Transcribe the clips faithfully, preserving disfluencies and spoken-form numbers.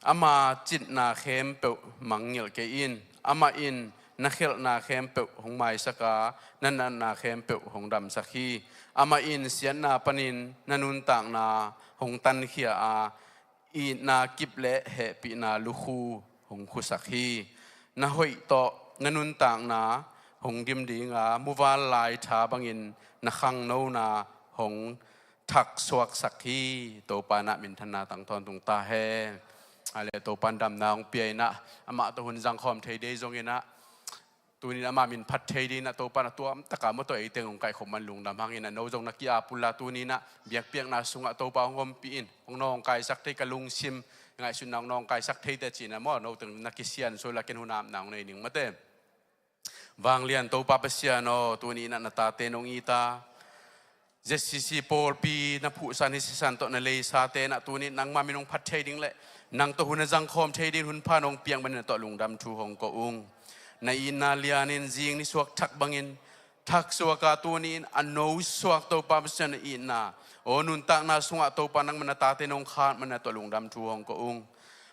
Ama citna khempeuh mangngilh kei in. Amah in na khelhna khempeuh hong maisak a, na natna khempeuh hong damsak hi. Amah in siatna panin na nuntakna hong tankhia a, itna kip le hehpihna lukhu hong khusak hi. Na hoih tawh na nuntakna hong dim ding a, muvanlai tha bangin na khangnona hong thaksuaksak hi. Topa in ah minthanna tang tawntung ta hen. Ale, Topa in damna hong pia in ah, amah tawh hun zangkhawm thei dei zongin ah, tuni in ama min phat thei dingin ah Topa in a tuamtaka mawtaw ei teng hong kaihkhop man lungdam hangin ah, no zong na ki-ap unla tuni in ah biakpiakna sungah Topa hong ompih in, hong nawngkaisak thei ka lungsim, ngaihsutna hong nawngkaisak thei teh ci-in ah maw, no teng na kisian sawila ken hun apna hong nei ning mate. Vanglian Topa Pasian aw, tuni in ah na tate nong it a, Z C C pawlpi na phuhsan hi sisan tawh na leisate in ah tuni in nangma min hong phat thei ding le nang tawh hun a zangkhawm thei dingin hun pha nong piak manin na tawh lungdam thu hong ko ung. Na itna lianin zing ni suak thak bangin thaksuak a, tuni in a no suak Topa Pasian na itna, aw, nuntakna sungah Topa nangma na tate nong khat manin na tawh lungdam thu hong ko ung.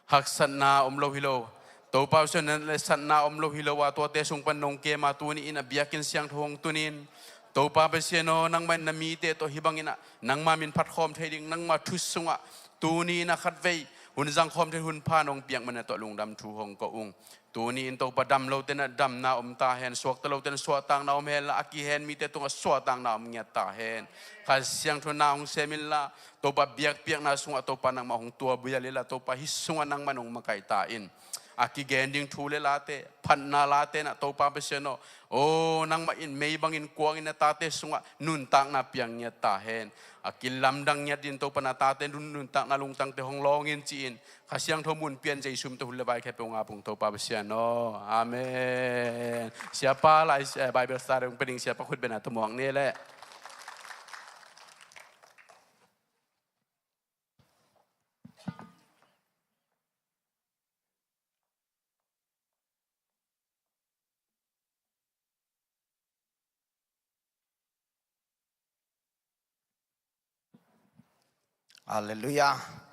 Haksatna om lo hi lo, Topa Pasian, na letsakna om lo hi lo a, tuate sung pan nong kem a, tuni in a biakinn siangtho hong tun in, Topa Pasian aw, nangmah in na mite tawh hih bangin ah nangma min phatkhawm thei ding, nangma thu sungah tuni in a khatvei hun zangkhawm thei hun pha nong piak manin na tawh lungdam thu hong ko ung. Tuni in Topa, dam lote in ah damna om ta hen, suakta lote in suahtakna om hen la, a kihen mite tungah suahtakna om ngiat ta hen. Kha Siangtho na hong sem inla, Topa, biakpiakna sungah Topa nangmah hong tuabial inla, Topa, hih sungah nangmah in hong makaih ta in. A kigen ding thu le late, phatna late in ah Topa Pasian aw, aw, nangmah in mei bangin kuangin na tate sungah nuntakna piang ngiat ta hen. A kilamdang ngiat dingin Topa na tate nun- nuntakna lungtangte hong lawng in ci-in, Kha Siangtho mun pian Jesu min tawh hun le vai khempeuh hong ap ung Topa Pasian aw. Amen. Siapa lai, eh, Bible study hong pia ding siapa khut beng a tawh muak ni leh. Halleluiah.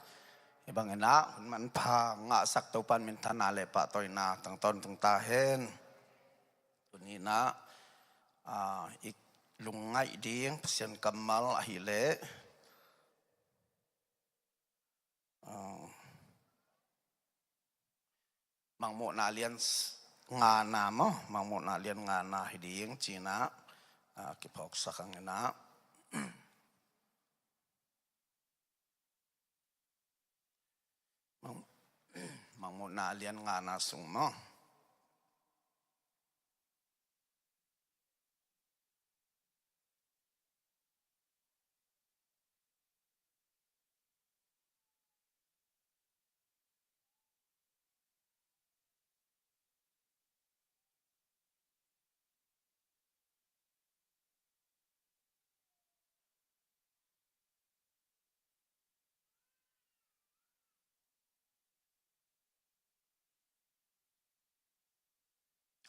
Hih bangin ah hun manpha ngahsak Topa in minthanna le pahtawina tang tawntung ta hen. Tuni in ah, ah, i lungngaih ding Pasian kammal ahih leh, ah, Mangmuhna lian s- ngana maw, Mangmuhna lian ngana hi ding ci-in ah, ah, kiphawksak hang in ah. Mang- Mangmuhna lian ngana sung maw.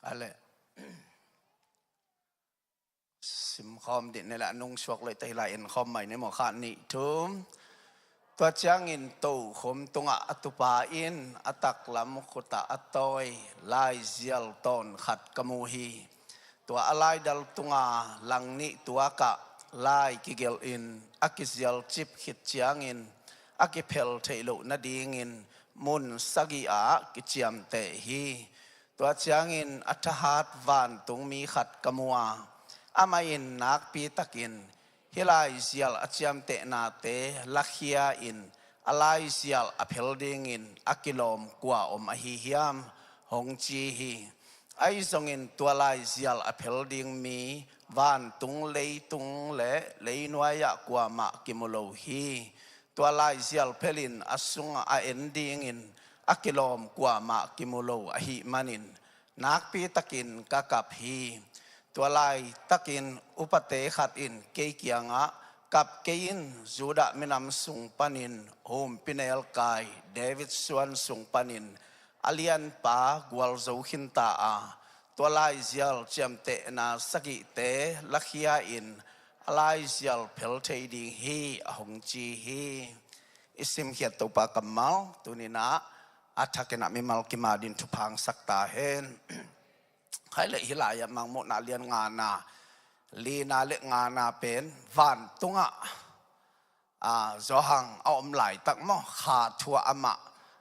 Ale. Simkhawm dih ni le, a nung suak loh ta hi lai, enkhawm mai ni maw, khat nih thum. Tua ciangin tokhom tungah a tupa in a taklam khutah a tawi laizial tawn khat ka mu hi. Tua a laidal tunga lang nih tuakah lai kigelhin a kizialcip khit ciangin a kiphel theih loh nadingin mun sagih ah kiciamteh hi. Tua ciangin a thahat vantungmi khat ka mu a, amah in nakpitakin hih laizial a ciamtehnate lakhia in a laizial a phel dingin a kilawm kua om ahi hiam, hong ci hi. Ahi zongin tua laizial a phel ding mi vantung, leitung le leinuai-ah kuamah kimu lo hi. Tua laizial phelin a sungah a en dingin a kilawm kuamah kimu lo ahih manin nakpitakin ka kap hi. Tua laitakin upate khat in kei kiangah, kap kei in, Judah minam sung panin humpinelkai David suan sung panin a lianpa gualzo khinta a, tua laizial ciamtehna sagihte lakhia in a laizial phel thei ding hi, a hong ci hi. I simkhiat Topa kammal tuni-in ah A thakin ah mimal kim adingin thupha hong sak ta hen. Khaile hih lai-ah Mangmuhna lian ngana, lina le ngana pen vantungah a, Johan a om laitak maw, kha thu-ah amah,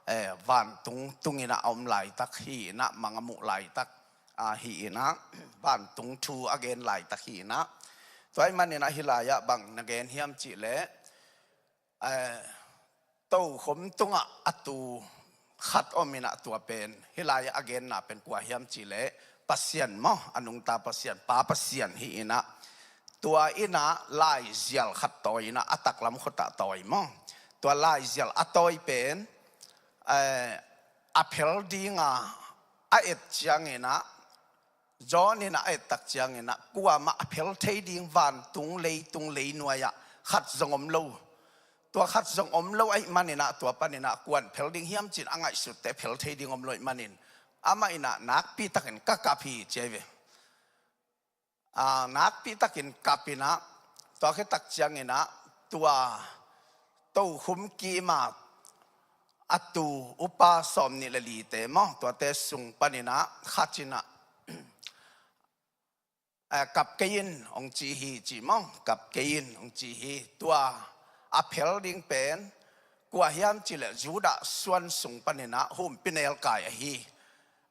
eh, vantung tungin ah a om laitak hi-in ah, mang a muh laitak, a, hi-in ah, vantung thu a gen laitak hi-in ah. Tua ahih manin ah hih lai-ah bang na gen hiam cih leh, eh, tokhom tungah a tu khat om in ah, tua pen hih lai-ah a genna pen kua hiam cih leh Pasian maw, a nungta Pasian, Pa Pasian hi-in ah, tua in ah laizial khat tawi in ah, a taklam khutah tawi maw. Tua laizial a tawi pen, eh, a phel dinga a et ciangin ah, John in ah a et tak ciangin ah, kuamah a phel thei ding vantung, leitung, leinuai-ah khat zong om lo. Tua khat zong om lo ahih manin ah, tua panin ah kua'n phel ding hiam ci-in a ngaihsut teh phel thei ding om lo ahih manin, amah in ah nakpi takin ka kap hi ci ahi ve. A, nakpi takin kap in ah, tua khit tak ciangin ah, tua tokhom kim a a tu upa sawmnih le lite maw, tuate sung panin ah khat in ah, eh, kap kei in hong ci hi ci maw, kap kei in hong ci hi. Tua a phel ding pen kua hiam cih leh Judah suan sung panin ah humpinelkai ahi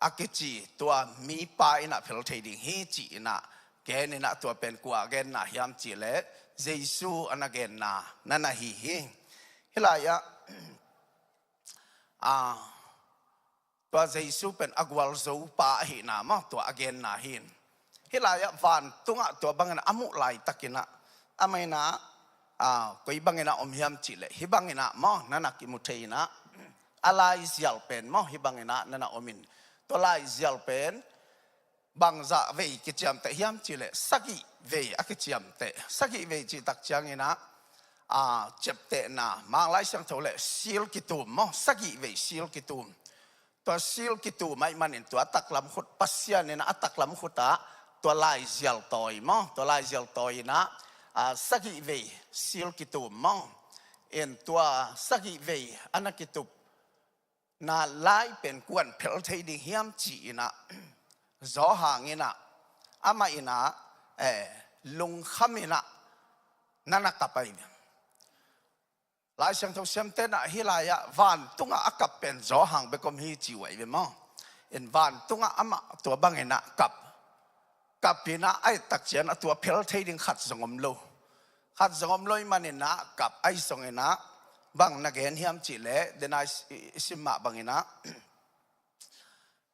a kici tua mipa in ah phel thei ding hi ci-in ah gen in ah, tua pen kua a genna hiam cih leh Jesu a na genna na na hi hi. Hih lai-ah, a, tua Jesu pen a gualzo pa ahihna maw, tua a genna hi. Hih lai-ah vantungah tua bangin a muh laitakin ah, amah in ah, a, koi bangin ah om hiam cih leh, hih bangin ah maw, na na kimu thei in ah, a laizial pen maw, hih bangin ah na na om in. Tua laizial pen bangzah vei kiciamteh hiam cih leh, sagih vei a kiciamteh. Sagih vei cih tak ciangin ah, a, ciaptehna, Mang Lai Siangtho leh seal kitum maw, sagih vei seal kitum. Tua seal kitum ahih manin tua a taklam khut, Pasian in ah a taklam khutah tua laizial tawi maw, tua laizial tawi in ah, a, sagih vei seal kitum maw. In tua sagih vei a na kitup na lai pen kua'n phel thei ding hiam ci-in ah, Johan in ah, amah in ah, eh, lungkham in ah na na kap ahi ve. Lai Siangtho siamte'n ah hih lai-ah vantungah a kap pen Johan bek om hi ci uh ahi ve maw. In vantungah amah tua bangin ah kap. Kap in ah a et tak ciang ah tua phel thei ding khat zong om lo. Khat zong om lo ahih manin ah kap. Ahi zongin ah bang na gen hiam cih leh, den a i, i sim mah bangin ah,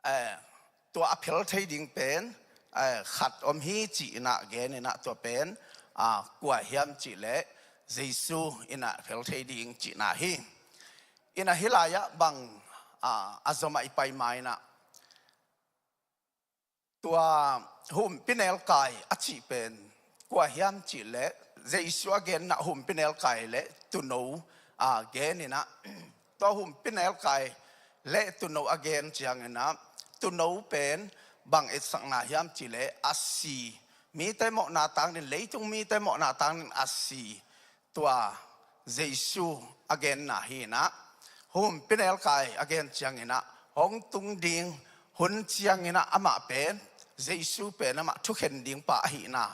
eh, tua a phel thei ding pen, eh, khat om hi ci-in ah gen in ah, tua pen, a, kua hiam cih leh Jesu in ah phel thei ding cihna hi. In ah hih lai-ah bang, a, a zom ah i pai ma in ah, tua humpinelkai a cih pen kua hiam cih leh, Jesu a genna humpinelkai leh tuuno, a, gen in ah, tua humpinelkai leh tuuno a gen ciangin ah, tuuno pen bang etsakna hiam cih leh, a si, mite mawhna tang dingin, leitung mite mawhna tang dingin a si, tua Jesu a genna hi in ah, humpinelkai a gen ciangin ah, hong tung ding hun ciangin ah amah pen, Jesu pen amah thukhen ding pa ahihna,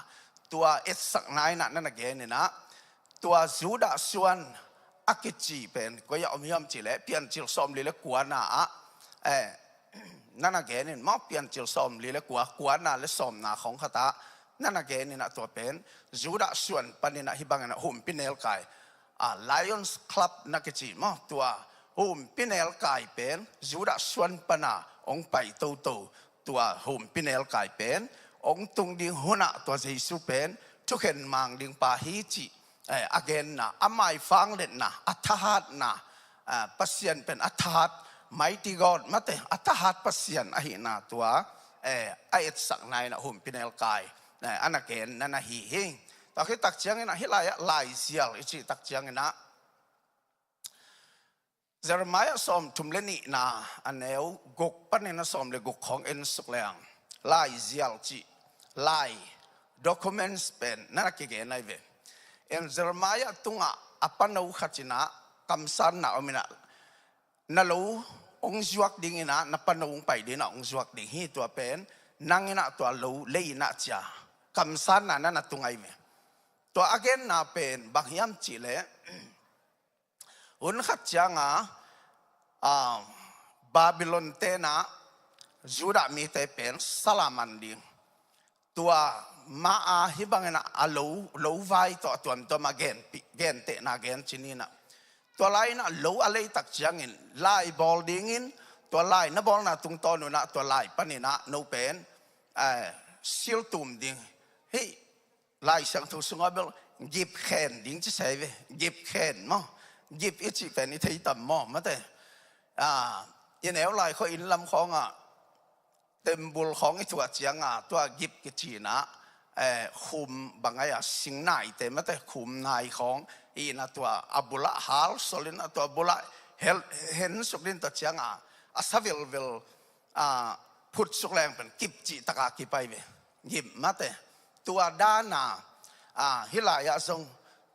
tua etsakna in ah na na gen in ah, tua Judah suan a kici pen koi ah om hiam cih leh, Piancil sawmli le kuana ah, eh, na na gen in maw, Piancil sawmli le kua, kuana le sawmna khawng khat ah na na gen in ah, tua pen Judah suan panin ah hih bangin ah humpinelkai, a, Lions Club na kici maw, tua humpinelkai pen Judah suan pan a hong pai toto, tua humpinelkai pen hong tung ding hun ah tua Jesu pen thukhen mang ding pa hi cih, eh, a genna, a maifang letna, a thahatna, eh, Pasian pen a thahat, mighty God mate, a thahat Pasian ahihna tua, eh, a etsakna in ah humpinelkai, eh, a na gen na na hi hi. Tua khit tak ciangin ah hih lai-ah laizial i cih tak ciangin ah, Jeremiah sawmthum le nihna, a neu guk panin a sawm le guk khawng en suk leng, laizial cih, lai, documents pen na na kigen ahi ve. En Jeremiah tungah a pano khat in ah kamsanna om in ah, na lo hong zuak ding in ah, na pano hong pai ding in ah hong zuak ding hi. Tua pen nang in ah tua lo lei in ah ci a kamsanna na na tung ahi ve. Tua a genna pen bang hiam cih leh, hun khat ciang a, ah, Babylon te in ah Judah mite pen sal a man ding. Tua ma a hih bang in ah a lo, lo vai tawh a tuamtuam a gen, gentehna gen ci ni in ah. Tua lai in ah lo a lei tak ciangin lai bawl dingin, tua lai na bawlna tungtawn un ah tua lai pan in ah no pen, eh, seal tum ding. Hih Lai Siangtho sungah bel gip khen ding ci sa hi ve. Gip khen maw. Gip i cih pen i thei tam maw, mate. Ah, i neu lai khawng inn lam khawng ah, temple khawng i tuah ciang a, tua gip kici in ah, eh, khum bang ai a, sing naite, mate, khum nai khawng hi in ah, tua a bul ah hal sol in ah, tua bul ah hel, hen suk ding, tua ciang a, a sa vilvel, ah, phut suk leng pen kip cih tak a kip ahi ve. Gip, mate. Tua dan a, ah, hih lai ah zong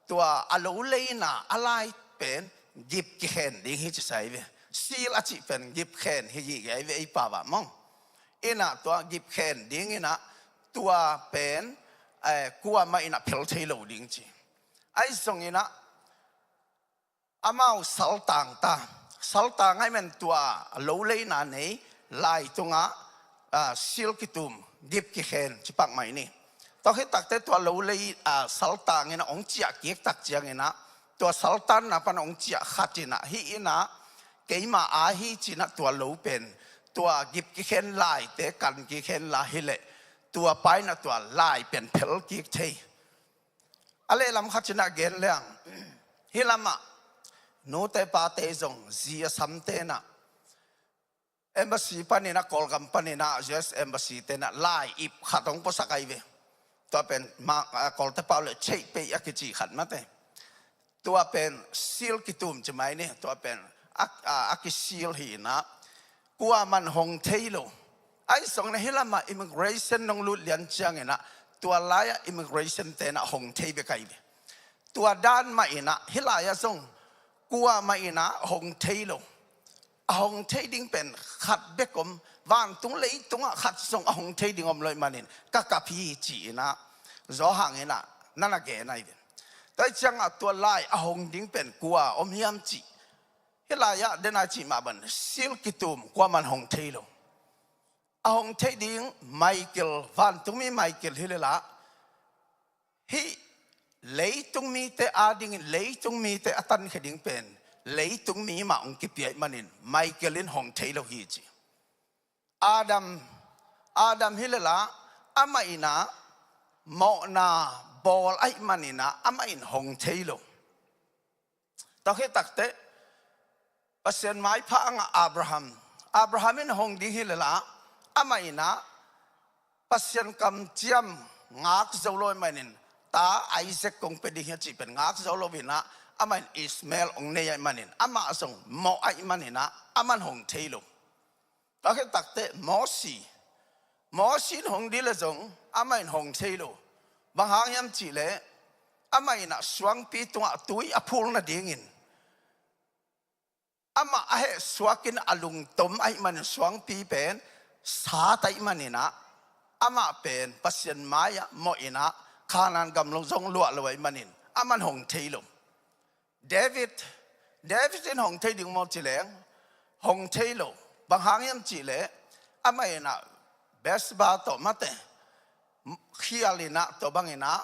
tua a lo lei in ah a lai pen gip kikhen ding hi ci sa hi ve. Seal a cih pen gip khen hi gige ahi ve ei pau ah maw. In ah tua gip khen ding in ah tua pen, eh, kuamah in ah phel thei lo ding ci. Ahi zongin ah amau saltang ta. Saltang ahih man tua lo lei in ah nei lai tungah, ah, seal kitum, gip kikhen ci pak mai ni. Tua khit takteh tua lo lei, ah, saltang in ah hong ciah kik tak ciangin ah, tua saltanna pan hong ciah khat in ah, hih in ah keima a hi ci in ah tua lo pen tua gip kikhen laite kan kikhen lai hi leh, tua pa in ah tua lai pen phel kik thei. A lehlam khat in ah gen leng, hih lamah nute pate zong zi a samte in ah embassy pan in ah, Kawlgam pan in ah, U S embassy te in ah lai ip khat hong puasak ahi ve. Tua pen ma, ah, Kawlte pau leh cheih pei a kici khat, mate. Tua pen seal kitum ci mai ni. Tua pen a, a, a ki seal hi in ah kuamah in hong thei lo. Ahi zongin ah hih lamah immigration nong lut lian ciangin ah tua lai ah immigration te in ah hong thei bek ahi ve. Tua dan mah in ah hih lai ah zong kuamah in ah hong thei lo. A hong thei ding pen khat bek om, vantung leitung ah khat zong a hong thei ding om lo ahih manin ka kap hi ci in ah Johan in ah na na gen ahi ve. Tua ahih ciang a tua lai a hong ding pen kua om hiam cih, hih lai ah den a cih mah bang seal kitum kuamah in hong thei lo. A hong thei ding Michael, vantungmi Michael hi lel a, hih leitung mite a dingin, leitung mite a tankhia ding pen leitung mi mah hong kipia ahih manin Michael in hong thei lo hi ci. Adam, Adam hi lel a, amah in ah mawhna bawl ahih manin ah amah in hong thei lo. Tua khit takteh Pasian maipha a ngah Abraham, Abraham in hong ding hi lel a, amah in ah Pasian kamciam ngak zo lo ahih manin, ta Isaac kong pia ding hi a cih pen ngak zo lo in ah, amah in Ishmael hong nei ahih manin, amah zong mawh ahih manin ah amah in hong thei lo. Tua khit takteh Mosi, Mosi in hong ding leh zong amah in hong thei lo. Bang hang hiam cih leh amah in ah suangpi tungah tui a phul nadingin amah a heh suakin a lungtom ahih manin suangpi pen sat ahih manin ah, amah pen Pasian mai-ah mawh in ah Kanaan gam lo zong luah lo ahih manin amah in hong thei lo. David, David in hong thei ding maw ci leng, hong thei lo. Bang hang hiam cih leh amah in ah Bathsheba tawh mate khial in ah tua bang in ah,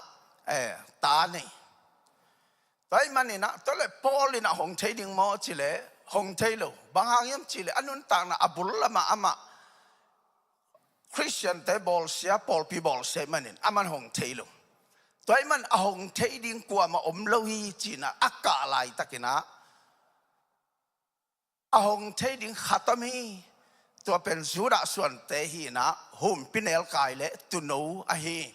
eh, ta nei. Tua ahih manin ah, tua leh Paul in ah hong thei ding maw ci leh, hong thei lo. Bang hang hiam cih leh, a nuntakna a bul lamah amah Khristiante bawlsia, pawlpi bawlsia ahih manin, amah in hong thei lo. Tua ahih man a hong thei ding kuamah om lo hi ci in ah, a kah laitakin ah, a hong thei ding khat om hi. Tua pen Judah suante hi in ah, humpi nelkai leh tuuno ahi.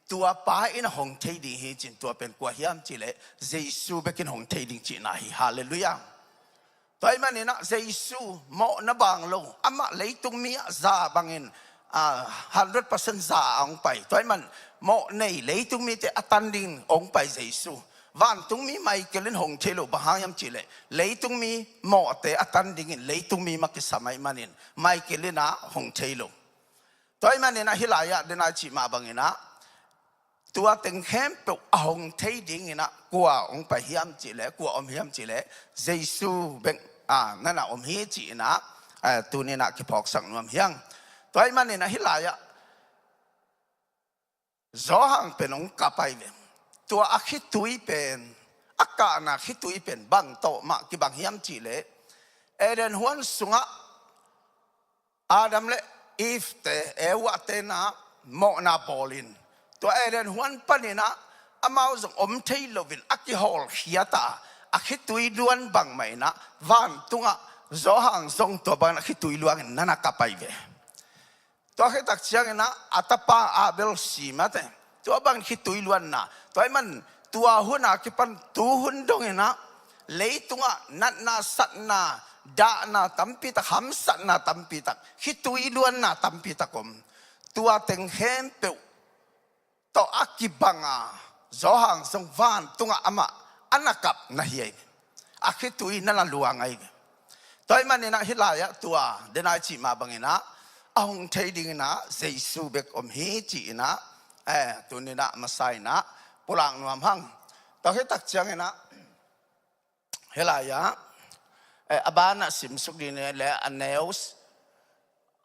Tua pa in a hong thei ding hi ci in, tua pen kua hiam cih leh Jesu bek in hong thei ding cihna hi. Halleluiah. Tua ahih manin ah Jesu mawhna bang lo, amah leitung mi ah za bangin, ah, hundred percent za a hong pai. Tua ahih man mawh nei, leitung mite a tan ding hong pai Jesu. Vantungmi Michael in hong thei lo, bang hang hiam cihleh leitungmi mawhte a tan dingin leitungmi mah kisam ahih manin Michael in ah hong thei lo. Tua ahih manin ah hih lai-ah den a i cih mah bangin ah tua teng khempeuh a hong thei dingin ah kua hong pai hiam cihleh, kua om hiam cihleh, Jesu bek a nana om hi ci-in ah, eh, tuni-in ah kiphawksak nuam hi hang. Tua ahih manin ah hih lai-ah Johan pen hong kap ahi ve. Tua a khitui pen, a kahna khitui pen bang tawh mah kibang hiam cihleh, Eden huan sungah Adam le Eve te, Eva te in ah mawhna bawlin, tua Eden huan panin ah amau zong om thei loin a kihawlkhia ta a, khitui luan bangmah in ah vantungah Johan zong tua bangin a khitui luangin nana kap ahi ve. Tua khit tak ciangin ah a tapa Abel si mate, tua bangin khitui luanna. Tua ahih man tua hun a kipan tu hun dongin ah leitungah natna, satna, dahna tampi tak, hamsatna tampi tak, khitui luanna tampi tak om. Tua teng khempeuh tawh a kibang a, Johan zong vantungah amah a na kap na hi ahi ve. A khitui nana luang ahi ve. Tua ahih manin ah hih lai-ah tua den a i cih mah bangin ah a hong thei dingin ah Jesu bek om hi ci-in ah, eh, tuni-in ah masa in ah pulak nuam hang. Tua khit tak ciangin ah hih lai-ah, eh, a banah simsuk ding ni le a news,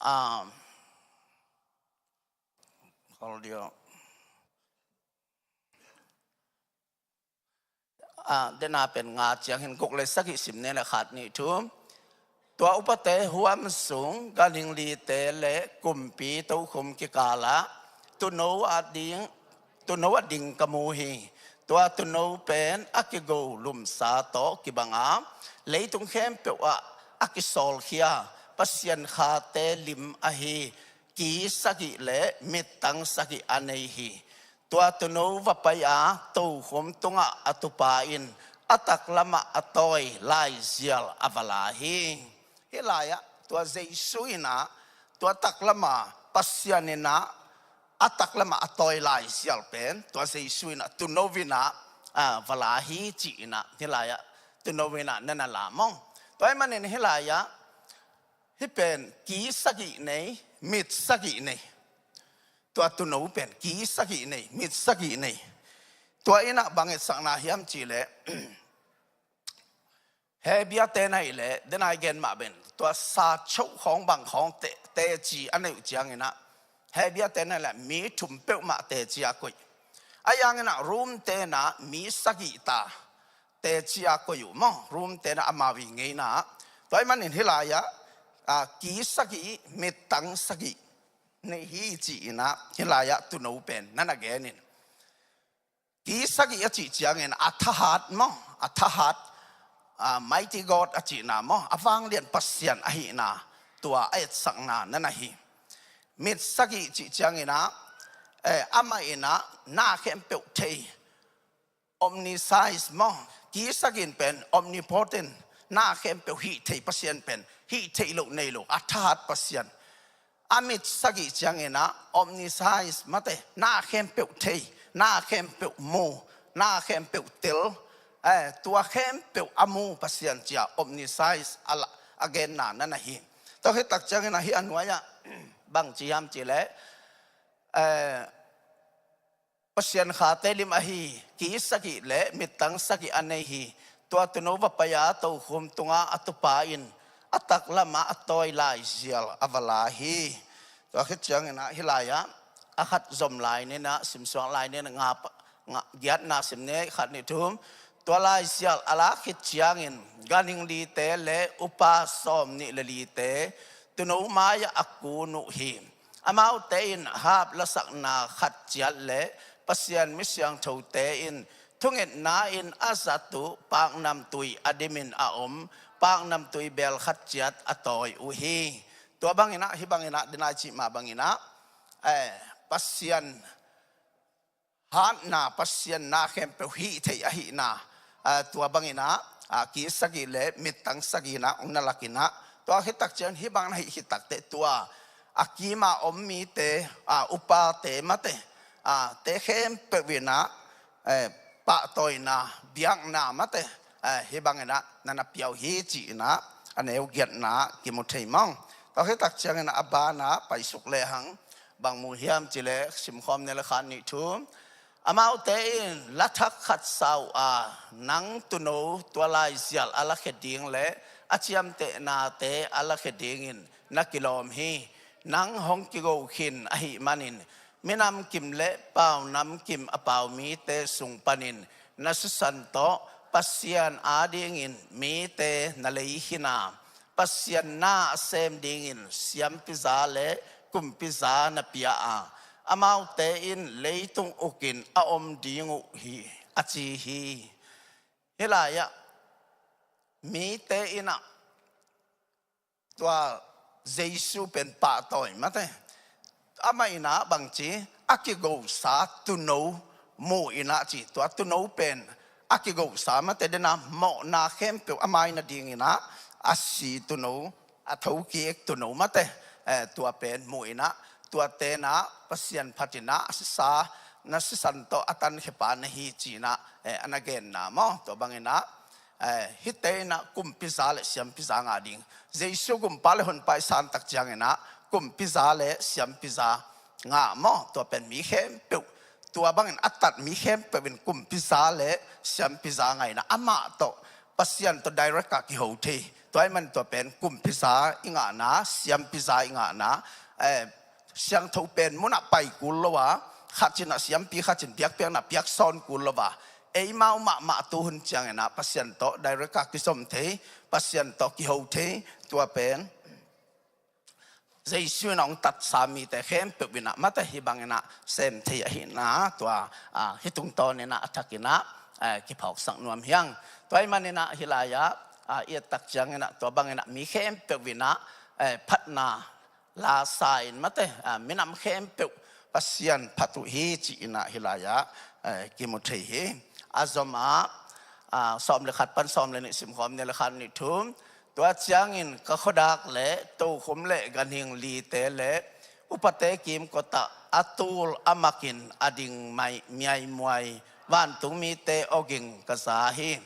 ah, Hold your, ah, den a pen nga ciangin guk le sagih sim ni le khat, nih, thum. Tua upate huam sung ganhing lite le kumpi tokhom kikalah tuuno a ding, tuuno a ding ka mu hi. Tua tuuno pen a kigo lumsa tawh kibang a, leitung khempeuh ah a kisawlkhia Pasian khate lim ahi ki sagih le mittang sagih a nei hi. Tua tuuno va pai a tokhom tungah a tupa in a taklamah a tawi laizial a va la hi. Hih lai-ah tua Jesu in ah tua taklamah Pasian in ah a taklamah a tawi laizial pen tua Jesu in ah tuuno in ah, ah, va la hi ci-in ah hih lai-ah tuuno in ah nana la mawng. Tua ahih manin hih lai-ah hih pen ki sagih nei, mit sagih nei. Tua tuuno pen ki sagih nei, mit sagih nei. Tua in ah bang etsakna hiam cihleh, Hebru te na hih leh, den a i gen mah bangin tua sa choh khawng bang khawng te, teci a neih uh ciangin ah, Hebru te na hih leh mi thum peuhmah teci a koih. Ahi hangin ah Rom te in ah mi sagih ta teci a koih uh maw, Rom te in ah amau i ngeina. Tua ahih manin hih lai-ah, ah, ki sagih, mittang sagih nei hi ci-in ah hih lai-ah tuuno pen nana genin. Ki sagih a cih ciangin a thahat maw, a thahat, ah, mighty God a cihna maw, a vanglian Pasian ahihna tua a etsakna nana hi. Mit sagih cih ciangin ah, eh, amah in ah na khempeuh thei, omniscience maw, ki sagih in pen omnipotent, na khempeuh hih thei Pasian pen, hih theih loh nei lo, a thahat Pasian. A mit sagih ciangin ah omniscience mate, na khempeuh thei, na khempeuh mu, na khempeuh tel, eh, tua khempeuh a mu Pasian ci-a omniscience a la, a genna nana hi. Tua khit tak ciangin ah hih a nuai-ah bang ci hiam cihleh, eh, Pasian khate lim ahi ki sagih le mittang sagih a nei hi. Tua tuuno va pai a tokhom tungah a tupa in a taklamah a tawi laizial a va la hi. Tua khit ciangin ah hih lai-ah a khat zom lai ni in ah, simsuak lai ni in ah, nga pa, nga, giatna sim ni, khat, nih, thum. Tua laizial a lak khit ciangin ganhing lite le upa sawmnih le lite tuuno mai-ah a kun uh hi. Amaute in hap lasakna khat ciat le Pasian mi siangthote in thungetna in a zat uh paknamtui a dimin a om paknamtui beel khat ciat a tawi uh hi. Tua bangin ah, hih bangin ah, den a i cih mah bangin ah, eh, Pasian hatna, Pasian na khempeuh hih thei ahihna, ah, tua bangin ah, ah, ki sagih le mittang sagih in ah hong na lak in ah, tua khit tak ciang hih bang na hih khit tak teh tua a kim a om mite, ah, upate mate, ah, te khempeuh in ah, eh, pahtawina, biakna mate, eh, hih banginah na na pia uh hi ci-inah a neu giatna kimu thei mawng. Tua khit tak cianginah a banah paisuk lehang bang mu hiam cileh simkhawm ni le khat nih thu. Amaute in lathak khat sa uh a, nang tuuno tua laizial a lakhia ding le a ciamtehnate a lakhia dingin na kilawm hi. Nang hong kigo khin ahih manin minam kim le paunam kim a pau mite sung panin na sisan tawh Pasian adingin mite na lei khin a, Pasian na a sem dingin siampiza le kumpiza na pia a, amaute in leitung ukin a om ding uh hi, a ci hi. Hih lai-ah mite inah tua Jesu pen pahtawi mate. Amah inah bangci a kigosa tuuno mu inah ci, tua tuuno pen a kigosa mate, dena mawhna khempeuh a mai nadinginah a si tuuno, a thokik tuuno mate, eh, tua pen mu inah tua tenah Pasian phatinah a sisa, na sisan tawh a tankhia pa na hi cinah, eh, a na genna maw. Tua banginah eh, hihte inah kumpiza le siampiza ngah ding. Jesu gumpa le honpa i san tak cianginah kumpiza le siampiza ngah maw. Tua pen mi khempeuh, tua bangin a tat mi khempeuh in kumpiza le siampiza ngah inah amah tawh, Pasian tawh direct a kiho thei. Tua ahih man tua pen kumpiza i ngahna, siampiza i ngahna, eh, siangtho pen munah pai kul lo a, khat cinah siampi, khat cin biakpiakna piaksawn kul lo a, eimau mahmah tuhun cianginah Pasian tawh direct a kizom thei, Pasian tawh kiho thei, tua pen Jesu in a hong tatsa mite khempeuh inah mate hih banginah sem thei ahihna tua, ah, hih tungtawn inah a thakinah, eh, kiphawksak nuam hiang. Tua ahih maninah hih lai-ah, ah, i et tak cianginah tua banginah mi khempeuh inah, eh, phatna lasa in mate, ah, minam khempeuh Pasian phat uh hi ci-inah hih lai-ah, eh, kimu thei hi. A zomah, ah, sawm le khat pan sawm le nih simkhawm ni le khat nih thu. Tua ciangin ka khuadak le tokhom le ganhing lite le upate kimkotah a tul a makin a ding mai miaimuai vantung mite awging ka za hi.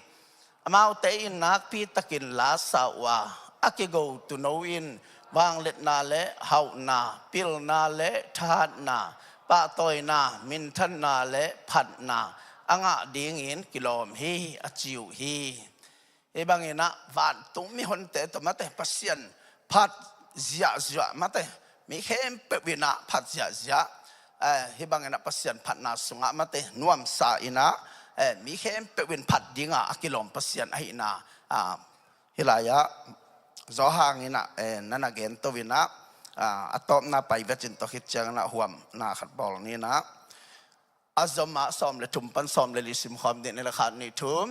Amaute in nakpitakin lasa uh a, a kigo tuuno in vangliatna le hauhna, pilna le thahatna, pahtawina, minthanna le phatna a ngah dingin kilawm hi, a ci uh hi. Hih banginah vantung mihonte tawh mate Pasian phat ziahziah mate, mi khempeuh inah phat ziahziah. Eh, hih banginah Pasian phatna sungah mate nuamsa inah, eh, mi khempeuh in phat dinga a kilawm Pasian ahihna, ah, hih lai-ah Zawhang inah, eh, na na gento inah, ah, a tawpna pai vecin tawh khit cianginah huamna khat bawl ninah. A zomah sawm le thum pan sawm le li simkhawm dih ni le khat nih thu.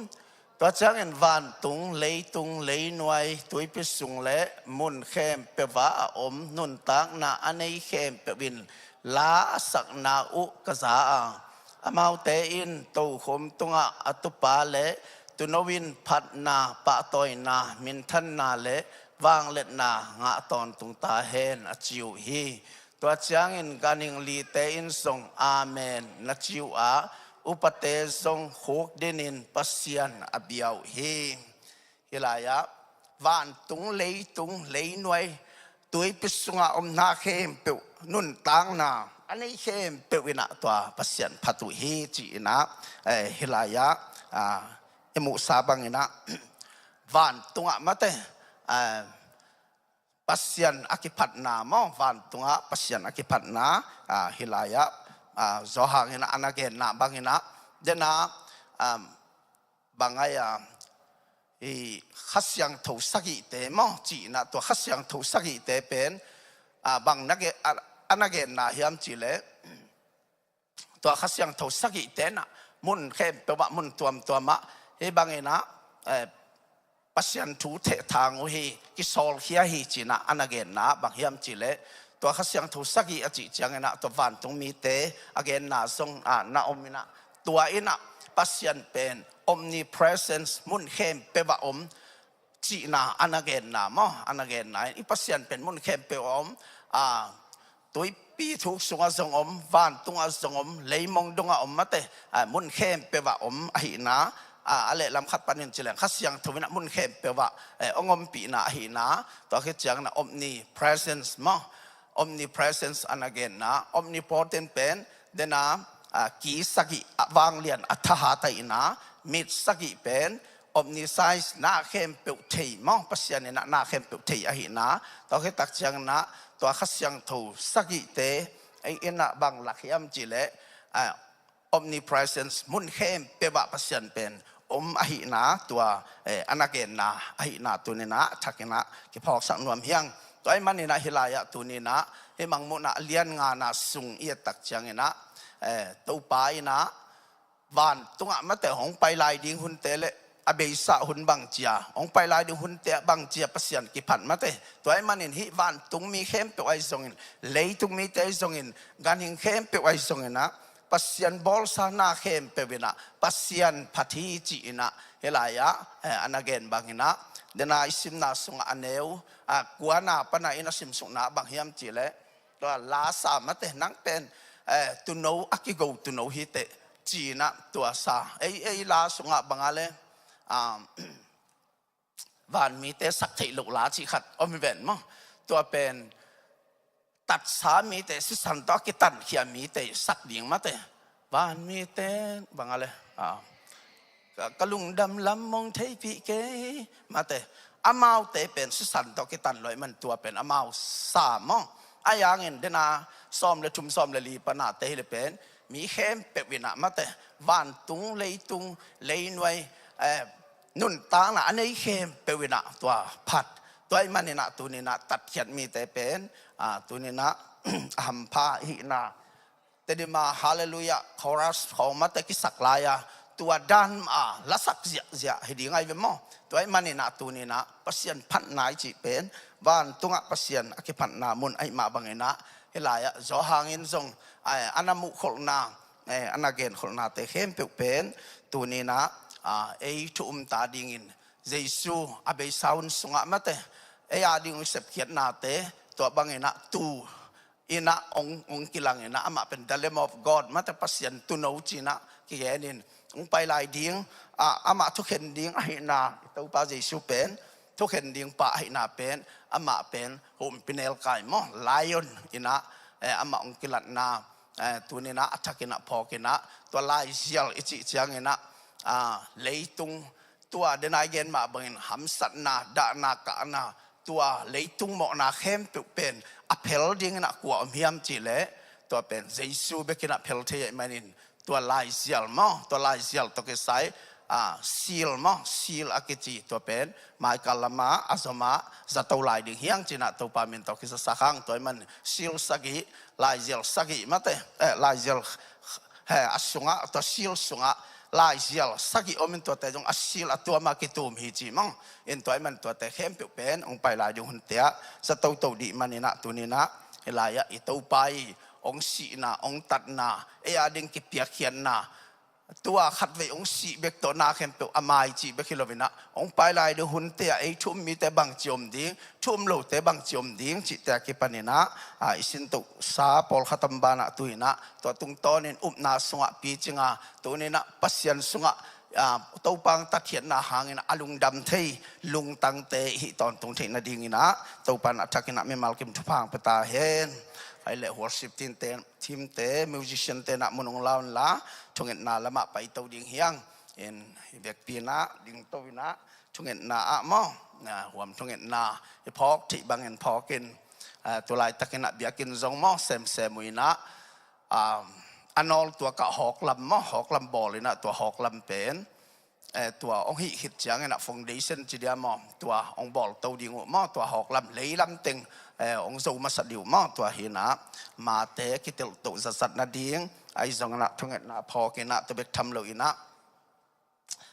Tua ciangin vantung, leitung, leinuai, tuipi sung le mun khempeuh ah a om nuntakna a nei khempeuh in la a sakna uh ka za a, amaute in tokhom tungah a tupa le tuuno in phatna, pahtawina, minthanna le vangliatna ngah tawntung ta hen, a ci uh hi. Tua ciangin ganhing lite in zong Amen na ci uh a, upate zong khukdinin Pasian a bia uh hi. Hih lai-ah vantung, leitung, leinuai, tuipi sunga omna khempeuh, nuntakna a nei khempeuh inah tua Pasian phat uh hi ci-inah, eh, hih lai-ah, ah, i muhsa banginah vantungah mate, eh, Pasian a kiphatna maw, vantungah Pasian a kiphatna, ah, hih lai-ah, ah, Zawhang inah a na genna banginah, dena, ah, bang ai a, i Kha Siangtho sagihte maw, ci-inah tua Kha Siangtho sagihte pen, ah, bang na ge-, a, a na genna hiam cileh, tua Kha Siangtho sagihte inah mun khempeuh ah, mun tuamtuam ah hih banginah, eh, Pasian thu thehthang uh hi, kisawlkhia hi cinah a na genna bang hiam cileh, tua Kha Siangtho sagih a cih cianginah tua vantung mite a genna zong, ah, na om inah, tua inah Pasian pen omnipresence, mun khempeuh ah om, cihna a na genna maw, a na genna in i Pasian pen mun khempeuh a om, a, tuipi thuk sungah zong om, vantungah zong om, leimong dongah om mate, ah, mun khempeuh ah om ahihna, ah, a lehlam khat panin ci leng Kha Siangtho in ah mun khempeuh ah, eh, hong ompihna ahihna, tua khit ciangin ah omnipresence maw, omnipresence ana genna, omnipotent pen, dena, ah, ki sagih, ah, vanglian a thahat ahihna, mit sagih pen, omniscience, na khempeuh thei maw, Pasian in ah na khempeuh thei ahihna, tua khit tak ciangin ah, tua Kha Siangtho sagihte, ei in ah bang lak hiam cih leh, ah, omnipresence, mun khempeuh ah Pasian pen om ahihna, tua, eh, ana genna ahihna tuni in ah thakin ah kiphawksak nuam hi hang. Tua ahih manin ah hih lai-ah tuni in ah hih Mangmuhna a lian ngana sung i et tak ciangin ah, eh, Topa in ah vantungah mate hong pai lai ding hunte le a beisa hun bang cia, hong pai lai ding hunte ah bang cia Pasian kiphat mate. Tua ahih manin hih vantungmi khempeuh ahi zongin, leitungmite ahi zongin, ganhing khempeuh ahi zongin ah, Pasian bawlsa na khempeuh in ah Pasian phat hi ci-in ah hih lai-ah, eh, ana gen bangin ah, dena i simna sungah a neu, ah, kuana pan ah i na simsukna bang hiam cih leh, tua la sa mate, nang pen, eh, tuuno a kigo tuuno hi teh ci-in ah tua sa. Ei, ei la sungah bang a leh, ah, vanmite sak theih loh la cih khat om hi ven maw. Tua pen tatsa mite, sisan tawh a kitankhia mite sak ding mate. Vanmite bang a leh, ah, ka, ka lungdam lam mong theipih kei mate. Amaute pen sisan tawh kitan lo ahih man tua pen amau sa maw. Ahi hangin dena sawm le thum, sawm le li pan ah te hi leh pen mi khempeuh in ah mate, vantung, leitung, leinuai, eh, nuntakna a nei khempeuh in ah tua phat. Tua ahih manin ah tuni in ah tatkhiat mite pen, ah, tuni in ah a hampha ahihna, Tedim a Hallelujah chorus khawng mate kisak lai-a, tua dan a lasak ziahziah hi ding ahi ve maw. Tua ahih manin ah tuni in ah Pasian phatna i cih pen vantungah Pasian a kiphatna mun ahih mah bangin ah, hih lai-ah Johan in zong, eh, ana muhkholhna, eh, ana genkholhnate khempeuh pen tuni in ah, ah, ei thu-um ta dingin Jesu a beisa hun sungah mate, ei a ding i sepkhiatnate, tua bangin ah tu in ah hong, hong kilang in ah, amah pen the Lamb of God mate, Pasian tuuno ci-in ah kigenin hong pai lai ding, ah, amah thukhen ding ahihna, i Topa Jesu pen thukhen ding pa ahihna pen, amah pen humpinelkai maw, lion in ah, eh, amah hong kilatna, eh, tuni in ah a thakin ah phawkin ah, tua laizial i cih ciangin ah, ah, leitung, tua dena i gen mah bangin hamsatna, dahna, kahna, tua leitung mawhna khempeuh pen a phel dingin ah kua om hiam cih leh, tua pen Jesu bekin ah phel thei ahih manin, tua laizial maw, tua laizial tawh kisai, ah, seal maw, seal a kici, tua pen Michael lam ah a zom a zato lai ding hi hang ci-in ah Topa min tawh kizasak hang. Tua ahih man seal sagih, laizial sagih mate, eh, laizial, he, a sungah, tua seal sungah laizial sagih om in, tuate zong a seal a tuam a kitum hi ci maw. In tua ahih man tuate khempeuh pen hong pai lai ding hunte ah zato to dih manin ah tuni in ah hih lai-ah i Topa i hong sihna, hong tatna, ei a ding kipiakkhiatna, tua khatvei hong sih bek tawh na khempeuh a mai cih bek hi lo in ah, hong pai lai ding hunte ah ei thu-um mite bangci om ding, thu-um lote bangci om ding cihte a kipanin ah, ah, i sintohsa pawlkhat om banah tu in ah, tua tungtawnin upna sungah picing a, tuni in ah Pasian sungah, ah, Topa hong tatkhiatna hangin a lungdam thei lungtangte i hih tawntung theih nadingin ah Topa in a thakin ah mimal kim thupha hong pia ta hen. Ahih leh worship team te, team te, musician te in ah mun hong la unla, thungetna lamah paito ding hi hang. In, i vekpi in ah dingto in ah thungetna ah maw, ah, huam thungetna i phawk theih bangin phawkin, ah, tu laitakin ah biakinn zong maw semsem uh in ah, ah, a nawl tua kah hawklam maw, hawklam bawl in ah tua hawklam pen, eh, tua hong hih khit ciangin ah foundation ci dia maw, tua hong bawlto ding uh maw, tua hawklam leilam teng, eh, hong zo masa ding uh maw, tua hi in ah mate kitelhtoh zatzat nading, ahi zongin ah thungetna phawk in ah tua bek tham lo in ah,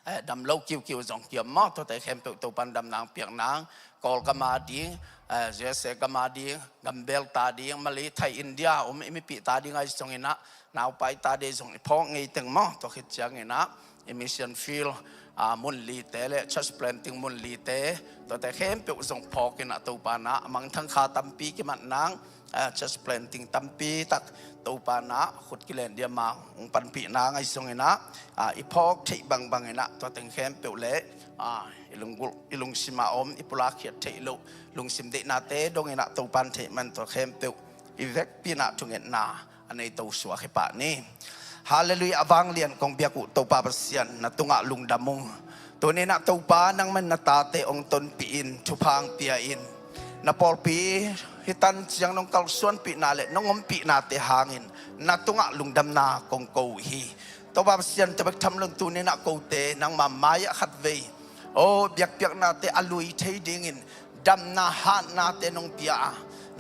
eh, damlo kiukiu zong kiam maw, tuate khempeuh Topa in damna hong piak nang, Kawl gam a ding, eh, U S A gam a ding, gambel ta ding, Malay, Thai, India om i mipih ta ding ahi zongin ah, naupai ta ding zong i phawk ngei teng maw, tua khit ciangin ah i mission field, ah, mun lite le church planting mun lite, tuate khempeuh zong phawk in ah Topa in ah a mangthang kha tampi kimat nang, ah, church planting tampi tak Topa in ah khut kilen diam a hong panpihna ngaih zongin ah, ah, i phawk theih bangbang in ah tua teng khempeuh le, ah, i lunggulh, i lungsim a om, i pulak khiat theih loh lungsim deihnate dongin ah Topa in thei man tua khempeuh i vekpi in ah thungetna a nei to suak hi pah ni. Halleluiah, a vanglian kong biak uh Topa Pasian, na tungah lungdam ung. Tuni in ah Topa, nangman na tate hong tonpih in, thupha hong pia in. Na pawlpi hi tan ciang nong kalsuanpihna le nong ompihnate hangin na tungah lungdamna kong ko uh hi. Topa Pasian, tua bek tham loin tuni in ah kote nangma mai-ah khatvei, aw, biakpiaknate a lui thei dingin damna hatnate nong pia a,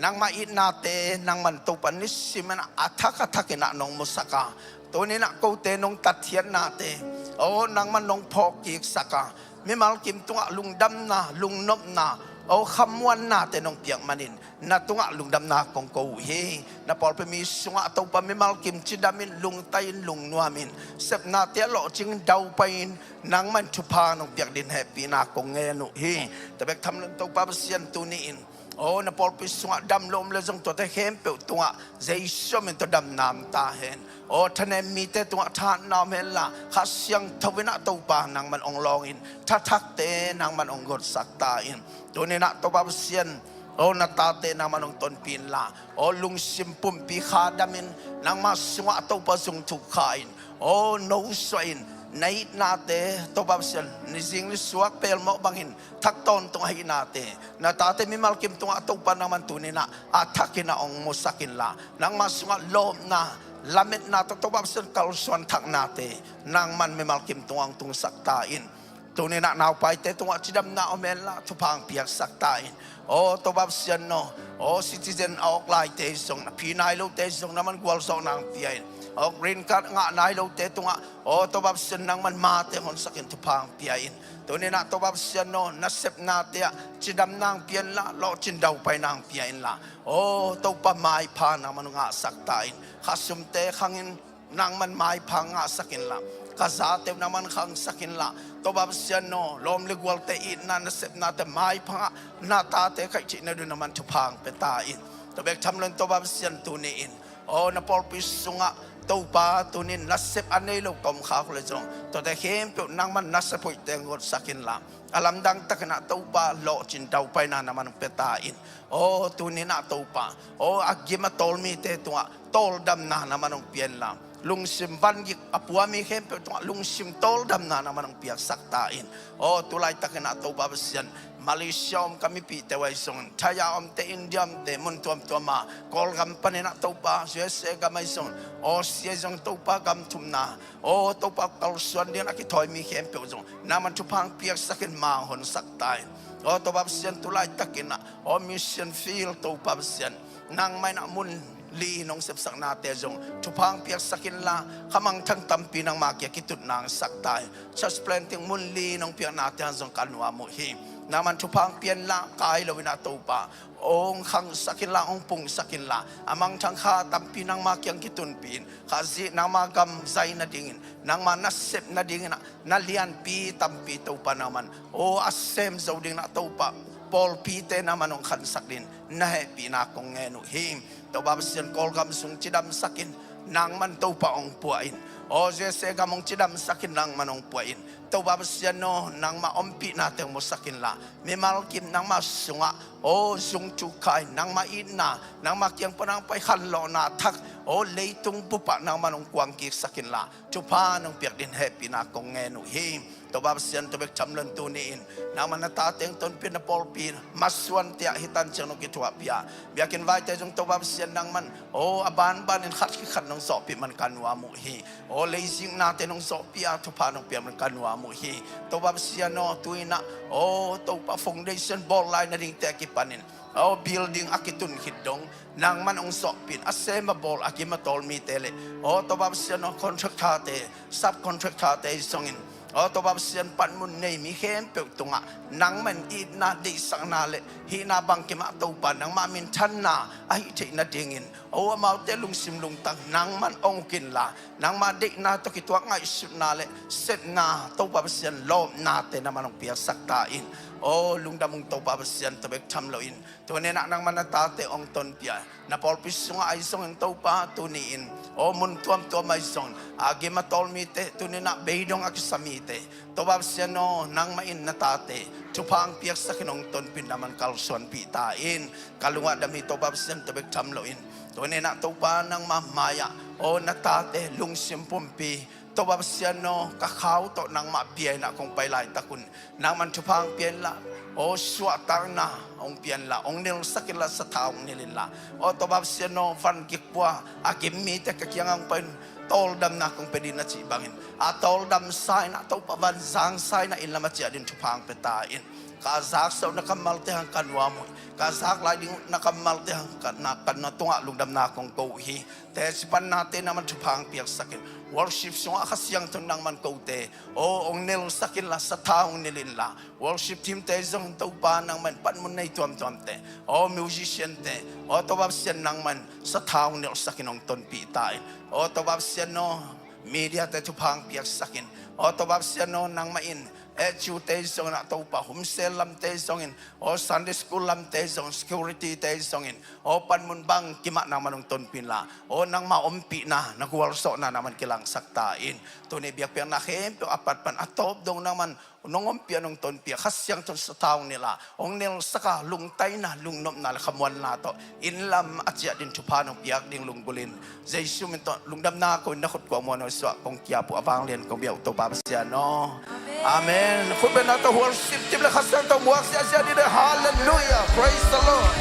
nangma itnate nangman Topa nisim in ah a thak a thak in ah nong musak a, tuni in ah kote nong tatkhiatnate, aw, nangman nong phawkkiksak a, mimal kim tungah lungdamna, lungnopna, aw, khamuannate nong piak manin na tungah lungdamna kong ko uh hi. Na pawlpi mi sungah Topa mimal kim cidamin, lungtaiin, lungnuamin, sepnate ah lawhcing daupain, nangman thupha nong piak dingin hehpihna kong ngen uh hi. Tua bek tham loin Topa Pasian, tuni in, aw, na pawlpi sungah dam lo om le zong tuate khempeuh tungah Jesu min tawh damna om ta hen. Aw, thanem mite tungah thahatna om hen la, Kha Siangtho in ah Topa nangman hong lawngin, thathakte nangman hong gotsak ta in. Tuni in ah Topa Pasian, aw, na tate nangman hong tonpih in la, aw, lungsim pumpi khadamin, nangma sungah Topa zung thuk kha in, aw, nosuahin, na itnate Topa Pasian, nizing nisuak pelmawh bangin thak tawntung ahihnate na tate mimal kim tungah Topa nangman tuni in ah a thak in ah hong musak in la, nangma sungah lawpna, lametna tawh Topa Pasian kalsuan thaknate nangman mimal kim tungah hong tungsak ta in. Tuni in ah naupaite tungah cidamna om hen la, thupha hong piaksak ta in. Aw, Topa Pasian aw, aw, citizen a awk laite zong, na phi nai lote zong nangman gualzawhna hong pia in. Aw, green card ngah nai lote tungah, aw, Topa Pasian nangman mate honsak in, thupha hong pia in. Tuni in ah Topa Pasian aw, na sepnate ah cidamna hong pia in la, lawhcing daupaina hong pia in la, aw, Topa maipha nangman hong ngahsak ta in. Khasumte khangin nangman maipha ngahsak in la, ka zate uh nangman khangsak in la, Topa Pasian aw, lawm le gualte itna, na sepnate maipha ngah, na tate kaih theihna dingin nangman thupha hong pia ta in. Tua bek tham loin Topa Pasian, tuni in, aw, na pawlpi sungah Topa, tuni in nasep a nei lo ka om khak uh le zong, tuate khempeuh nangman nasep hoihte hong gotsak in la, a lamdang takin ah Topa lawhcing daupaina nangman hong pia ta in. Aw, tuni in ah Topa, aw, a gim a tawl mite tungah tawldamna nangman hong pia in la, lungsim vangik a pua mi khempeuh tungah lungsim tawldamna nangman hong piaksak ta in. Aw, tu laitakin ah Topa Pasian, Malaysia om ka mipihte uh ahi zongin, Thai-a omte, India omte, mun tuamtuam a, Kawlgam panin ah Topa, U S A gam ahi zongin, Aussie ahi zongin Topa, gam thumna, aw, Topa kalsuan dingin a kithawi mi khempeuh zong nangman thupha hong piaksak in, ma hong honsak ta in. Aw, Topa Pasian, tu laitakin ah, aw, mission field Topa Pasian, nangmah in ah mun li nong sepsaknate zong thupha hong piaksak in la, kha mangthang tampi nangma kiang kitutna hong sak ta in. Church planting mun li nong piaknate hang zong ka nuam uh hi. Nangman thupha hong pia in la, kai lo in ah Topa, hong khangsak in la, hong pungsak in la, a mangthang kha tampi nangma kiang kitunpih in, Khazih nangma gam zai nadingin, nangma nasep nadingin ah na lianpi tampi Topa nangman, aw, a sem zo dingin ah Topa, pawlpite nangman hong khansak dingin na hehpihna kong ngen uh hi. Topa Pasian, Kawlgam sung cidamsak in, nangman Topa hong pua in. Aw, U S A gam hong cidamsak in, nangman hong pua in. Topa Pasian aw, nangma ompihnate hong musak in la, mimal kim nangma sungah, aw, zung thuk kha in, nangma itna, nangma kiang pan hong pai khanlawhna thak, aw, leitung bup ah nangman hong kuangkiksak in la, thupha nong piak dingin hehpihna kong ngen uh hi. Topa Pasian, tua bek tham loin tuni in, nangman na tate hong tonpih, na pawlpi masuante ah hi tan ciang nong kithuahpih a, biakinn vaite zong Topa Pasian nangman, aw, a banbanin khat khit khat nong zawhpih man ka nuam uh hi. Aw, leizingnate nong zawhpih a, thupha nong piak man ka nuam uh hi. Topa Pasian aw, tu in ah, aw, Topa, foundation bawl lai nadingte a kipanin, aw, building a kitun khit dong nangman hong zawhpih in, a sem a bawl, a gim a tawl mite le, aw, Topa Pasian aw, contractorte, subcontractorte ahi zongin, Aw Topa Pasian, panmun nei mi khempeuh tungah nangmah in itna, deihsakna le hihna bangkim ah Topa, nangmah minthanna a hih theih nadingin, aw amaute lungsim lungtang nangmah in hong uk inla, nangmah deihna tawh kituak ngaihsutna le sepna, Topa Pasian, lawpnate nangmah in hong piaksak ta in. Aw lungdam ung Topa Pasian, tua bek tham loin tuni-in ah nangmah na tate hong tonpih a, na pawlpi sungah ahi zongin Topa, tuni-in aw mun tuamtuam ahi zongin a gim a tawl mite, tuni-in ah beidong a kisa mite, Topa Pasian aw, nangmah in na tate thupha hong piaksakin hong tonpih in nangmah in kalsuanpih ta in. Ka lungah dam hi Topa Pasian, tua bek tham loin tuni-in ah Topa nangmah mai-ah aw na tate lungsim pumpi, Topa Pasian aw, ka khau tawh nangmah bia-in ah kong pai laitakun nangmah in thupha hong pia inla, aw suahtakna hong pia inla, hong nilsak inla, sathau hong nil inla. Aw Topa Pasian aw, van gik pua a gim mite ka kiangah hong pai-in tawldamna kong pia ding na cih bangin, a tawldamsa in ah Topa, van zangsa in ah inn lam a ciah ding thupha hong pia ta in. Ka zaksak uh na kammalte hang ka nuam uh hi, ka zak lai ding uh na kammalte hang ka na, ka na tungah lungdamna kong ko uh hi. Teci pannate nangmah in thupha hong piaksakin, worship sungah Kha Siangtho in nangmah in kote aw hong nilsak inla, sathau hong nil inla, worship team-te zongin Topa nangmah in panmun nei tuamtuamte, aw musician-te, aw Topa Pasian nangmah in sathau hong nilsakin hong tonpih ta in. Aw Topa Pasian aw, media-te thupha hong piaksakin, aw Topa Pasian aw, nangmah in H U-te zongin ah Topa, home cell lamte zongin, aw Sunday school lamte zongin, security-te zongin, aw panmun bangkim ah nangmah in hong tonpih inla, aw nangmah ompihna, na gualzawhna nangmah in kilangsak ta in. Tuni biakpiakna khempeuh a pat pan a tawp dong nangmah in nong ompih a, nong tonpih a, Kha Siangtho in sathau hong nil a, hong nilsak a, lungtaina, lungnopna le khamuanna tawh inn lam a ciah ding thupha nong piak ding lunggulhin, Jesu min tawh lungdamna ko-in na khut kuah muan aw suah kong kiap uh, a vanglian kong biak uh Topa Pasian aw. Amen. Khut bengna tawh worship team le Kha Siangtho muak ziahziah ni de. Halleluiah. Praise the Lord.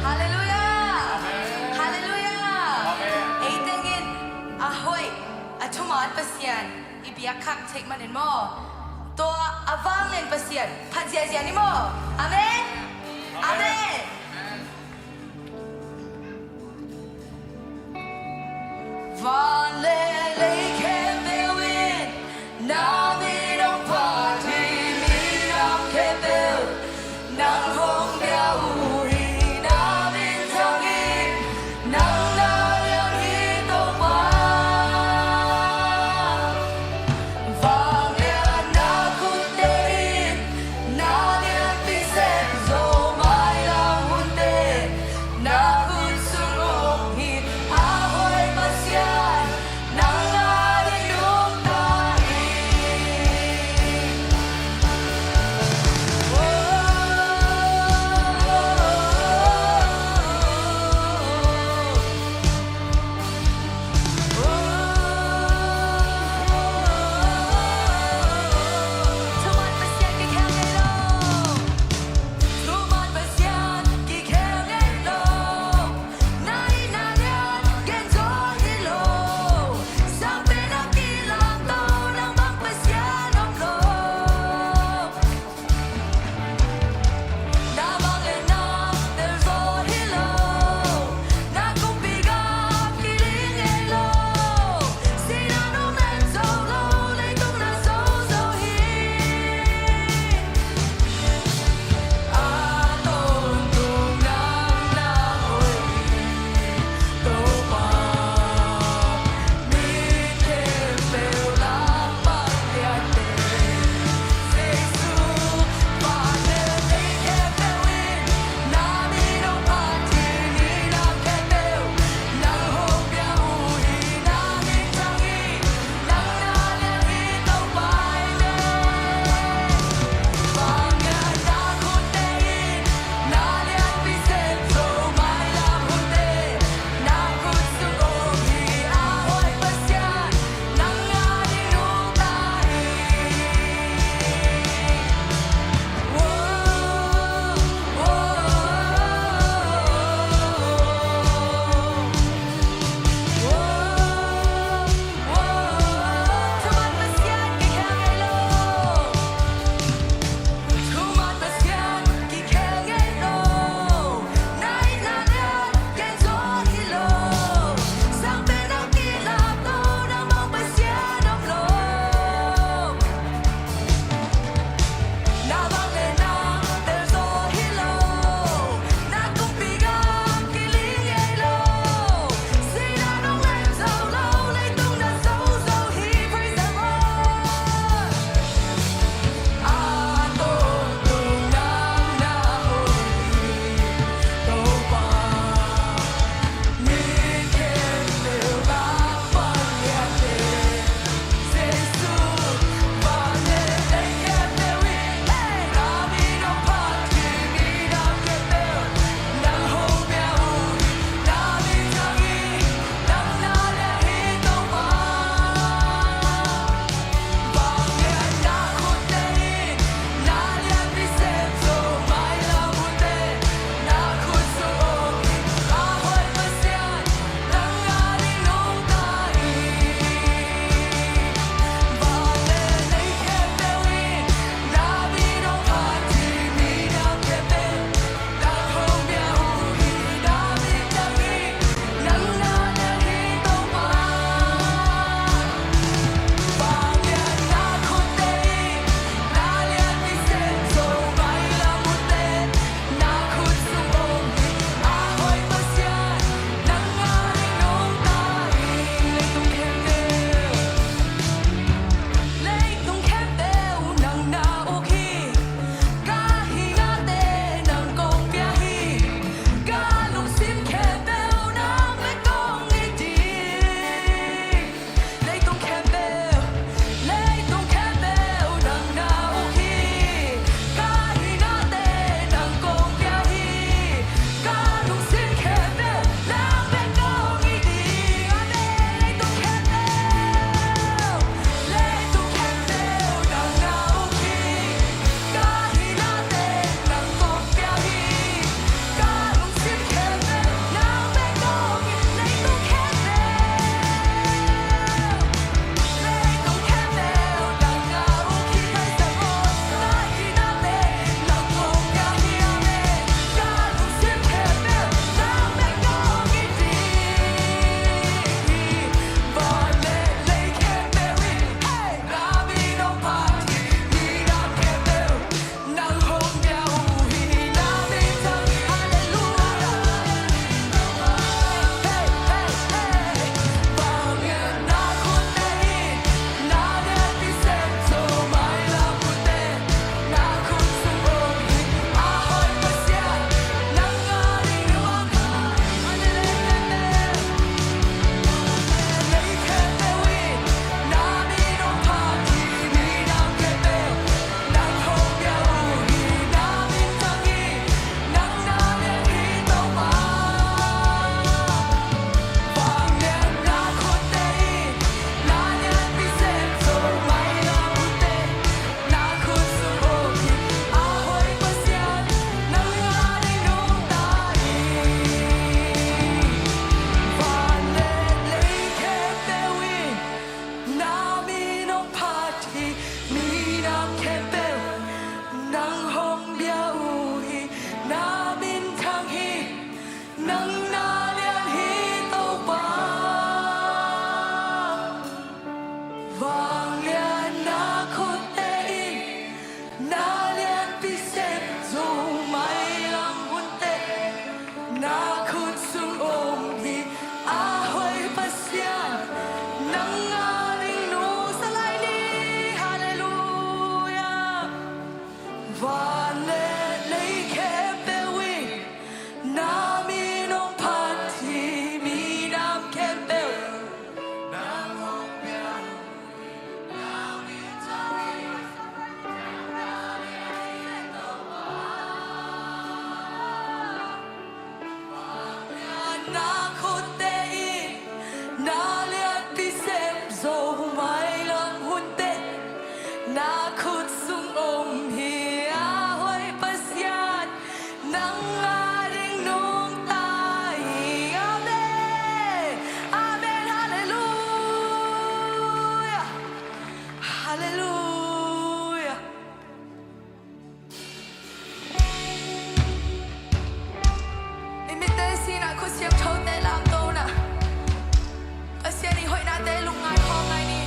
Halleluiah. Halleluiah. Ei tengin a hoih, a thuman Pasian i biak khak theih manin maw, tua a vanglian Pasian phat ziahziah ni maw. Amen. Amen. Van le lei khempeuh in na min hong phat hi, minam khempeuh nang hong bia uh hi, na min thang hi, nang na liang hi Topa. Vanglian na khutte in na lianpi sem zo, mailam hunte na khut sung om hi. A hoih Pasian, nang a Sung om hi a hoih Pasian, nang a ding nungta hi. Amen. Amen. Halleluia. Halleluia. I mitte sinah khut siangthote lamto unah Pasian i hoihnate lungngai khawm ngai ni.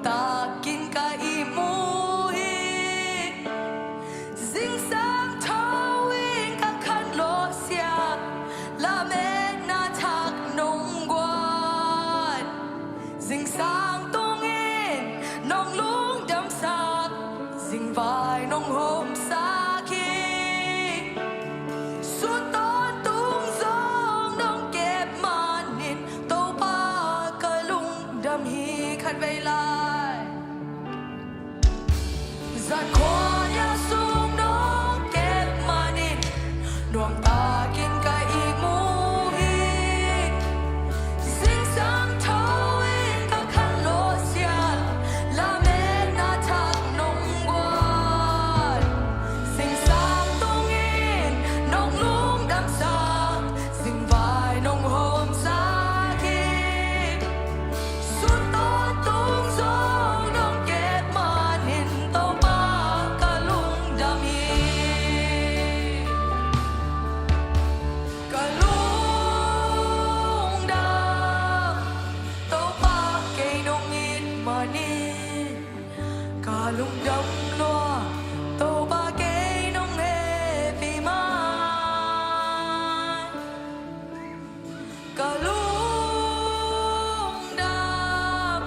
Takin ka ihmu hi. Zingsang tho in ka khanlawhsiat, lametna thak nong guan. Zingsang tungin nong lungdamsak, zingvai nong hawmsak hi. Sun tawntung zong nong kep manin, Topa ka lungdam hi. Khatvei lai. Zat khua nial sung nong kep manin, nuamtakin ka ihmu hi. Zingsang tho in ka khanlawhsiat, lametna thak nong guan. Zingsang tungin nong lungdamsak, zingvai nong hawmsak hi. Sun tawntung zong nong kep manin, Topa ka lungdam hi. Ka lungdam, Topa kei nong it manin, ka lungdam lua, Topa kei nong hehpih man. Ka lungdam,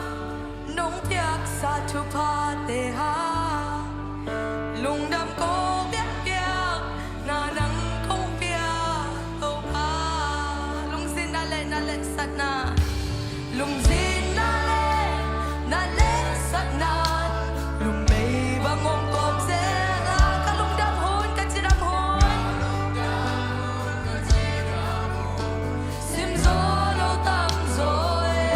nong piaksa thuphate hang, lungdam ko piakpiak, na nang kong pia, Topa. Lungzinna le na letsatna, lungzinna le na letsatna, lungmei bang om tuam zel a, ka lungdam hun, ka cidam hun. Sim zaw lo tam zaw e,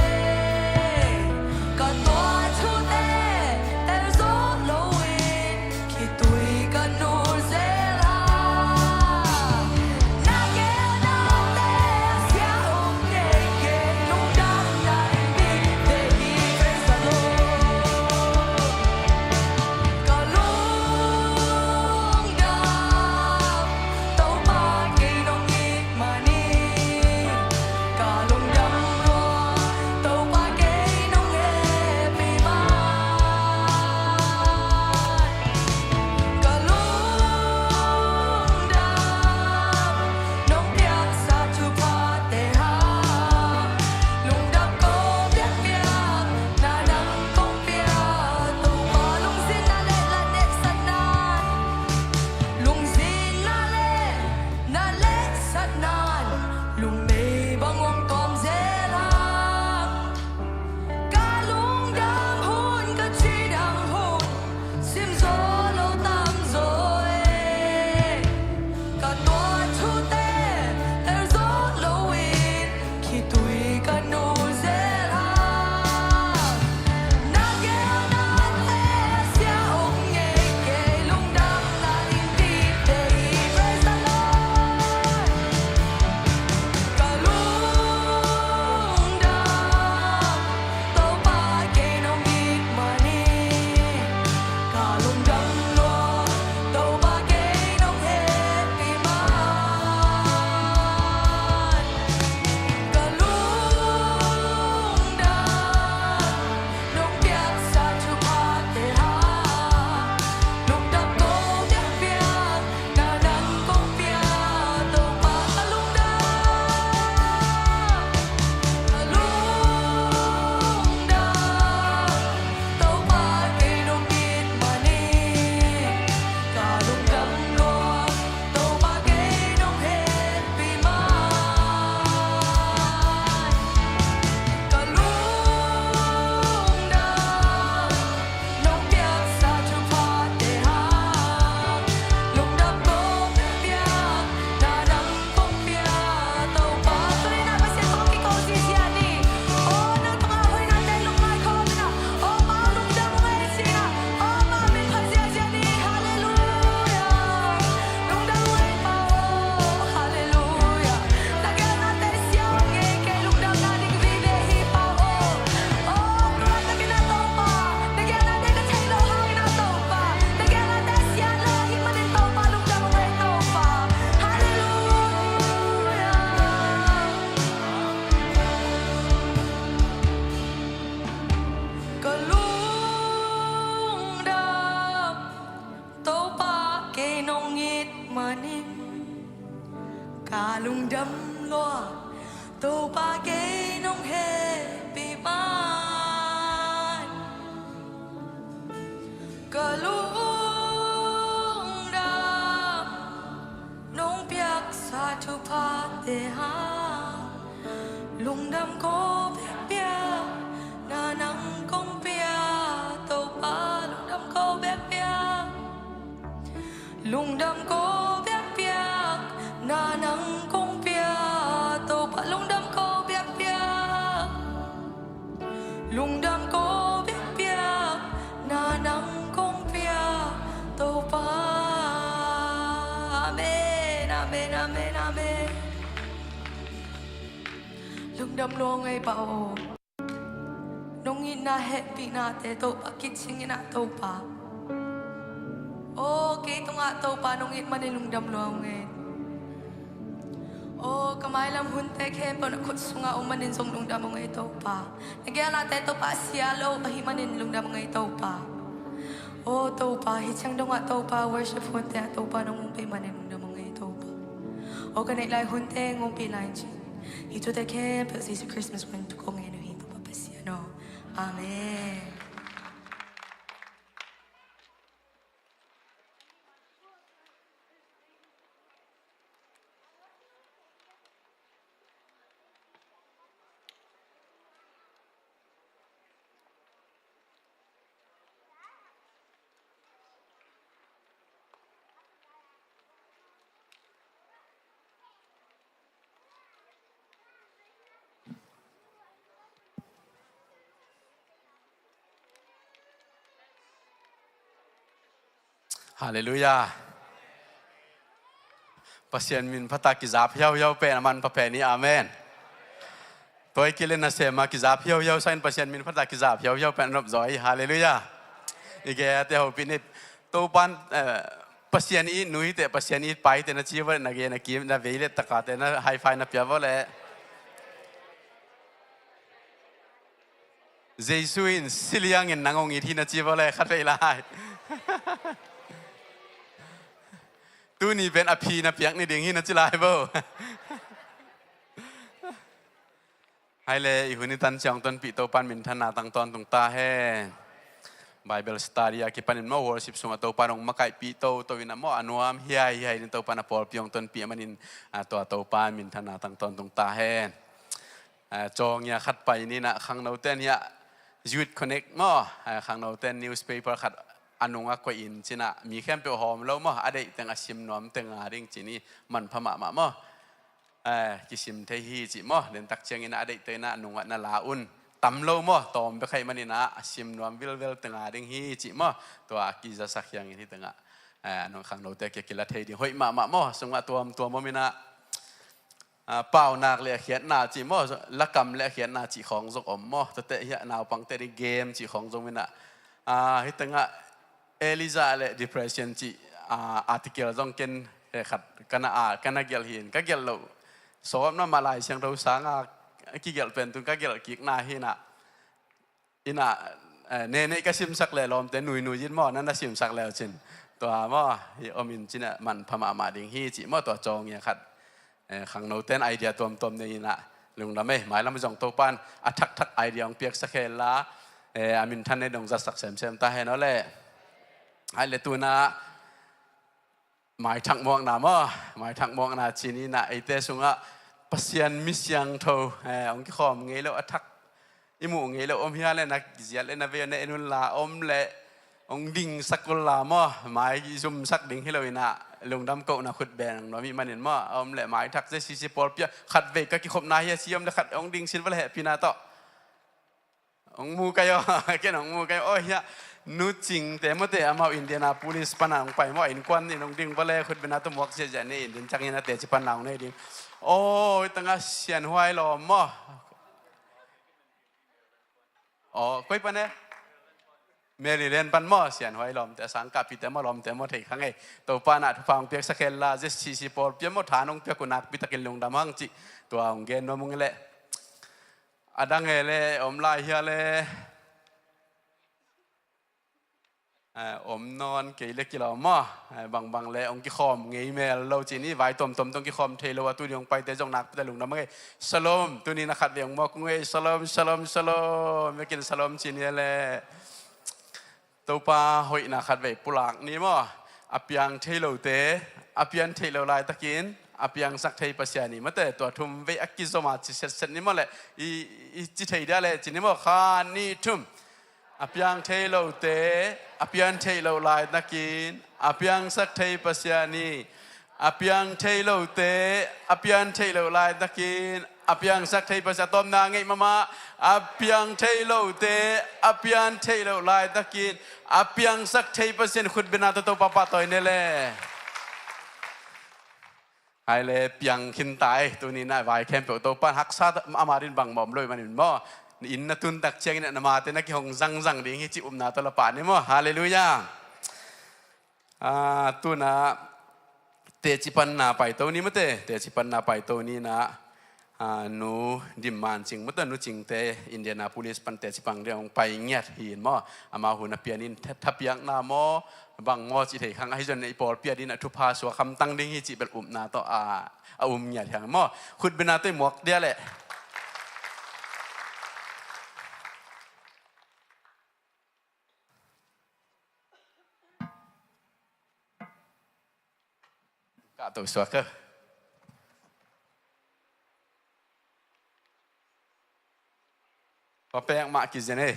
ka tuah thute tel zaw lo in, khitui ka nul zel a. Na geelnate a sia om kei kei, lungdamna in mi Lungdam ko bek pia, na nang kong pia, Topa lungdam ko bek pia. Lungdam ko bek pia, na nang kong pia, Topa lungdam ko bek pia. Lungdam ko bek pia, na nang kong pia, Topa. Amen, amen, amen, amen. Lungdam lua ung ei Pa aw. Nong itna hehpihnate Topa kicing in ah Topa. Aw, kei tungah Topa nong it manin lungdam lua ung ei. Aw, ka mailam hunte khempeuh na khut sungah om manin zong lungdam ung ei Topa. Na geelnate Topa sia lo ahih manin lungdam ung ei Topa. Aw Topa, hih ciang dongah Topa worship hunte ah Topa nong hong pia manin lungdam ung ei Topa. Aw, ka neih lai hunte hong ompih lai in cin. Hih thute khempeuh Jesu Christmas min tawh kong ngen uh hi Topa Pasian aw. Amen. Halleluiah. Pasian min phat a kizap hiauhiau pen a manpha pen hi. Amen. Tua hi kei leh nasem a kizap hiauhiau sa in, Pasian min phat a kizap hiauhiau pen a nopzaw hi. Halleluiah. I gei a te hopih ni. Topan, eh, Pasian it nu hi teh, Pasian it pa hi teh na ci vawleh, na gei na kim na vei leh takate na high five na pia vawleh. Jesu in si liangin nang hong it hi na ci vawleh khat vei lai. Tuni pen a phi na piak ni ding hi na ci lai bo. Hai le, i hun i tan ciang tonpih Topan minthanna tang tawntung ta hen. Bible study a kipanin maw, worship sungah Topan hong makaihpih toto in a maw, a nuam hiaihiai in Topan a pawlpi hong tonpih a manin, a, tua Topan minthanna tang tawntung ta hen. A, cawngia khat pai ni in a, khangnote in hiah Youth Connect maw, a, khangnote in newspaper khat a nungah koih in ci in a, mi khempeuh hawm lo maw, a deih teng a sim nuam teng a ding ci ni, manpha mahmah maw. A, kisim thei hi cih maw, den tak ciangin a deih teng in a nungah na la un. Tam lo maw, tawm bek ahih manin a, a sim nuam vilvel teng a ding hi cih maw. Tua a kizasak hiangin hi teng a, a, nong khangnote kia kila thei ding hoih mahmah maw, sungah tuamtuam om in a, a, paunak le a khiatna cih maw, lakam le a khiatna cih khawng zong om maw, tuate hiah naupangte ding game cih khawng zong om in a, a, hi teng a Elijah le depression cih, a, article zong ken, he khat, ka na, a, ka na gelh hi in, ka gelh loh. Sawm na mah Lai Siangtho sang a, kigelh pen tun ka gelh kikna hi in a, in a, eh, neneih ka simsak le lawmte nuinui in maw, na na simsak le uh cin. Tua maw, hi om in ci in a manpha mahmah ding hi cih maw, tua cawngia khat. Eh, khangnote in idea tuamtuam nei in a lungdam ei, mailam zong Topan a thakthak idea hong piaksak hen la, eh, a minthan nei dong zatsak semsem ta hen aw le. Hai le tu in a maithak muakna maw, maithak muakna ci ni in a eite sungah Pasian mi siangtho, eh, hong kikhawm ngei lo a thak i muh ngei lo om hia le na ziat le na vei na en un la om le hong dingsak un la maw, mai zumsak ding hi lo in a lungdam kohna khut beng nuam i hih manin maw, a om le maithak Z C C pawlpi ah khat vei ka kikhopna hi a ci om le khat hong ding sin va le hehpihna tawh. Hong mu kai aw, ken hong mu kai aw hiah. Nu Cingte mawte amau Indianapolis pan a hong pai maw, innkuan in hong ding va le khut beng na tawh muak ziahziah nei in din ciangin a teci pan na hong nei ding. Aw, hi teng a Sianhuai lawm maw. Aw, koi pan e? Maryland pan maw, Sianhuai lawmte, a sangkahpihte maw, lawmte maw, thei kha ngei. Topa in a thupha hong piaksak hen la, Z C C pawlpi ah maw, tha nong piak uh nakpi takin lungdam hang cih. Tua hong gen nuam ung ei le. A dang e le, om lai hia le. Eh, om nawn kei le kilawm maw. Eh, bangbang le hong kikhawm ngei mel lo ci ni, vai tuamtuam tawh hong kikhawm thei lo a tu ni hong paite zong nakpi tak lungdam hang ei. Shalom, tuni in a khat vei hong muak ung ei. Shalom, shalom, shalom. Vekin shalom ci ni le. Topa hoihna khat vei pulak ni maw. A piang thei lote, a pian theih lo laitakin, a piangsak thei Pasian hi mate, tua thum vei a kizom a ci setset ni maw le, i, i ci thei dia le ci ni maw, khat, nih, thum. A piang thei lote a pian theih loh laitakin a piangsak thei Pasian hi. A piang thei lote a pian theih loh laitakin a piangsak thei Pasian, a tawpna ngeih mahmah. A piang thei lote a pian theih loh laitakin a piangsak thei Pasian, khutbetna tawh Topa pahtawi ni le. Hai le piang khin ta ei, tuni na vai khempeuh Topa in haksa, ama din bang mawm lo i manin maw. Inn na tun tak ciangin na mate na kihong zangzang ding hi cih upna tawh la pah ni maw. Halleluiah. Ah, tuna teci panna paito ni mate, teci panna paito ni na, ah, nu Dim Man Cing mate, nu Cingte Indianapolis pan teci pang ding hong pai ngiat hi in maw. Amau hun a pian in tha-, thapiakna maw, bang maw cih thei khang ahi zong i pawlpi a din a thupha suak hamtang ding hi cih bel upna tawh a, a um ngiat hiang maw. Khutbetna tawh i muak dia leh. Ka to suak ka. Papek mah kizen ei.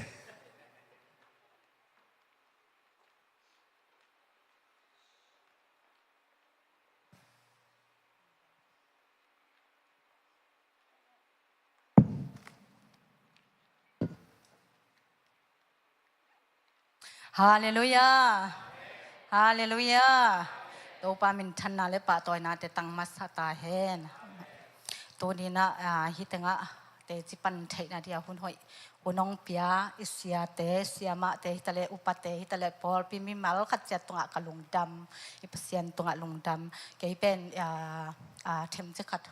Halleluiah. Halleluiah. Topa minthanna le pahtawinate tang masa ta hen. Tuni na, ah, hih tengah teci pan theihna dia hun hoih hun hong pia i siate, siamahte hi ta leh, upate hi ta leh, pawlpi mimal khat ciat tungah ka lungdam, i Pasian tungah lungdam. Kei pen, ah, ah, themci khat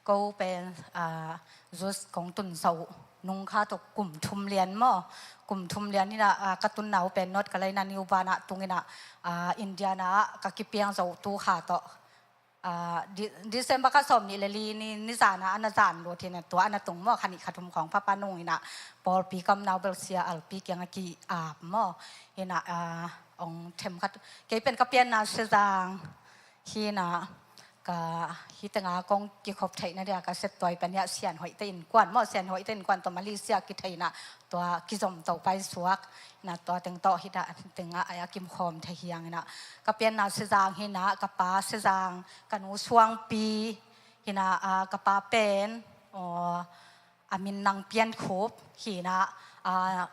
ko pen, ah, Zeus kong tun zo nung kha tawh kum thum lian maw. Kum thum lian hi na, ah, ka tunna uh pen North Carolina New Bern ah tung hi na, ah, Indiana ah ka kipiang zo tu kha tawh. Ah, Di-, December kha sawm nih le li ni, ni zan ah a na zan lut hi na, tua a na tung maw, kha nih kha thum khawng papa nung hi na, pawlpi kamnau bel sia alpi kiang a ki-ap maw. Hi na, ah, ong them khat. Kei pen ka pianna Sezang hi na, ka hih tengah kong kikhop theihna dia ka septuai pan hiah Sian Hoihte innkuan maw, Sian Hoihte innkuan tawh Malaysia kithei na, tua kizom to paisuak na, tua teng tawh hih dah tengah a kimkhawm thei hiang na. Ka pianna Sezang hi na, ka pa Sezang, ka nu Suangpi hi na, ah, ka pa pen, aw, a min Nang Pian Khup hi na, ah,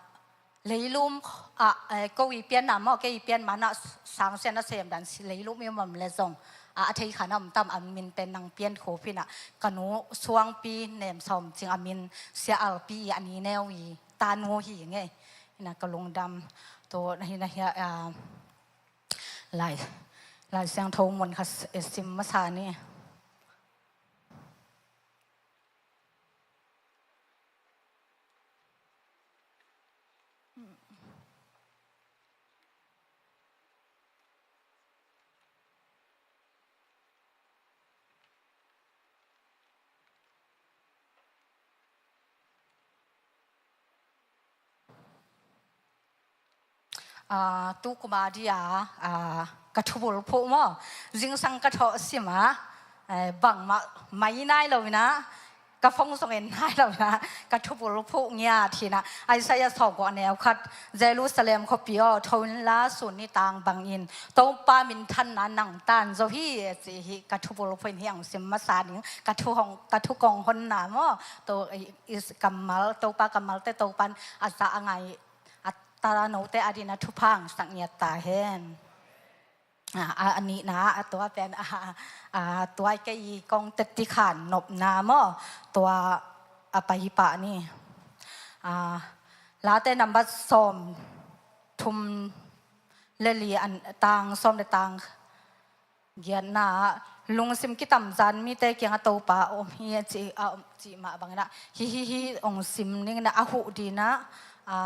Leilum, ah, eh, ko i pianna maw, kei i pian manah Sang Sian a sem dan si Leilum i om le zong, ah, a thei kha na om tam, a min pen Nang Pian Khup hi na, ka nu Suangpi Nem Sawm Cing, a min Sia Alpi i a ni neu i tanu hi ngei. Hi na ka lungdam to na hi na hia, ah, Lai, Lai Siangtho mun kha s-, eh, sim masa ni. Ah, tu kuma dia, ah, ka thubul phuh maw, zingsang ka thawh sim a, eh, bangmah mai nai lo ina, ka phone zong en nai lo ina, ka thubul phuh ngiat hi na. Isaiah sawmguk a neu khat, Jerusalem khuapi aw, tho inla, sun ni tang bangin Topa minthanna nang tan zo hi, ci hi. Ka thubul phuh in hi ang sim masa ding, ka thu hong, ka thu kong honna maw, to, i, i, kammal, Topa kammalte Topan a za a ngai a tanote a dina thupha ang sak ngiat ta hen. A, a, a nihna, a tua pen, a, a, tua kei kong teti khan nopna maw, tua a pai hi pah ni. A, Late number sawm thum le li an, tang sawm le tang giatna, lungsim kitamzan mite kiangah Topa om hi a ci, a, cih mah bangin ah, hi, hi, hi, ong sim ningin ah, a huh dina, a,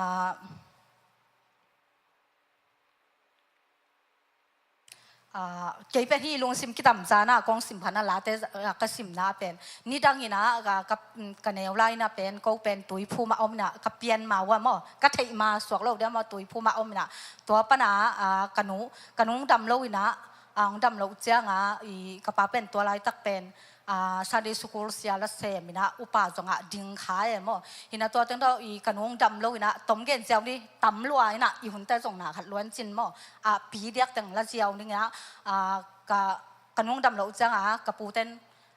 Ah, kei pen hi lungsim kitamzana kong sim phana Late, ah, ka simna pen. Nidangina, ah, ka, ka neu laina pen, ko pen Tuiphuma omina, ka pian ma ua maw, ka theih ma suak lo dia maw, Tuiphuma omina. Tua pana, ah, ka nu, ka nung dam lo ina, a hong dam loh cianga i ka pa pen tua laitak pen, a, Sunday school sia la sem ina upa zongah ding kha e maw. Hina tua teng tawh i ka nu hong dam lo ina tom gen ziau ni tam lua ina i hunte zong na khat luan cin maw. A, pi diak teng la ziau ni ina, a, ka, ka nu hong dam loh cianga ka puten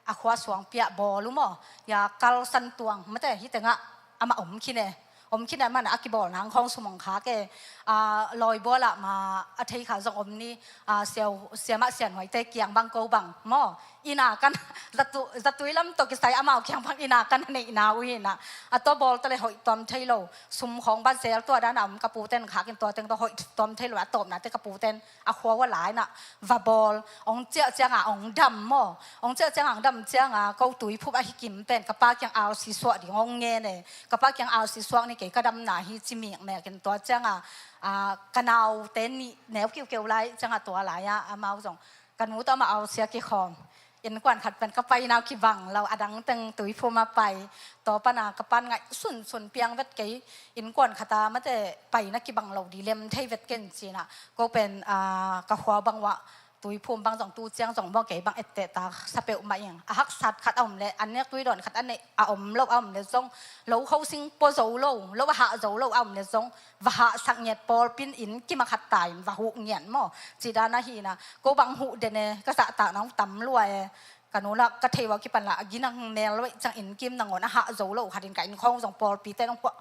a khua suang piah bawl uh maw. Ya kal san tuang mate hi tengah amah om khin e. Om khin e, amah na a kibawl nang khawng sumong kha ke. A, lawi bawl ah ma a thei kha zong om ni, a, siau, siamah sianhuaite kiang bang ko bang maw. Ina kan zatu, zatui lam tawh kisai amau kiang bang ina kan neihna uh hi na. A tua bawl ta le hoih tuam thei lo. Sum khawng ba zel tua dana om ka puten khakin tua teng tawh hoih tuam thei lo a tawpna te ka puten a khua ua lai na va bawl, ong ciah cianga ong dam maw. Ong ciah cianga ong dam cianga ko Tuiphup a hi kim pen ka pa kiang alsi suah ding ong ngen e. Ka pa kiang alsi suak ni kei ka damna hi ci mikmekin tua cianga, a, ka naute nih neu kiukeu lai cianga tua lai-a amau zong ka nu tawh amah alsi a kikhawm. Innkuan khat pen ka paina uh kibang lo, a dang teng Tuiphum a pai. Tua pana ka pan ngaih sunsun piang vet kei. Innkuan khata mate paina kibang lo di lem thei vet ken cina. Ko pen, a, ka khua bang uah Tuiphum bang zong tu ciang zong maw kei bang etteh ta sa peuhmah ing. A haksat khat a om le, an nek tui dawn khat a neih a om lo a om le zong, lo khosing pua zo lo, lo a hah zo lo a om le zong, va hahsak ngiat pawlpin inn kim a khat ta in va huh ngiat maw. Ci dan ahi na, ko bang huh den e, ka zahtakna hong tam lua e. Ka nu la ka thei ua kipan la a ginang mel lo e, ciang inn kim nangawn a hah zo lo khat in ka inn khawng zong pawlpi te nong huah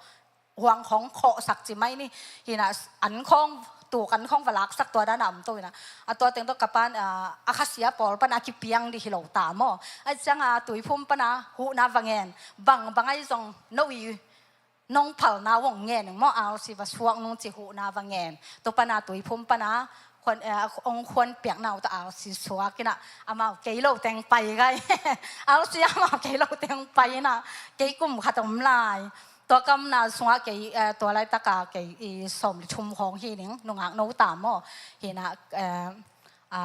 huang khawng khawhsak ci mai ni. Hina an khawng, tuk an khawng va laksak tua dana om to hina. A tua teng tawh ka pan, a, a khasia pawl pana kipiang di hi lo ta maw. A cianga Tuiphum pana huhna va ngen. Bang, bang ai zong no i nong phalna vong ngen maw, alsi va suak nung ci huhna va ngen. Tua pana Tuiphum pana khuan, eh, ong khuan piakna uh ta alsi suak ina. Amau kei lo teng pai gai. Alsi amau kei lo teng pai ina. Kei kum khat om lai. Tua kamna sungah kei, eh, tua laitaka kei i sawm le thum khawng hi ning, nungak no ta maw. Hina, eh, a,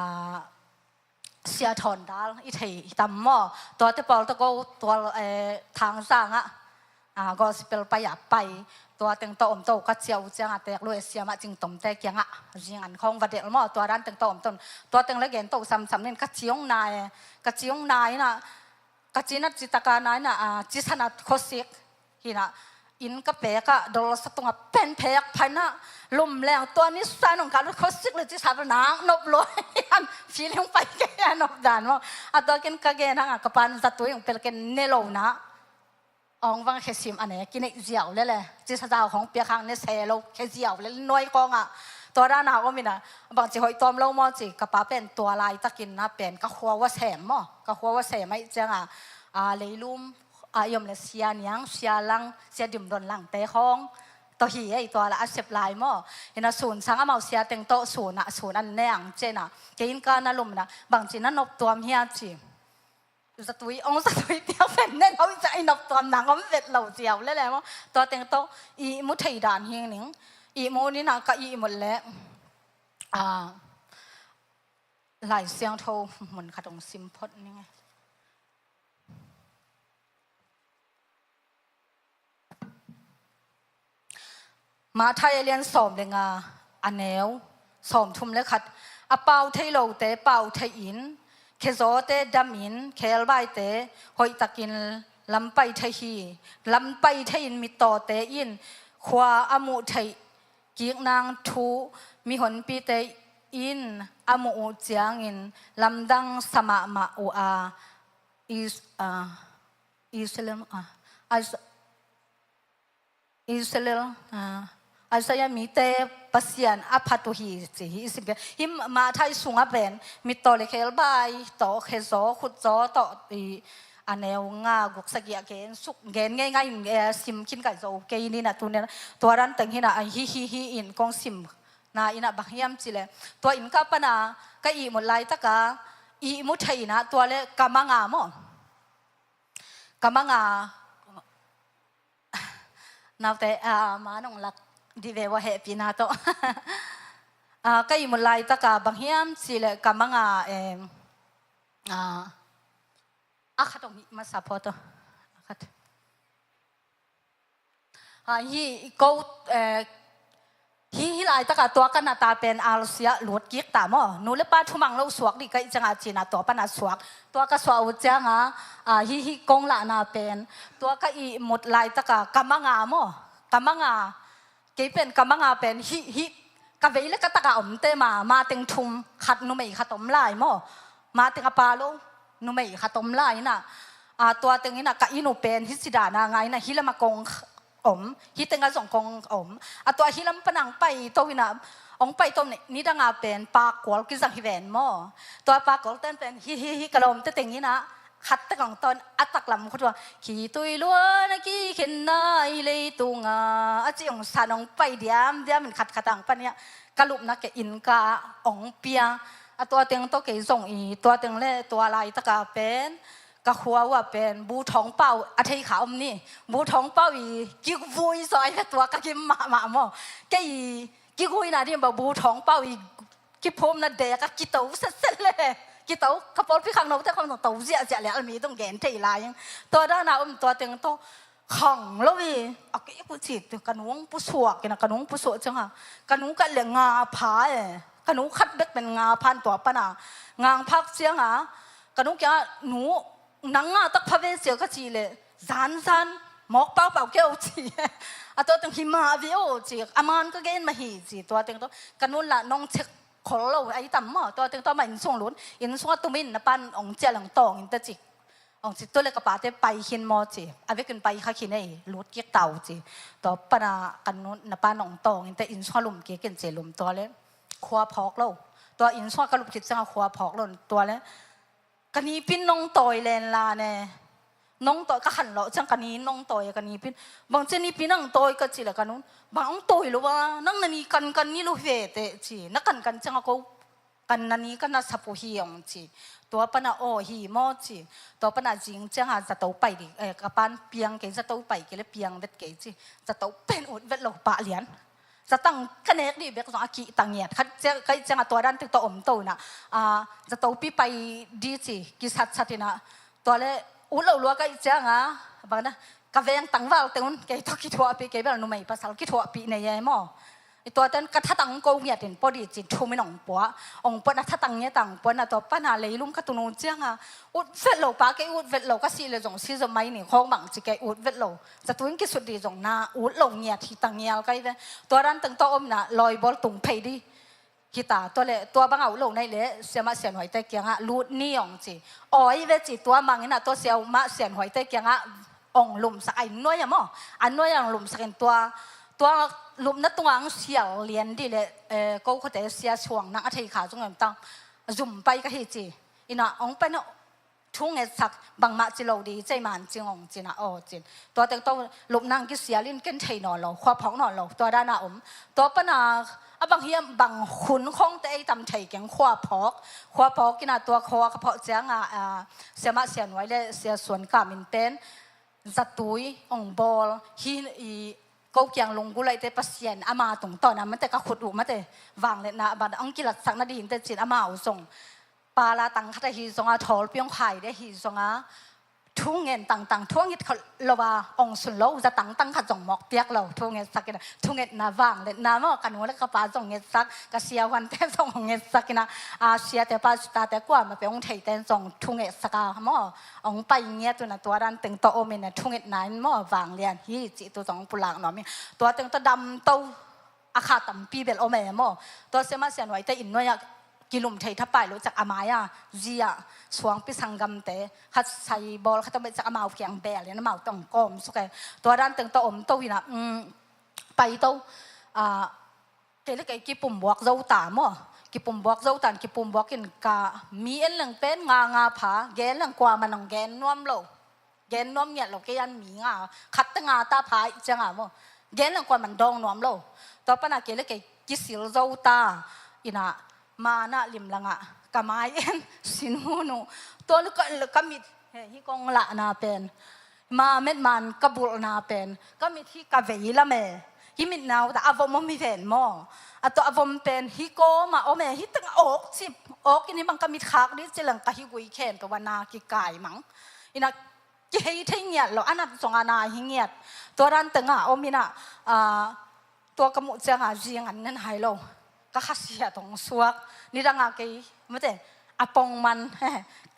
Sia Thawn Dal i thei hi tam maw. Tuate pawl tawh ko tual, eh, Thangzangah, a, gospel pai a pai. Tua teng tawh om to ka ciah uh ciangah tek lu e siamah Cing Tomte kiangah zing an khawng va delh maw. Tua dan teng tawh om to. Tua teng le gen to samsam nin ka ciong na e. Ka ciong na ina Ka cinat citaka na ina, a, cisanat khuasik. Hina, inn ka pek ah, dol sa tunga pen pek phaina, lum leng tua ni sa nung ka lut khuasik le cisa bel nak nop lo. Hian, feeling pai kei a nop dan maw. A tua kin ka gen hanga, ka pan zatui ung pel ken ne lo na. Ong vang khe sim a ne, kineih ziau lele. Cisa zau hong piak hang ne se lo, khe ziau lele, nuai kong ah. Tua dan a om ina, bangci hoih tuam lo maw ci, ka pa pen tua laitakin na pen, ka khua ua sem maw. Ka khua ua sem aih cianga, a, leilum, a, i om le sia niang, sia lang, sia dimdon lang te khawng. Tua hi ei tua la a sep lai maw. Ina sun sang amau sia teng tawh sun a, sun an neang cena. Kei in ka na lum na, bangci na nop tuam hia ci. Zatui, ong zatui tiang pen nen ho i ca i nop tuam nang om vet lo ziau lele maw. Tua teng tawh, i mu thei dan hing ning. I mu ni na ka i mut le. A, Lai Siangtho mun khat ong sim phot ning e. Matthai a lian sawm le nga, a neu sawm thum le khat. A pau thei lote pau thei in, khezawte dam in, khelbaite hoihtakin lampai thei hi. Lampai thei in mittawte in khua a muh theih kik nang thu mihonpite in a muh uh ciangin lamdang sa mahmah uh a, Is-, a, Israel, a, Is-, Israel, a, Isaiah mite Pasian a phat uh hi ci hi i sim kei. Hih Matthai sungah pen mittaw le khelbai tawh, khezaw khutzaw tawh, i, a neu nga guk sagih a gen suk, gen ngeingai in, eh, sim khin kai zo kei ni na tu ni na. Tua dan teng hi na, a, hi, hi, hi in kong sim na ina bang hiam ci le. Tua inn ka pana ka ihmut laitaka ihmu thei ina tua le ka manga maw. Ka manga, naute, a, ma nong lak di ve ua hehpihna tawh. A, ka ihmut laitaka bang hiam ci le ka manga, em, a, a khat ong hih masa phot aw. A khat. A, hi ko, eh, Hih, hih laitaka tua ka nata pen alsiah lut kik ta maw. Nu le pa thumang lo suak dih ka hih cianga cina tua pana suak. Tua ka suah uh cianga, a, hih, hih kong lahna pen. Tua ka ihmut laitaka ka manga maw. Ka manga. Kei pen ka manga pen hih, hih. Ka vei le ka taka omte ma, ma teng thum khat numei khat om lai maw. Ma teng a pa lo numei khat om lai ina. A, tua teng ina ka inn uh pen hih cidana ngai ina hih lama kong om, hih tenga zong kong om. A tua hih lam pana hong paito ina, hong paito ni, nidanga pen pakkual kizang hi ven maw. Tua pakkual ten pen hih, hih, hih ka lawmte teng ina, khat teng hong ton a taklam khut ua, khi tui luan a kikhen nai leitunga, a ci hong san hong pai diamdiam in khat khat hong pan ia, ka lupna kei inn ka hong pia. A tua teng tawh kei zong i, tua teng le tua laitaka pen, ka khua uh a pen, bu thawngpau a thei kha om ni. Bu thawngpau i kivui zaw ai ve tua ka gim mahmah maw. Kei i kiguina ding ba bu thawngpau i kiphumna dek a kito setset le. Kito ka pawlpi khangnote khawm zong to ziahziah le a mi dong gen thei lai ing. Tua dana om tua teng tawh khang lo i. A kei ku ci tu ka nung pusuak ina ka nung pusuak cianga. Ka nung ka le nga pha e. Ka nung khat bek pen nga phan tua pana. Ngang phak cianga. Ka nung kia nu nang nga tak pha ve cia ka ci le, zan zan, mawk pau pau keu ci. A tua teng hi ma ve o ci, a man ka gen ma hi ci, tua teng tawh, ka nun la nong cek khol lo, ai tam maw, tua teng tawh ma inn sung lun, inn sung a tumin na pan ong cia lang tawng in ta ci. Ong ci tu le ka pate pai hin maw ci, a vekin pai kha khin ei, lut kik tau ci. Tua pana ka nun na pan ong tawng in ta inn sung a lum kik in ci lum tua le, khua phawk lo. Tua inn sung a ka lup kik cianga khua phawk lo, tua le, ka nipin nong tawi len la ne. Nong tawi ka khan lawh ciang ka ni nong tawi ka nipin. Bang cia nipin ang tawi ka ci le ka nun. Bang ang tawi lo a, nang na ni kankan ni lo ve te ci. Na kankan cianga ko kan na ni ka na sapu hi ong ci. Tua pana aw hi maw ci. Tua pana zing cianga zato pai di, eh, ka pan piang kei zato pai kei le piang vet kei ci. Zato pen ut vet lo pah lian. Zatang ka nek dih bek zong a kihta ngiat. Khat ciang, ka ih cianga tua dan tek tawh om to ina. A, zatopi pai di ci, kisatsat ina. Tua le, ut lo lua ka ih cianga, bang na, ka veng tangval te un, kei tawh kithuahpih, kei bel numei pasal kithuahpih nei e maw. I tua ten ka thatang ko ngiat in pawh di ci, thumin ong pua. Ong pua na thatang ngiat ang pua na tua pana leilum ka tunu cianga. Ut vet lo pa kei ut vet lo ka si le zong si zong mai ni khawng bang ci kei ut vet lo. Zatuin kisut di zong na ut lo ngiat hi ta ngial kai ve. Tua dan teng tawh om na lawibawl tung phei di. Hi ta, tua le, tua bang a ut lo nei le, siamah sianuaite kiangah, lut ni ong ci. Awi ve ci tua mang ina tua siamah sianuaite kiangah, ong lumsak ai nuai a maw. A nuai a ong lumsak in tua, tua lupna tunga ang sial lian di le, eh, ko khote sia suang nang a thei kha zong em tang. Zum pai ka hi ci. Ina ong pai na thu ngetsak bangmah ci lo di cei man cing ong cina aw cin. Tua teng tawh lupna ang kisialin ken thei nawn lo, khua phawk nawn lo, tua dana om. Tua pana a bang hiam bang hun khawngte ei tam thei keng khua phawk. Khua phawk ina tua khua ka phawk cianga, a, siamah sianuai le sia suan kamin pen zatui ong bawl hi i ko kiang lunggulh aite Pasian ama tungtawn a mate ka khut uh mate vangliatna bang ang kilatsakna dihinte cin ama uh zong. Pala tang khat ahi zonga, thawlpi ong khai dih ahi zonga, thu ngen tangtang, thu a ngit khat lo a, ong sun lo, za tangtang khat zong mawk piak lo, thu ngetsak ina, thu ngetna vangliatna maw, ka nu le ka pa zong ngetsak, ka siahuante zong ong ngetsak ina, a siate pastorte kuamah peuh ong theite zong thu ngetsak a maw, ong pai ngiat una tua dan teng tawh om ina, thu ngetna in maw, vanglian hi, cih tu zong pulak nuam hi, tua teng tawh damto, a kha tampi bel om e maw. Tua siamah sianuaite inn nuai-ah kilum thei thapai lo cak a mai-a, zi-ah, suangpi sanggamte, khat sai bawl, khat a mai cak amau kiang bel in amau tong kawm suk e. Tua dan teng tawh om to ina, um, pai to, a, kei le kei kipumbuak zo ta maw. Kipumbuak zo ta in kipumbuak in ka mi en leng pen nga nga pha, gen leng kuaman ong gen nuam lo. Gen nuam ngiat lo kei an mi nga, khat te nga ta pha ih cianga maw. Gen leng kuaman dawng nuam lo. Tua pana kei le kei kisil zo ta. Ina, mana limlanga, ka mai en, sin hun uh. Tua lu ka, ka mit, he, hi kong lahna pen. Ma met man ka bulhna pen. Ka mit hi ka vei lam e. Hi mit nau ta, a vom om hi ven maw. A tua a vom pen, hi kawma om e, hi teng awk cip. Awk in hi bang ka mit khak di ci leng ka hi gui khen tua na kikai mang. Ina, kihei thei ngiat lo, a nat zonga na hi ngiat. Tua dan tenga om ina, a, tua ka muh cianga zing an nen hai lo. Ka khasiat hong suak. Nidanga kei mate a pongman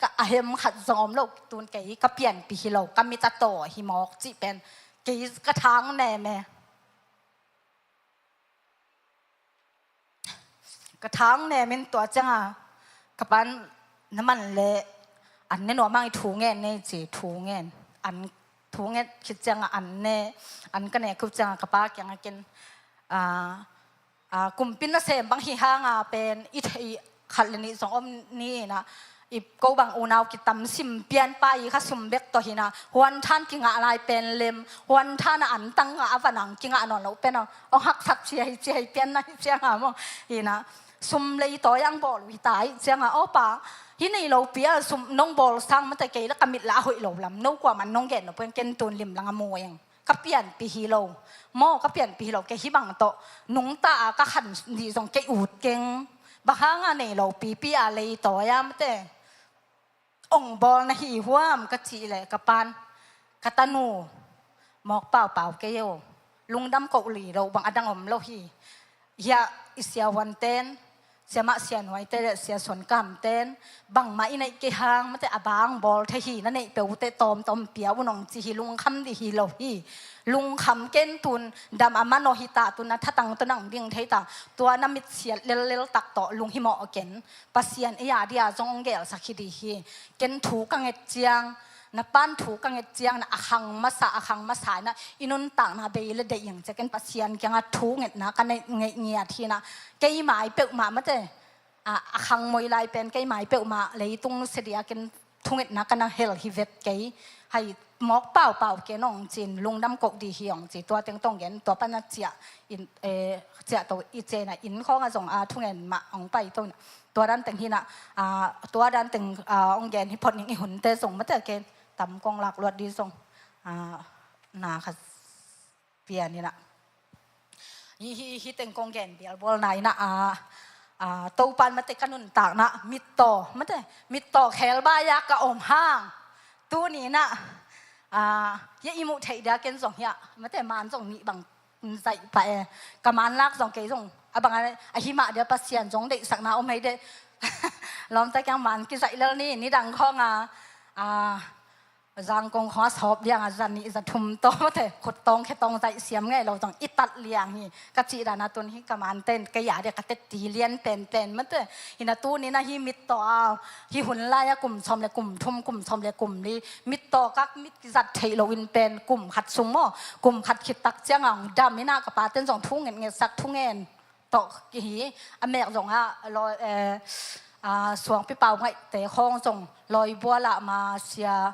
ka a hem khat zong om lo. Tun kei ka pianpih hi lo, ka mit a taw hi mawk cih pen kei ka thang nem e. Ka thang nemin tua cianga ka pan na man le an ne nuam ang i thu ngen nei ci thu ngen. An thu ngen khit cianga an ne, an ka ne khit cianga ka pa kianga ken a, a, kumpin na sem bang hi hanga pen i thei khat le nih zong om ni ina i ko bang unau kitam sim pian pa i kha sum bek tawh hina huan than kingah lai pen lem huan than a an tang ngah a vanang kingah nawn lo pen a ong haksak cia hi cia hi pian na hi cianga maw hina sum lei tawi ang bawl uh hi ta hi cianga aw pa hi nei lo pi a sum nong bawl sang mate kei la ka mit la a hoih lo lam no kuaman nong gen lo pen ken tun lim lang a mu eng. Ka pianpih hi lo maw ka pianpih hi lo kei hi bang tawh nungta a ka khan nih zong kei ut keng bang hanga nei lo pipi a lei tawi a mate ong bawl na hi huam ka cih leh ka pan ka tanu mawk paupau kei o lungdam koh li lo bang a dang om lo hi. Hiah i siahuanten siamah sianuaite le siason kamten bangmah i neih kei hang mate a bang bawl thei hi na neih peute tawmtawm pia u nong ci hi lungkham dih hi lo hi. Lungkham ken tun dam a manawh hi ta tun na thatang tawh nang ding thei ta tua na mitsiat lellel tak tawh lunghimawh ken Pasian ei a dia zong ong gelsak hi dih hi. Ken thu ka nget ciang na pan thu ka nget ciang na a khang masa a khang masa na i nuntakna bei le deih ing cia ken Pasian kianga thu ngetna ka neih ngeih ngiat hi na keimai peuhmah mate a, a khang moi lai pen keimai peuhmah leitung sedia ken thungetna ka na hel hi vet kei hai mawk paupau ken ong cin lungdam koh dih hi ong ci tua teng tong gen tua pana ciah in eh, ciah to i cena inn khawng a zong a thungen mah ong pai to tua dan teng hina a tua dan teng a ong gen hi phot ning i hunte zong mate ken tam kong lak luat dih zong a na kha pian ina hi hi hi teng kong gen bialbawlna ina a a topan mate ka nuntakna mittaw mate mittaw khelbaia ka om hang tuni ina a ya i muh theih dia ken zong hia mate man zong nih bang zaih pah e ka man lak zong kei zong a bang a hi mah dia Pasian zong deihsakna om hei de lawmta kiang man kizaih lel ni nidang khawng a a Zangkong khong a sawp liang a zan nih za thum tawh mate khut tawng khe tawng zaih siam ngei lo zong i tat liang hi ka cih dan a tun hi ka man ten ka ya dia ka teti lian pen pen mate hina tuni na hi mittaw a hi hun lai a kum sawm le kum thum kum sawm le kum li mittaw kak mit kizat theih lo in pen kum khat sung maw kum khat khit tak ciang a ong dam ina ka pa ten zong thu ngen ngetsak thu ngen tawh hi a mek zong a lawi eh, a suangpi pau ngaihte khawng zong lawi buala ma sia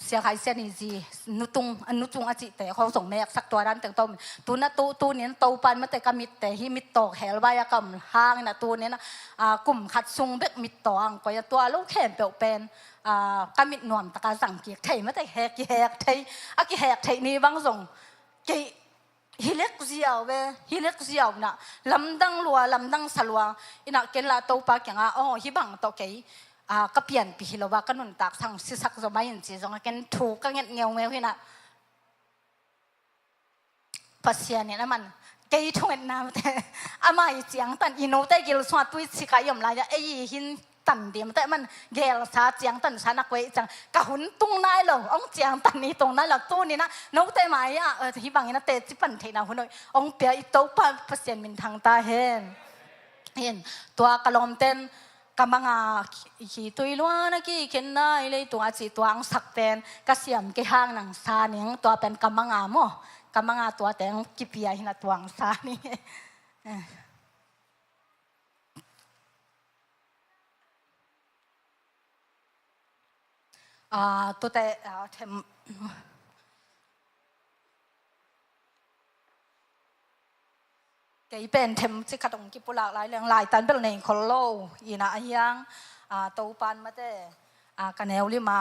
sia khai sia ni zi nutung nutung a cihte khawng zong meksak tua dan teng tawh tuna tu tunin topan mate ka mitte hi mit tawk hel vai a kam hangin a tunin a kum khat sung bek mit tawh ang koih a tua lo khempeuh pen a ka mit nuam taka zang kik thei mate hek kihek thei a kihek thei ni bang zong kei hi lek ziau ve hi lek ziau na lamdang lua lamdang sa lua ina ken la topa kianga aw hi bang tawh kei a ka pianpi hi lo va ka nuntak sang sisak zaw mai in ci zong a ken thu ka nget ngeungeu hi na Pasian in a man kei thungetna mate a mai ciangtan i note gil sunga tui cika i om lai a ei hin tan dim te man gelsa ciangtan sa na kuai ciang ka hun tung nai lo ong ciangtan ni tung nai lo tuni na note mai a hi bangin a te ci pan theina hun ong pia i topa Pasian min thang ta hen hin tua ka lawmten ka manga hi tui luan a ki khen nai lei tung a ci tua ang sak ten ka siam ke hang nang sa ning tua pen ka manga mo ka manga tua teng kipia hin a tuang sa ni a tute a them kei pen them ci khat ong kipulak lai leng lai tan bel nei khol lo ina a hiang a topan mate a ka neu lima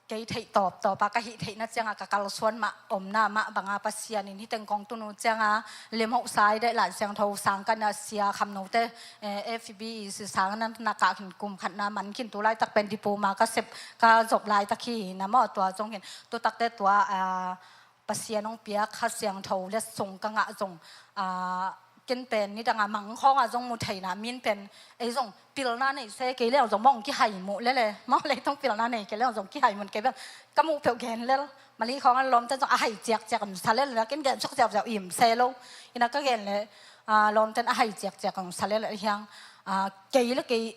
kei theih tawp tawpa ka hih theihna cianga ka kalsuan mah omna mah banga Pasian in hiteng kong tunu cianga lemhoh sai deh lai siangtho sang kana sia khamnote eh, F B si sang na na kah khin kum khatna man khin tu laitak pen dipuma ka sep ka zop laitak hi na maw tua zong hin tutakte tua a Pasian hong piak Kha Siangtho letsong ka ngah zong, aa, ken pen nidang a mang khawng a zong mu theihna min pen, ei zong pilna nei se kei leng zong mawh hong kihai muh lele, mawh leitung pilna nei kei leng zong kihai muh kei bel ka muh peuh gen lel. Mali khawng a lawmten zong a hai ciakciak om sa lel, ken gen suk ziauziau im se lo. Ina ka gen le, aa, lawmten a hai ciakciak om sa lel a hiang, aa, kei le kei,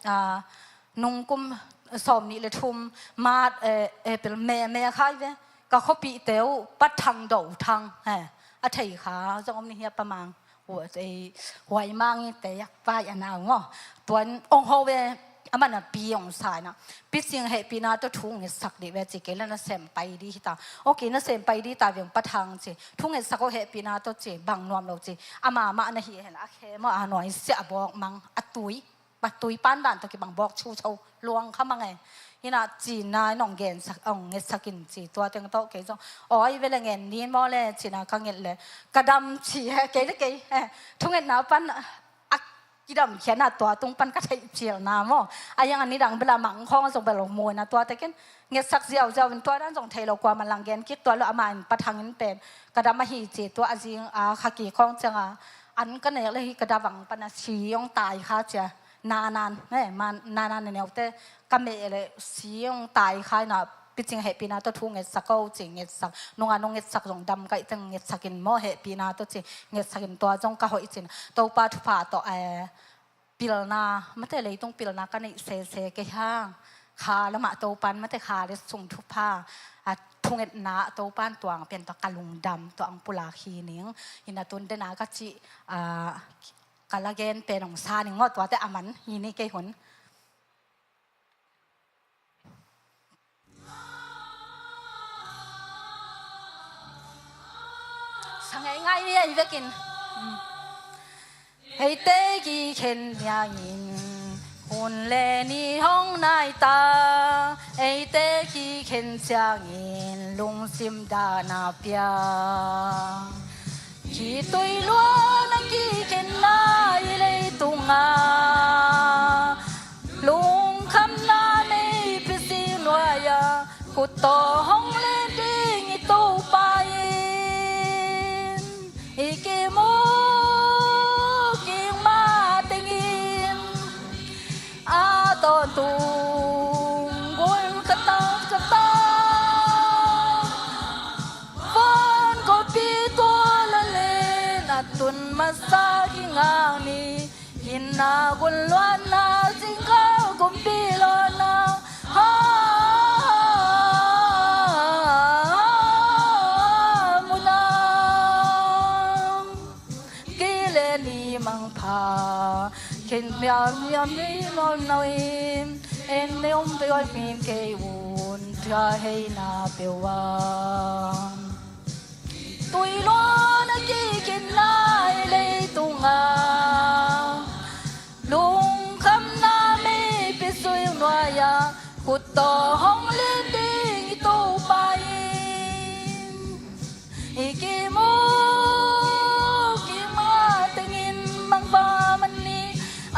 aa, nungkum sawm nih le thum, March, eh, April, May, May a khai ve. Ka khuapihte uh Pa Thang Do Thang, eh, a thei kha zong om ni hia, Pa Mang, hua, eh, Huai Mang i te yak pai a nau ngaw. Tuan ong ho ve, a man a pi ong sa ina. Picing hehpihna tawh thu ngetsak dih ve ci, kei le nasem pai dih hi ta. Ok, nasem pai dih ta ve ong Pa Thang ci. Thu ngetsak aw hehpihna tawh ci, bang nuam lo ci. Ama mah na hi hen a khe maw, a nuai siah bawk mang, a tui. Patui pan dan tawh kibang bawk chu cho luang kha mang e. Hina cina in ong gensak, ong ngetsak in ci, tua teng tawh kei zong. Aw, i ve le ngen nin maw le, cina ka nget le. Ka dam ci he, kei le kei. Eh, thungetna pan a kidam khiatna tua tung pan ka theih cialna maw. A yang a nidang bel a mang khawng zong bel muina tua tekin. Ngetsak ziauziau in tua dan zong thei lo kua man lang gen kik tua lo ama in Pa Thang in pen. Ka dam ahi ci tua a zing a kha ki khawng ciang a. An ka nek le hi ka davang pan a si ong tai kha cia. Nanan, eh, man, nanan neute ka meh le si ong tai khai na, picing hehpihna tawh thu ngetsak aw ci ngetsak, nunga nung ngetsak zong dam kaih teng ngetsak in maw hehpihna tawh ci ngetsak in tua zong ka hoih cin. Topa thupha tawh, eh, pilna, mate leitung pilna ka neih sese kei hang. Kha lamah Topan mate kha le sung thupha, a thungetna Topan tuang pen tawh ka lungdam tawh ang pulak hi ning. Hina tun dena ka ci, a, ka la gen pen ong sa ning aw, tuate a man hi ni kei hun. Sa ngei ngai ni a i vekin. Eite kikhen niangin hun le ni hong nai ta, eite kikhen ciangin lungsim dana pia. Khitui luan a kikhen nai leitunga, lungkhamna nei pisi nuai-a, khut tawh hong len ding i Topa in, i kimu kik mah tengin, a tawntung gul ka tang ka tang. Van kawlpi tua la len a tun masa kingak ni. Hinna gunluanna zingkal kumpi lona. Ha, muna. Kei le ni mangpha khen miam miam ni nuam nuam in, en ne om pe oi min kei un thia heina pe ua. Tui luan a kikhen nai leitunga, lungkhamna mei pe sui nuai-a, khut tawh hong len ding i Topa in. I kimu kik mah tengin mangpha man ni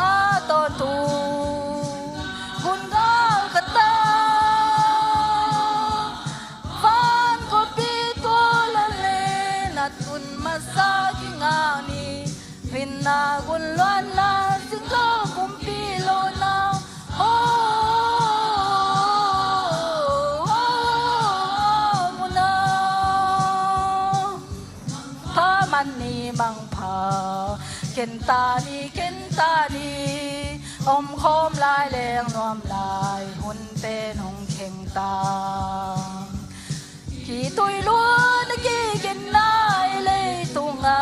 a tawntung gungal ka ta. Van kawlpi tua la len a tun masa kingak ni. Hinna gunluanna zingkal kumpi lona. Ho, ho, ho, muna. Pha man ni mangpha khen ta ni, khen ta ni. Om khawm lai leng nuam lai, hun pen hong kheng ta. Khitui luan a kikhen nai leitunga,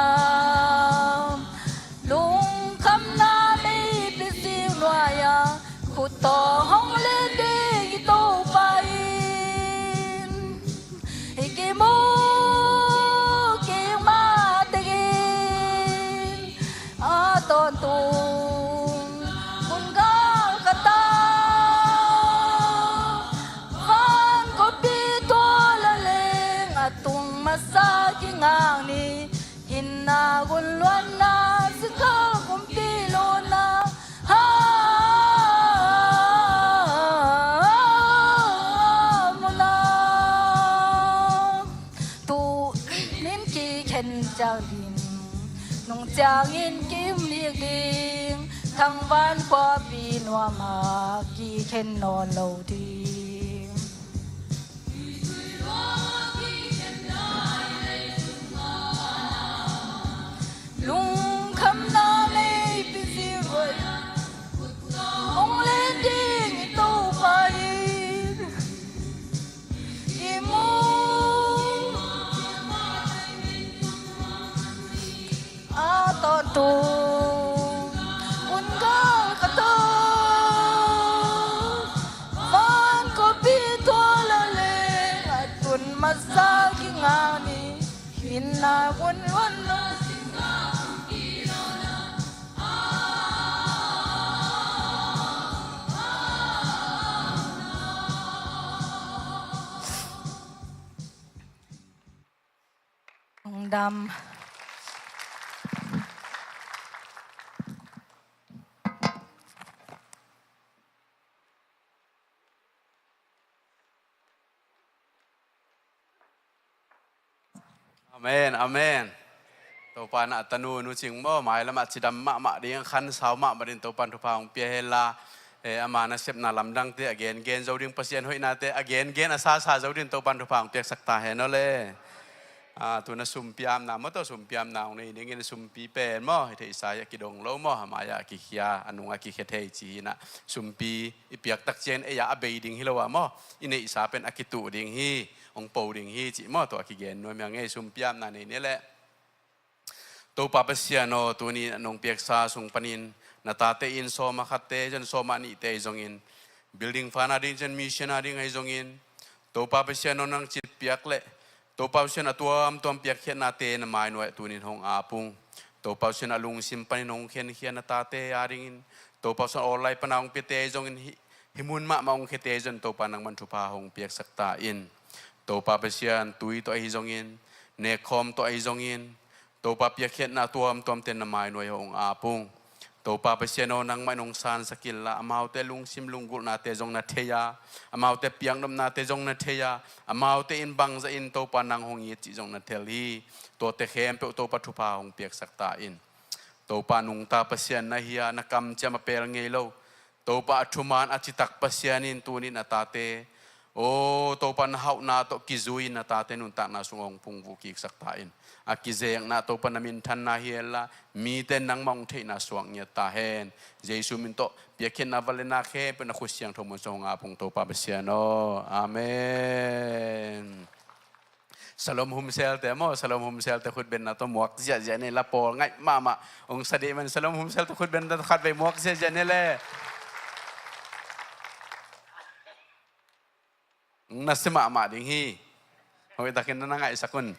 lungkhamna mei pe sing nuai-a, khut tawh hong len ding i Topa in. I kimu kik mah tengin a tawntung gungal ka ta. Van kawlpi tua la leng a tung masa kingak ni. Hinna gunluanna zingkal kumpi lona. Ha, muna. Tu khen ciang ding, nung ciangin kim lik ding, thangvan khuapi nuamah kikhen nawn lo ding. Lungkhamna leipi ziroi hong len ding i Topa in i mu a tawntung un gal ka tawn. Van khuapi tua la leng a tun masa kingak ni. Hinna hun luan lo. Lungdam. Amen, amen. Topa na a tanu nu cing maw, mailam ah cidam mahmah ding, khansau mahmah ding, Topa thupha hong pia hen la. Eh, ama nasepna lamdangte a gengen zo ding, Pasian hoihnate a gengen a sasa zo ding, Topa thupha hong piaksak ta hen aw le. Ah, tu na sumpi amna maw, tawh sumpi amna hong nei dingin, sumpi pen maw, hih theihsa hi a kidong lo maw, a mai-ah a kikhia, a nung a kikhia thei ci hi na. Sumpi i piak tak ciangin ei-ah a bei ding hi lo a maw, i neihsa pen a kituh ding hi, hong po ding hi cih maw, tua a kigen nuam hi a ngei. Sumpi amna nei ni leh. Topa Pasian aw, tuni a nong piaksa sung panin na tate in sawm a khatte, cian sawm a nihte ahi zongin, building fund a ding, cian mission a ding ahi zongin, Topa Pasian aw, nang cil piak leh Topa Pasian a tuamtuam piakkhiatnate na mainuai ah tunin hong apung. Topa Pasian a lungsim panin hong khenkhia na tate a dingin, Topa Pasian online pana hong piate ahi zongin, hih, hih mun mahmah hong khiate ahi zongin, Topa nangman thupha hong piaksak ta in. Topa Pasian tui tawh ahi zongin, nekkhawm tawh ahi zongin, Topa piakkhiatna tuamtuamte na mainuai hong apung. Topa Pasian aw, nangmah in hong sansak inla, amaute lungsim lunggulhnate zong na thei a, amaute piaknopnate zong na thei a, amaute in bangzah in Topa nang hong it cih zong na thei hi. Tuate khempeuh Topa thupha hong piaksak ta in. Topa nungta Pasian na hi a, na kamciam a pel ngei lo. Topa a thuman a citak Pasian in tunin a tate, aw Topa na hauhna tawh kizui-in a tate nuntakna sungah hong phungvuh kiksak ta in. A kizekna Topa na minthanna hi henla, mite nangmah hong theihna suak ngiat ta hen. Jesu min tawh piakkhiatna vangliatna khempeuh na khut siangtho mun sung hong apung Topa Pasian aw. Amen. Salom Humselte maw, Salom Humselte khutbenna tawh muak ziahziah ni la, pawl ngaih mahmah hong sa dih man. Salom Humselte khutbenna tawh khatvei muak ziahziah ni le. Hong nasia mahmah ding hi. Hoihtakin na na ngaihsak un.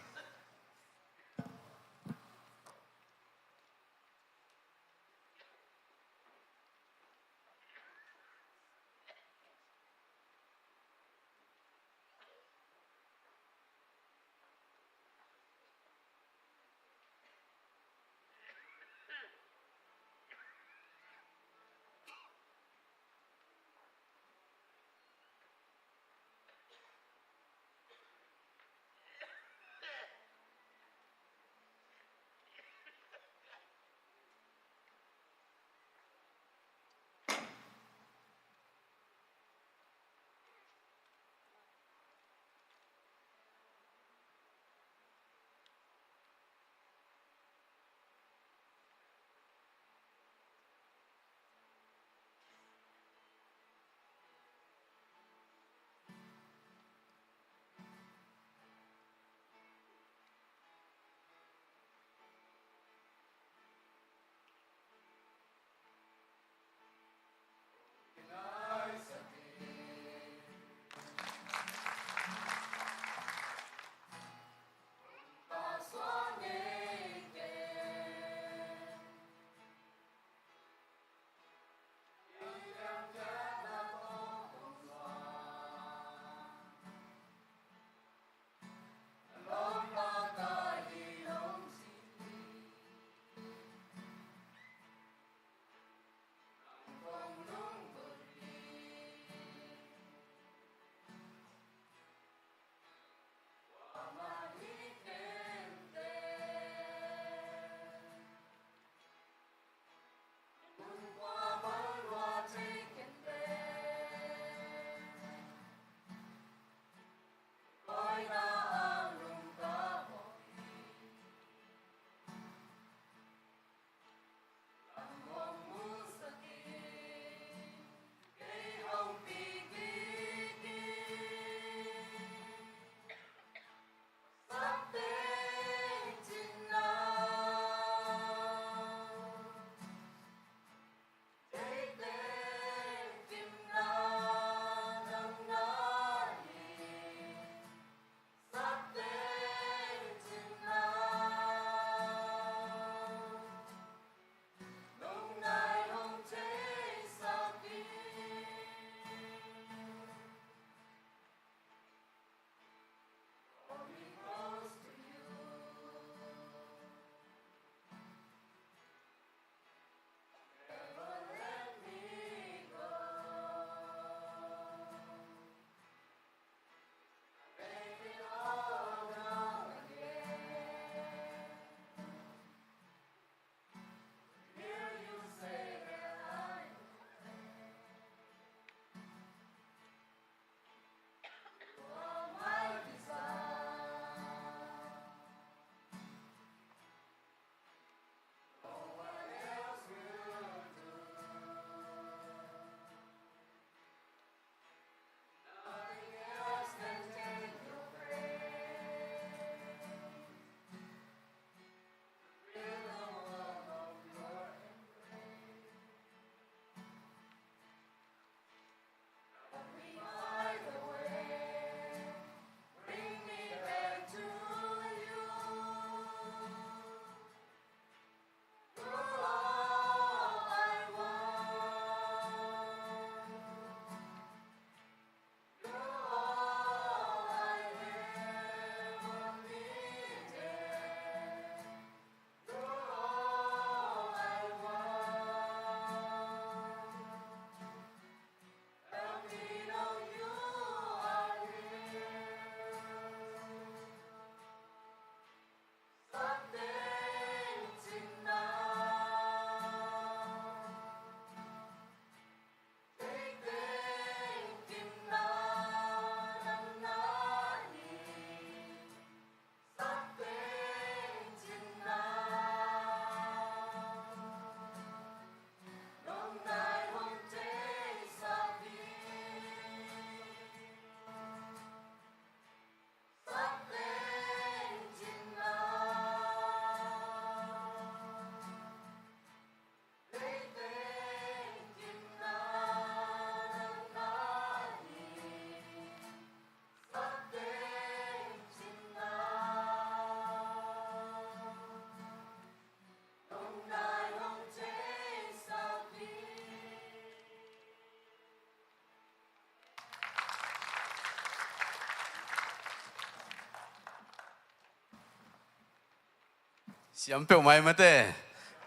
Siam peuhmah hi mate.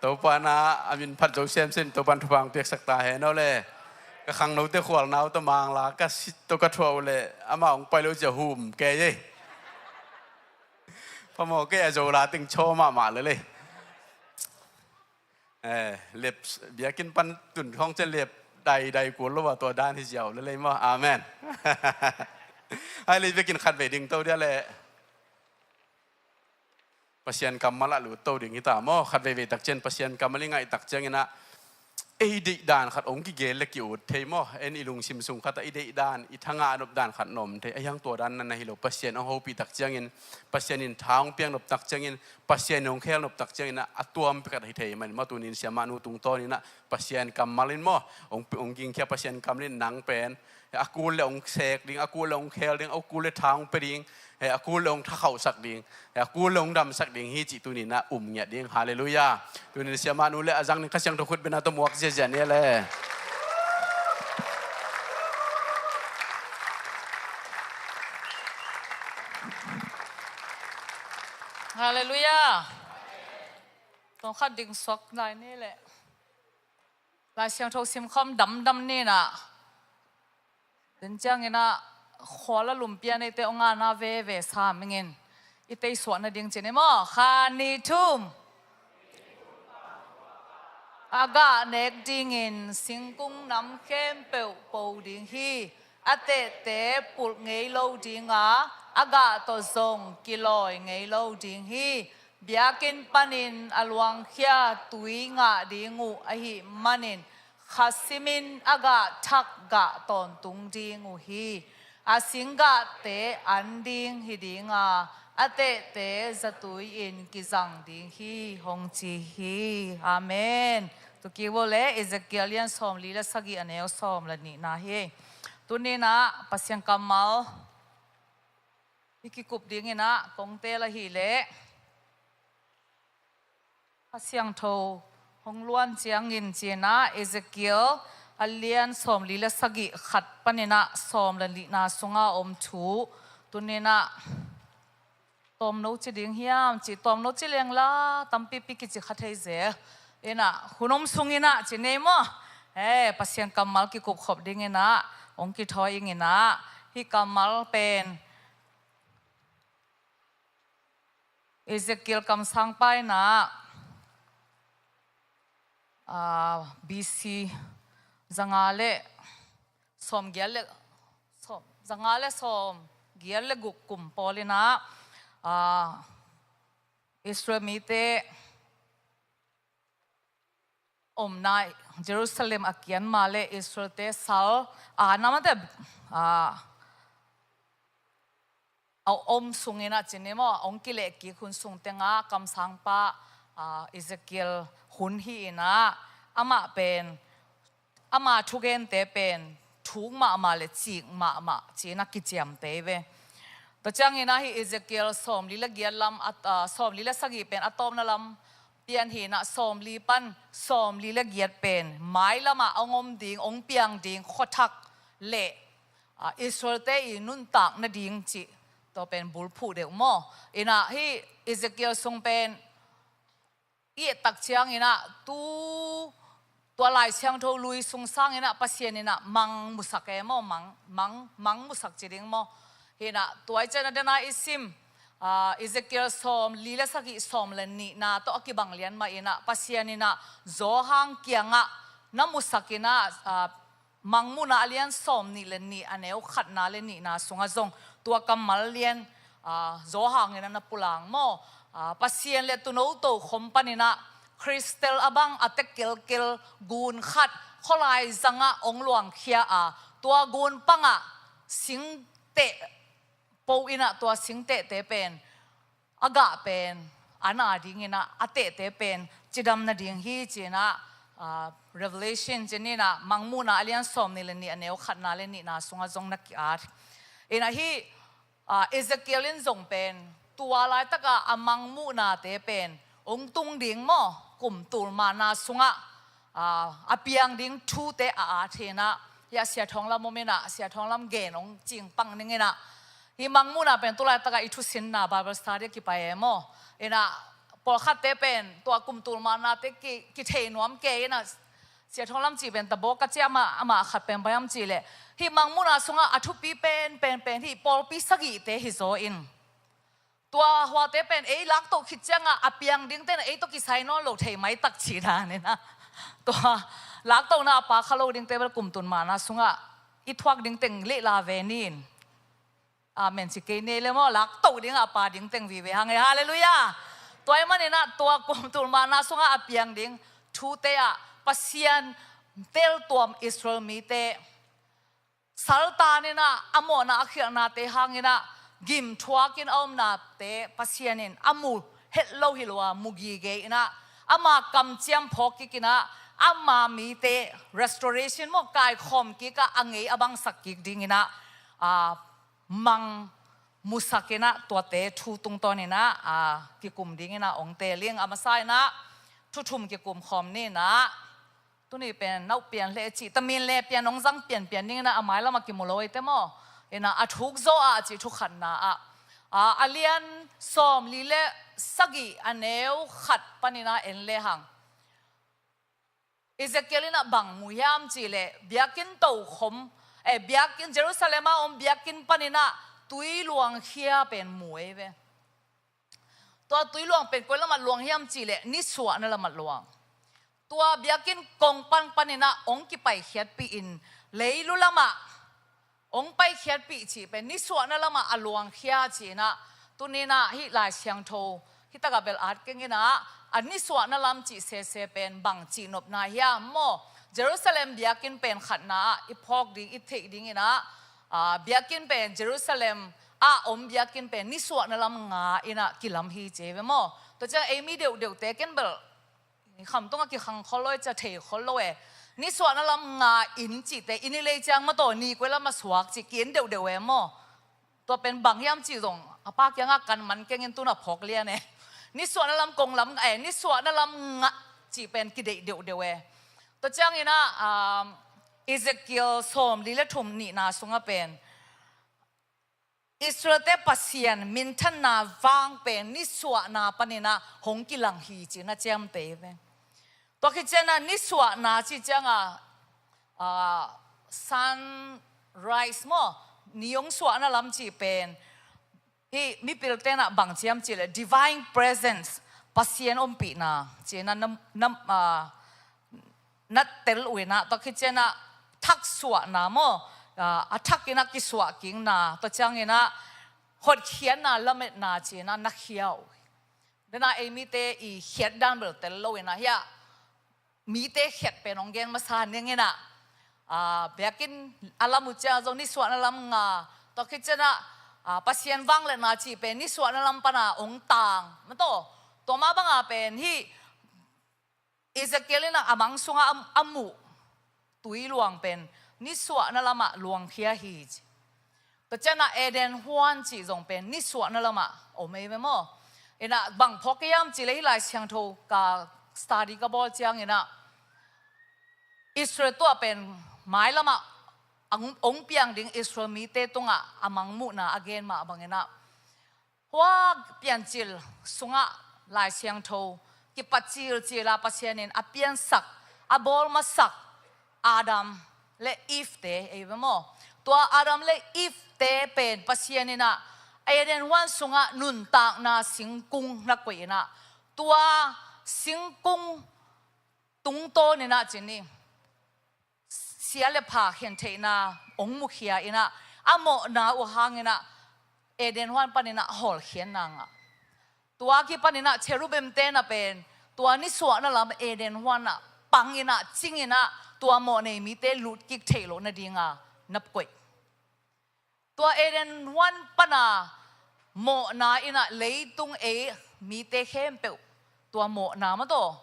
Topa na a min phat zo semsem, Topan thupha piaksak ta hen aw le. Ka khangnote khualna uh tawh Mangla ka sit tawh ka thuah uh le, amah hong pai lo cia hum kei ei. Phamawh kei a zo la ting chaw mahmah lel ei. Eh, lep, biakinn pan tun khawng ciang lep daidai kul lo a, tua dan hi ziau lel ei maw. Amen. Ai lei biakinn khat vei ding to dia le. Pasian kammal ah lut to ding hi ta maw. Khat veivei tak ciang Pasian kammal i ngaih tak ciangin ah, ei deih dan khat hong kigel le ki-ut thei maw. En i lungsim sung khat ah i deih dan, i thangah a nop dan khat na om thei. A hiang tua dan na na hi lo. Pasian hong hopih tak ciangin, Pasian in tha hong piak nop tak ciangin, Pasian in hong khel nop tak ciangin ah, a tuampi khat hi thei man maw. Tunin siamah nu tungtawnin ah Pasian kammal in maw, hong, hong gingkhia Pasian kammal in nang pen a kul le hong sek ding, a kul le hong khel ding, a kul le tha hong pia ding, eh, a kul le hong thakhauhsak ding, eh, a kul le hong damsak ding hi cih tunin ah um ngiat ding. Halleluiah. Tunin siamah nu le a zang ding Kha Siangtho khut bengna tawh muak ziazia ni le. Halleluiah. Tawng khat ding suak nai ni le. Lai Siangtho simkhawm damdam ni na. Tua ciangin ah khual a lumpian eite hong ana veve sam ingin i teisuah nading ci ni maw. Kha, nih, thum. A gah nek dingin singkung nam khempeuh po ding hi. A tehte pulh ngei lo ding a, a gah tawh zong kilawi ngei lo ding hi. Biakinn panin a luangkhia tui ngah ding uh ahih manin kha simin a gah thak gah tawntung ding uh hi. A singgahte an ding hi ding a, a tehte zatui-in kizang ding hi, hong ci hi. Amen. Tukivo le Ezekiel lian sawmli le sagih a neu sawm le nihna hi. Tuninah Pasian kammal i kikup dinginah kongte la hileh Kha Siangtho hong luan ciangin cinah Ezekiel a lian sawmli le sagih khat paninah sawm le nihna sunga om thu tuninah tawmno ci ding hiam ci, tawmno ci lengla tampipi kici kha thei zel. Inah hun om sunginah ci nei maw? He, Pasian kammal kikup khop dinginah hong kithawi inginah hih kammal pen Ezekiel kamsangpa inah, ah, B C zanga le sawm gial le sawm, zanga le sawm gial le guk kum pawl inah, ah, Israel mite omna Jerusalem a kian ma le Israelte sal a namate, ah, a om sunginah ci ni maw, a hong kilehkik hun sung tenga kamsangpa, ah, Ezekiel hun hi inah amah pen ama thugente pen thuk mahmah le cik mahmah cinah kiciamtei ve. Tua cianginah hih Ezekiel sawmli le giat lam a, ah, sawmli le sagih pen a tawpna lam pian hinah sawmli pan sawmli le giat pen mailamah a hong om ding, hong piang ding khuathak le, ah, Israelte i nuntak nading cih tua pen bulphuh deuh maw? Inah hih Ezekiel sung pen i et tak cianginah tu tua Lai Siangtho lui sung sanginah Pasian inah mang musak e maw, mang, mang, mang musak ci ding maw? Hinah tuai cian a dena i sim, ah, Ezekiel sawmli le sagih sawm le nihna tawh a kibang lian mah inah Pasian inah Johan kiangah na musak inah, ah, Mangmuhna a lian sawm nih le nih a neu khatna le nihna sungah zong tua kammal lian, ah, Johan inah na pulang maw? Ah, Pasian le tuuno tokhom paninah crystal a bang a tek kelkel gun khat khualai zangah hong luangkhia a, tua gun pangah singteh po inah tua singtehte pen a gah pen a na dinginah a tehte pen cidam nading hi cinah, ah, Revelation cininah Mangmuhna a lian sawm nih le nih a neu khatna le nihna sungah zong na ki-at. Inah hih, ah, Ezekiel in zong pen tua laitaka a mangmuhnate pen hong tung ding maw, kum tul mahna sungah, ah, a piang ding thute a at hinah, hih a Sia Thawng Lam om inah, Sia Thawng Lam gen hong cingpang ninginah, hih mangmuhna pen tulaitaka i thusinna Bible study a kipai e maw? Inah pawlkhatte pen tua kum tul manna te ki, kithei nuam kei in ah, Sia Thawng Lam cih pen tabawk ka ciah mah, amah khat pen bang hiam cih leh, hih Mangmuhna sungah a thupi pen, pen, pen hih pawlpi sagihte hi zaw in, tua huate pen ei laktoh khit ciangah a piang dingte in ei tawh kisai nawn lo thei maitak cih dan in ah, tua laktohna a pa kha lo dingte bel kum tul manna sungah i thuak ding teng lehla ve ni in. Amen ci kei ni le maw, laktoh dingah a pa ding teng vive hang e. Halleluiah. Tua ahih manin ah tua kum tul manna sungah a piang ding thute ah Pasian teltuam Israel mite saltan in ah a mawhna a khialhnate hangin ah gim thuakin a omnate Pasian in a mu het lo hi lo a, mu gige in ah ama kamciam phawk kik in ah ama mite restoration maw, kaikhawm kik ah a ngei a bangsak kik dingin ah, a, mang musak in ah tuate thu tungtawn in ah, a, kikum dingin ah ong teel ing. A masa in ah thu thum kikum khawm ni in ah, tuni pen nau pian le cih, tamin le pian ong zang pianpian dingin ah a mailam ah kimu lo ei te maw. In ah a thuk zaw ah cih thu khatna ah, a, a lian sawmli le sagih a neu khat panin ah en le hang. Ezekiel in ah bang mu hiam cih leh biakinn tokhom, eh, biakinn Jerusalem a om biakinn panin ah tui luangkhia pen mu ei ve. Tua tui luang pen koi lamah luang hiam cih leh nisuahna lamah luang. Tua biakinn kong pan panin ah ong kipaikhiatpih in leilu lamah ong paikhiatpih cih pen nisuahna lamah a luangkhia cih in ah, tuni in ah hih Lai Siangtho hih takah bel at keng in ah, a nisuahna lam cih sese pen bang cihnopna hiam maw? Jerusalem biakinn pen khatna ah i phawk ding, i theih dingin ah, a, biakinn pen Jerusalem ah om biakinn pen nisuahna lam nga in ah kilam hi ci ei ve maw? Tua ciang ei mi deuhdeuhte ken bel khamtung ah kikhang khol lo e, cia thei khol lo e. Nisuahna lam nga in cihte, inn i lei ciang mataw ni koi lam a suak cih ki-en deuhdeuh e maw? Tua pen bang hiam cih zong a pa kiangah kan man keng in, tu-in ah phawk lian e. Nisuahna lam kong lam, eh, nisuahna lam ngah cih pen kideih deuhdeuh e. Tua ciangin ah, um, Ezekiel sawmli le thum nihna sungah pen Israel-te Pasian minthanna vang pen nisuahna panin ah hong kilang hi ci-in ah ciamteh ve. Tua khit ciangin ah nisuahna cih ciangah, ah, sunrise maw, ni hong suahna lam cih pen hih mipilte in ah bang ci hiam cih leh divine presence, Pasian ompihna ci-in ah na, na, ah, na tel uh in ah, tua khit ciangin ah thaksuahna maw, ah, a thak in ah kisuah kikna, tua ciangin ah hotkhiatna, lametna ci-in ah na khia uh. Tua in ah ei mite i khiat dan bel tel lo in ah, hiah mite khiat pen hong gen masa ning in ah, ah, biakinn a lam uh ciang zong nisuahna lam nga, tua khit ciangin ah, ah, Pasian vangliatna cih pen nisuahna lam pan ah hong tang. Mataw, tua mah bang ah pen hih Ezekiel in ah a mang sungah a, a muh tui luang pen nisuahna lamah luangkhia hi ci. Tua ciangin ah Eden huan cih zong pen nisuahna lamah om ei ve maw? In ah bang phawk hiam cih leh hih Lai Siangtho ka study ka bawl ciangin ah Israel tuah pen mailamah hong, hong piang ding Israel mite tungah a mangmuhna a gen mah bangin ah, hua Piancil sungah Lai Siangtho kipat cilcil a Pasian in a piansak, a bawlmasak Adam le Eve-te ei ve maw? Tua Adam le Eve-te pen Pasian in ah Eden huan sungah nuntakna singkung na koih in ah, tua singkung tungtawn in ah ci ni, sia le pha khentheihna hong mukhia in ah, a mawhna uh hangin ah Eden huan panin ah hawlkhiatna ngah. Tua kipanin ah cherubim-te in ah pen tua nisuahna lam Eden huan ah pang in ah, cing in ah, tua mawhnei mite lutkik theih loh nadinga na koih. Tua Eden huan pan a mawhna in ah leitung ei mite khempeuh tua mawhna mataw,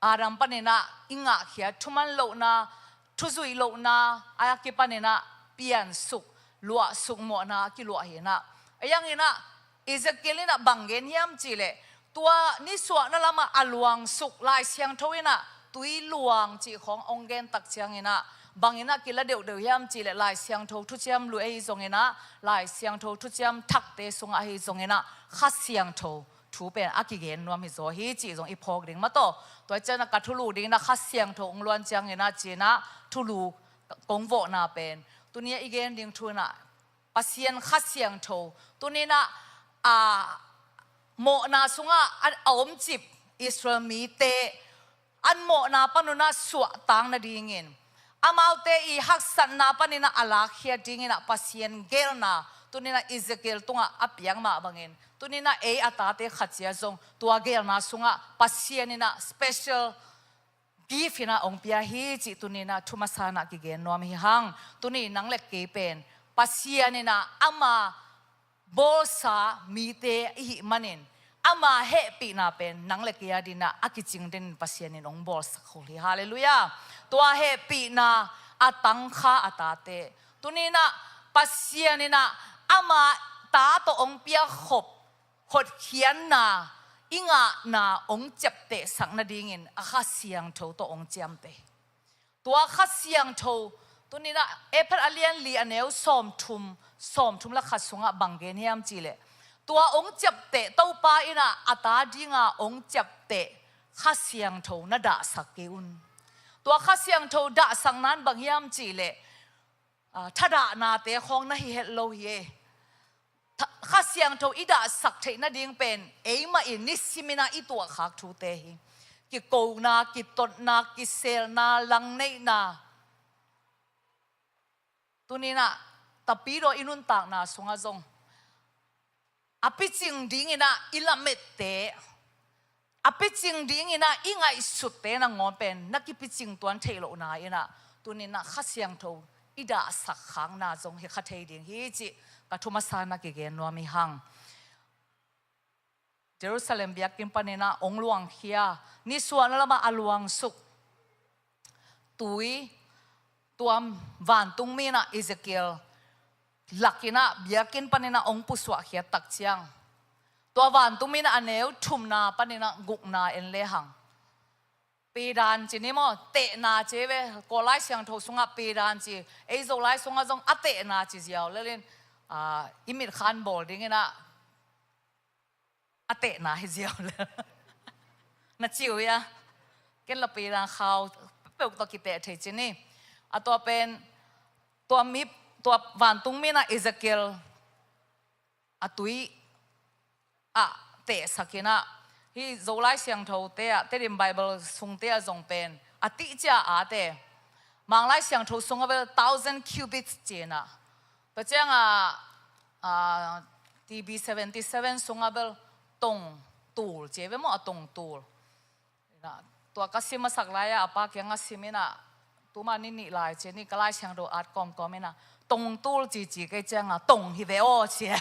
Adam panin ah i ngahkhia thuman lohna, thuzuih lohna, a kipanin ah piansuk, luahsuk mawhna a kiluah hi in ah. A hangin ah Ezekiel in ah bang gen hiam cih leh, tua nisuahna lamah a luangsuk Lai Siangtho in ah tui luang cih khawng hong gen tak ciangin ah, bangin ah kila deuhdeuh hiam cih leh Lai Siangtho thuciam lui ahi zongin ah, Lai Siangtho thuciam thakte sungah ahi zongin ah, Kha Siangtho thu pen a kigen nuam hi zaw hi cih zong i phawk ding mah tawh. Tua ciangin ah ka thulu dingin ah Kha Siangtho hong luan ciangin ah ci-in ah thulu kong vawhna pen tuni-ah i gen ding thu in ah Pasian Kha Siangtho tuni-in ah, a, mawhna sungah a, a omcip Israel mite an mawhna pan un ah suahtak nadingin, amaute i haksatna panin ah a lakkhiat dingin ah Pasian geelna tuni-in ah Ezekiel tungah a piak mah bangin tuni-in ah ei a tate khat ciat zong tua geelna sungah Pasian in ah special gift in ah hong pia hi cih tuni-in ah thu masa in ah kigen nuam hi hang. Tuni nang le kei pen Pasian in ah ama bawlsa mite i hih manin ama hehpihna pen nang le kei a dingin ah a kicing dingin Pasian in hong bawlsak khol hi. Halleluiah. Tua hehpihna a tangkha a tate tuni-in ah Pasian in ah ama ta tawh hong piakkhop hotkhiatna i ngahna hong ciaptehsak nadingin a Kha Siangtho tawh hong ciamteh. Tua Kha Siangtho tuni-in ah Efesa a lian li a neu sawmthum, sawmthum le khat sungah bang gen hiam cih leh tua hong ciapteh Topa in ah a ta dinga hong ciapteh Kha Siangtho na dahsak kei un. Tua Kha Siangtho dahsakna in bang hiam cih leh, a, thadahnate khawng na hi het lo hi e. Tha-, Kha Siangtho i dahsak theih nading pen eimah in nisimin ah i tuahkhak thute hi. Kikona, kitotna, kiselna, langneihna. Tuni-in ah Tapidaw i nuntakna sungah zong a picing dingin ah i lamette, a picing dingin ah i ngaihsutte nangawn pen na kipicing tuan theih lohna in ah tuni-in ah Kha Siangtho i dahsak khakna zong hi kha thei ding hi cih ka thu masa in ah kigen nuam hi hang. Jerusalem biakinn panin ah hong luangkhia, nisuahna lamah a luangsuk tui, tua vantungmi in ah Ezekiel lakin ah biakinn panin ah hong pusuahkhiat tak ciang, tua vantungmi in ah a neu thumna panin ah gukna en lehang, pedan ci ni maw, tehna ci ve, Kawl Lai Siangtho sungah pedan ci, ei Zolai sungah zong a tehna ci ziau lel in, a, i mitkha in bawl dingin ah a tehna hi ziau lel. Na ci uh hia? Ken la pedan khau peuh tawh kiteh thei ci ni. A tua pen, tua mi, tua vantungmi in ah Ezekiel a tui ah tehsak in ah, hih Zolai Siangthote ah, Tedim Bible sungte ah zong pen a tihcia a te, Manglai Siangtho sungah bel thousand cubits ci-in ah, tua ciangah, a, T B seventy seven sungah bel tong tul ci ve maw, a tong tul. Ina, tua ka sim masak lai-ah a pa kiangah sim in ah, tuma ni nih lai ci ni, ka Lai Siangtho at kawmkawm in ah, tong tul cici kei ciangah tong hi ve aw ci e.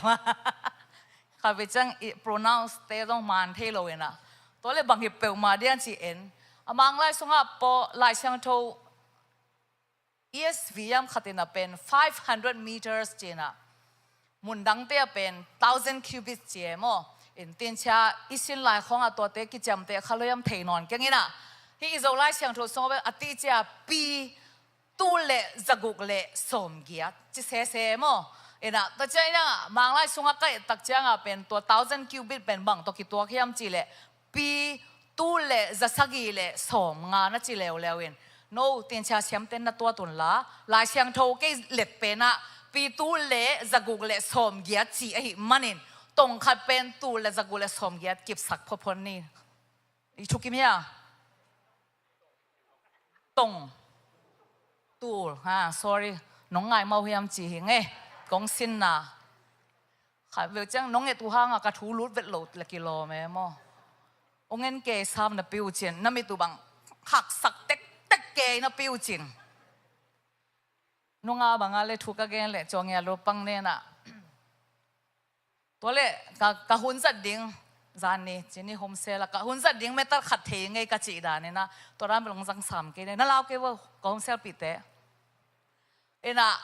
Kha ve ciang i pronounce te zong man thei lo in ah, tua le bang hi peuhmah dian ci en. A Manglai sungah pawh Lai Siangtho E S V hiam khat in ah pen five hundred meters ci-in ah, mun dangte ah pen thousand cubits ci e maw. In tinchia i sin lai khawngah tuate kiciamteh kha lo hiam thei nawn keng in ah, hih i Zolai Siangtho sungah pen a tihcia pi tul le zaguk le sawmgiat ci sese maw. In ah, tua ciang in ah, Manglai sungah ka et tak ciangah pen tua thousand cubit pen bang tawh kituak hiam cih leh, pi tul le zasagih le sawmnga na ci leuleu in, no, tinchia siamten na tuat un la, Lai Siangtho kei let pen ah pi tul le zaguk le sawmgiat ci ahih manin, tong khat pen tul le zaguk le sawmgiat kipsak phawphawn ni. I thukim hia? Tong. Tul. Ha, sorry. Nong ngai mau hiam ci hi nge. Kong sinna. Kha veu ciang nong et uh hangah ka thu lut vet lo la kilawm e maw. Ong en kei sam na pi uh cin, na mit uh bang khaksak tektek kei na pi uh cin. Nunga bangah le thu ka gen leh cawngya lo pang nen ah. Tua leh ka, ka hun zat ding, zan ni, ci ni home cell ah, ka hun zat ding meter khat thei ngei ka cih dan in ah, tua dan bel hong zang sam kei ne, na lau kei vo, ka home cell pihte. In ah,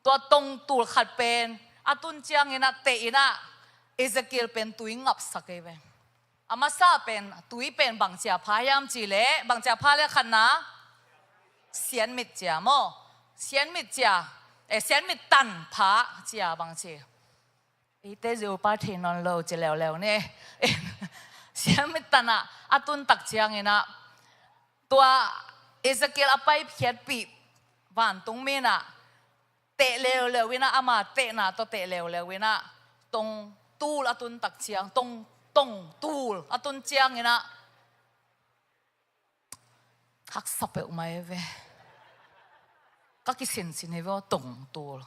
tua tong tul khat pen, a tun ciangin ah, teh in ah, Ezekiel pen tui ngapsak kei ve. A masa pen, tui pen bangci a pha hiam cih leh, bangci a pha leh khatna, sianmit cia maw, sianmit cia, eh, sianmit tan pha cia bangci. Eite zeupa thei nawn lo ci leuleu ni. Siamit tanah a tun tak cianginah tua Ezekiel a paikhiatpih vantung minah teh leuleu inah, ama tehna tawh teh leuleu inah tong tul a tun tak ciang, tong, tong tul a tun cianginah haksa peuhmah e ve. Ka kisinsin hi ve aw, tong tul.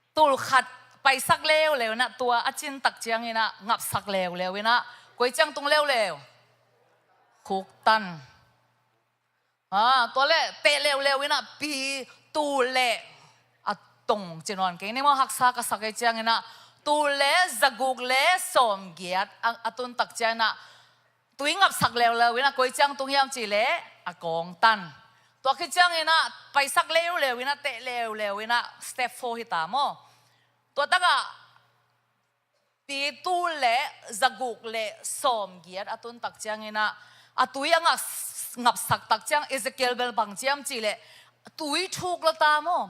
Tul khat paisak leuleu inah tua a cin tak cianginah ngapsak leuleu inah koi ciang tung leuleu? Khuktan. Ah, tua le teh leuleu inah pi tul le a tong ci nawn kei ni maw, haksa ka sak ei cianginah tul le zaguk le sawmgiat a, a tun tak cianginah tui ngapsak leuleu inah koi ciang tung hiam cih leh a kawngtan. Tua khit cianginah paisak leuleu inah teh leuleu inah step four hi ta maw. Tua takah pi tul le zaguk le sawmgiat a tun tak cianginah a tui a ngap, ngapsak tak ciang Ezekiel bel bang ciam cih leh tui thuk la ta maw.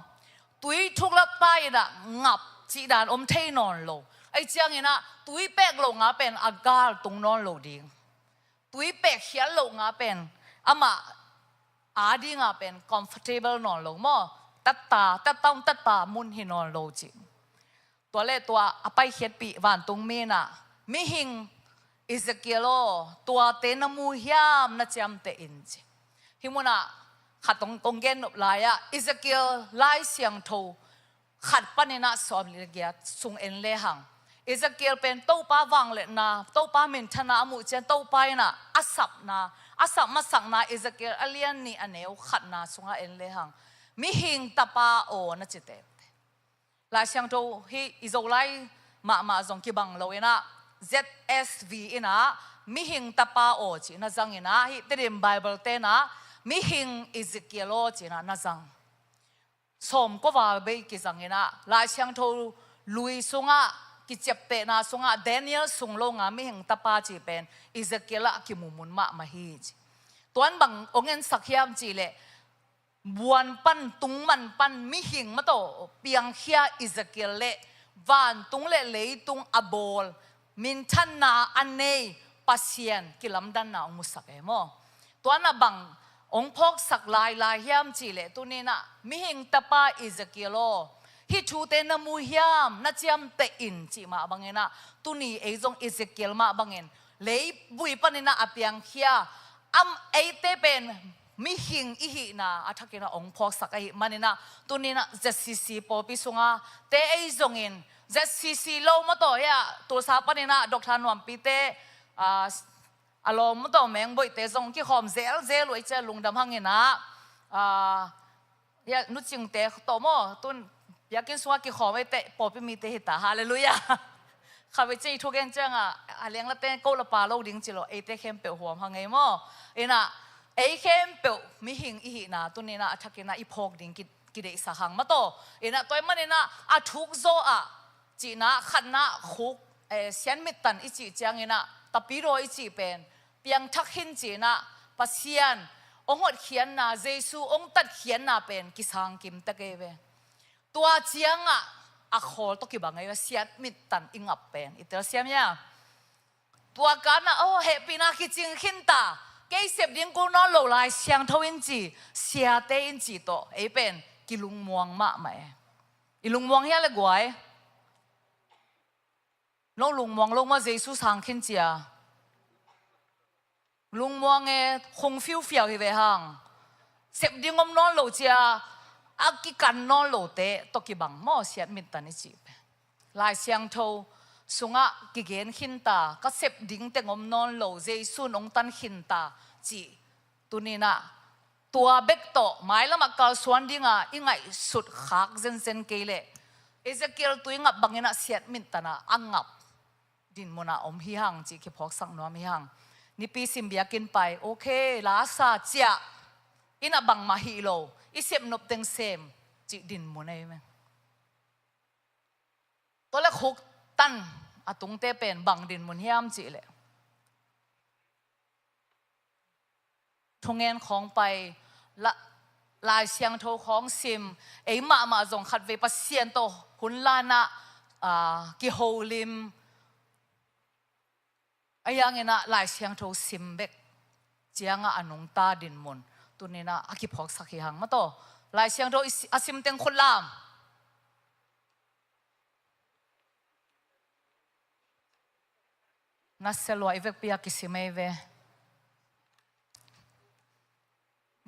Tui thuk la ta inah ngap cih dan om thei nawn lo. Ei cianginah tui pek lo nga pen a gal tung nawn lo ding. Tui pek khial lo nga pen amah a dinga pen comfortable nawn lo maw. Tatta, tatta, tatta mun hi nawn lo cih. Tua le tua a paikhiatpih vantung minah mihing Ezekiel aw, tuate na mu hiam, na ciamteh in ci. Hih munah khat kong, kong gen nop lai-ah Ezekiel Lai Siangtho khat paninah sawm le giat sung en lehang Ezekiel pen Topa vangliatna, Topa minthanna a muh ciang Topa inah a sapna, a sap masakna Ezekiel a lian nih a neu khatna sungah en lehang mihing tapa aw na ci teh. Lai Siangtho hih i Zolai mahmah zong kibang lo inah Z S V inah mihing tapa aw cih na zang inah hih Tedim Bible tenah mihing Ezekiel aw cih inah na zang. Sawm kua val bei kizang inah Lai Siangtho lui sungah kiciaptehna sungah Daniel sung lo nga mihing tapa cih pen Ezekiel ah kimumun mahmah hi ci. Tuan bang ong ensak hiam cih leh buan pan, tungman pan mihing mataw piangkhia Ezekiel le vantung le leitung a bawl, minthanna a nei Pasian kilamdanna ong musak e maw. Tuanah bang ong phawksak lailai hiam cih leh tuninah mihing tapa Ezekiel aw, hih thute na mu hiam, na ciamteh in cih mah banginah tuni ei zong Ezekiel mah bangin leivui paninah a piangkhia am eite pen mihing i hihna a thakinah ong phawksak ahih maninah tuninah Z C C pawlpi sunga te ei zongin Z C C lo mataw hiah Tulsa paninah Doctor Nuampi te, ah, a lawm mataw Mengboih te zong kikhawm zelzel uh ei cia lungdam hanginah, ah, hiah Nu Cing te tawh maw tun biakinn sungah kikhawm ei teh pawlpi mite hi ta. Halleluiah. Khavei ciang i thugen ciangah a lenglate ko la pa lo ding ci lo, eite khempeuh huam hang ei maw. Inah ei khempeuh mihing i hihna tuninah a thakinah i phawk ding ki, kideihsak hang mataw. Inah tua ahih maninah a thukzaw ah cihna khatna khuk, eh, siatmit tan i cih cianginah tapidaw i cih pen piangthak khin cinah Pasian ong hotkhiatna, Jesu ong tatkhiatna pen kisangkim tek ei ve. Tua ciangah a khawl tawh kibang ei ve, siatmit tan i ngap pen i telsiam hia. Tua kanah aw, hehpihna kicing khinta, kei sep ding kul nawn lo, Lai Siangtho in ci, siate in ci tawh ei pen kilungmuang mahmah e. I lungmuang hia le guai? No lungmuang lo maw Jesu sang khin cia? Lungmuang e, khung fiufiau hi ve hang. Sep ding om nawn lo cia a kikan nawn lote tawh kibang maw siatmit tan i cih pen. Lai Siangtho sungah kigen khinta, ka sep ding teng om nawn lo, Jesu in ong tan khinta cih tuninah tua bek tawh mailamah kalsuan dinga i ngaihsut khak zenzen kei leh Ezekiel tui ngap banginah siatmit tanah a ngap dinmunah om hi hang cih kiphawksak nuam hi hang. Nipi sim biakinn pai, okay, la sa ciah, inah bangmah hih lo, i sep nop teng sem cih dinmun ei ve. Tua le khuktan a tungte pen bang dinmun hiam cih leh thungen khawng pai, la, Lai Siangtho khawng sim, ei mahmah zong khatvei Pasian tawh hun la inah a, kiholim, a, yang inah Lai Siangtho sim bek ciangah a nungta dinmun tuninah a kiphawksak hi hang mataw. Lai Siangtho i si-, a sim teng khut lam. Na sia lua i vekpi a kisim ei ve.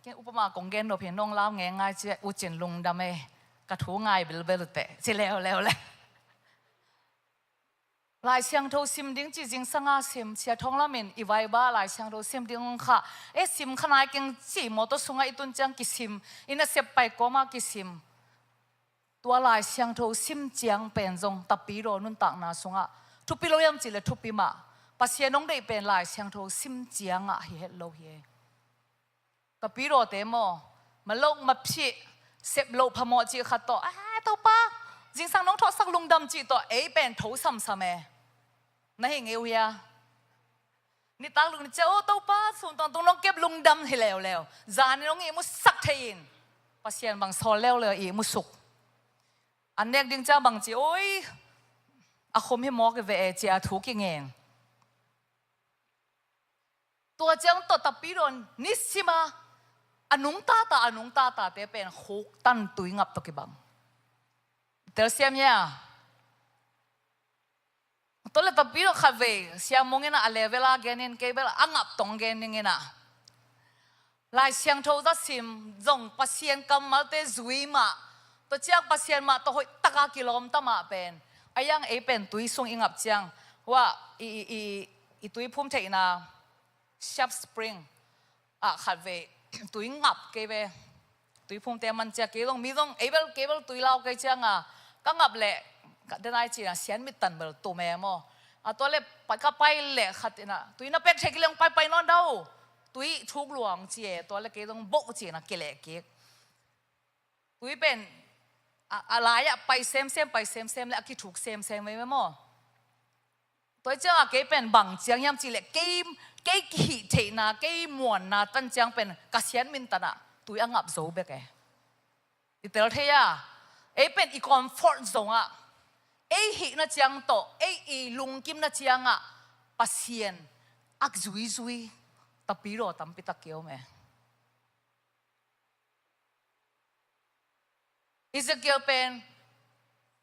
Ken upama kong gen nop hi nong lau nge ngai ci u cin lungdam ei. Ka thu ngai bilbel uh teh ci leuleu le. Lai Siangtho sim ding ci zingsanga sim sia thong lamin i vaiba Lai Siangtho sim ding kha. E sim kha nai keng ci mawtaw sungah i tun ciang kisim. I nasep pai kawma kisim. Tua Lai Siangtho sim ciang pen zong Tapidaw nuntakna sungah thupi lo hiam cih le thupi mah. Pasian hong deih pen Lai Siangtho sim ciangah hi het lo hi. Tapidawte maw, malok maphih, sep loh phamawh cih khat tawh, a, Topa, zingsang nong thawhsak lungdam cih tawh ei pen tho samsam e. Na hi ngei uh hia? Nitak lung ni cia, o Topa, sun tawngtung nong kep lungdam hi leuleu. Zanin hong ihmusak thei in. Pasian bang sawl leuleu ihmusuk. An nek ding cia bang ci, oi, a khom hi mawk i ve e cia thu kingen. Tua ciang tawh Tapidaw nisima a nungtata, a nungtatate pen khuktan tui ngap tawh kibang. Telsiam hia? Tua le Tapidaw khatvei siamung inah a level a genin kei bel a ngap tawng gen ning inah. Lai Siangtho za sim zong Pasian kammalte zui mah. Tua ciang Pasian mah tawh hoih taka kilawmta mah pen. A yang ei pen tui sung i ngap ciang. Hua i, i, i, i tui phum theihna Sharp Spring ah khatvei tui ngap kei ve. Tui phumte man cia kei zong mi zong ei bel kei bel tui lau kei cianga ka ngap leh ka denai cina sian mit tan bel tum e maw. A tua le ka pai leh khat ina tui na pek thei kileng pai pai nawn dau. Tui thuk luang ci e tua le kei zong boh cina kileh kik. Tui pen a, a lai-ah pai semsem pai semsem le a kithuk semsem ve maw. Tua ciangah kei pen bang ciang hiam cihleh kei, kei kihih theihna, kei muanna tan ciang pen ka sian mintanah tui a ngap zo bek e. I tel thei a, ei pen i comfort zone ah, ei hihna ciang tawh, ei i lungkimna ciangah Pasian a zuizui Tapidaw tampitak kiom e. Ezekiel pen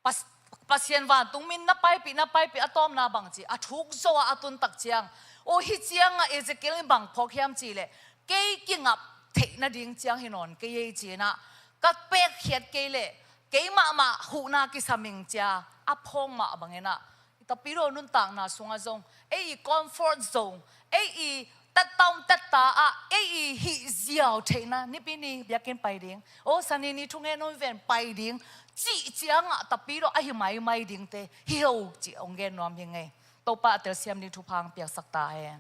Pas-, Pasian vantung min na paipih, na paipih a tawpna bang ci a thuk zo a a tuntak ciang. O hi ciangah Ezekiel in bang phawk hiam cihleh kei kingap theih nading ciang hi nawn kei ei cinah ka pekkhiat kei leh kei mahmah huhna kisaming cia a phawng mah banginah Tapidaw nuntakna sungah zong ei i comfort zone, ei i tattaum tatta ah ei i hih ziau theihna nipi ni biakinn pai ding, o sani ni thungen hong ven pai ding cih ciangah Tapidaw ahi maimai dingte hi lo cih hong gen nuam hi ngei. Topa a telsiam ding thupha hong piaksak ta hen.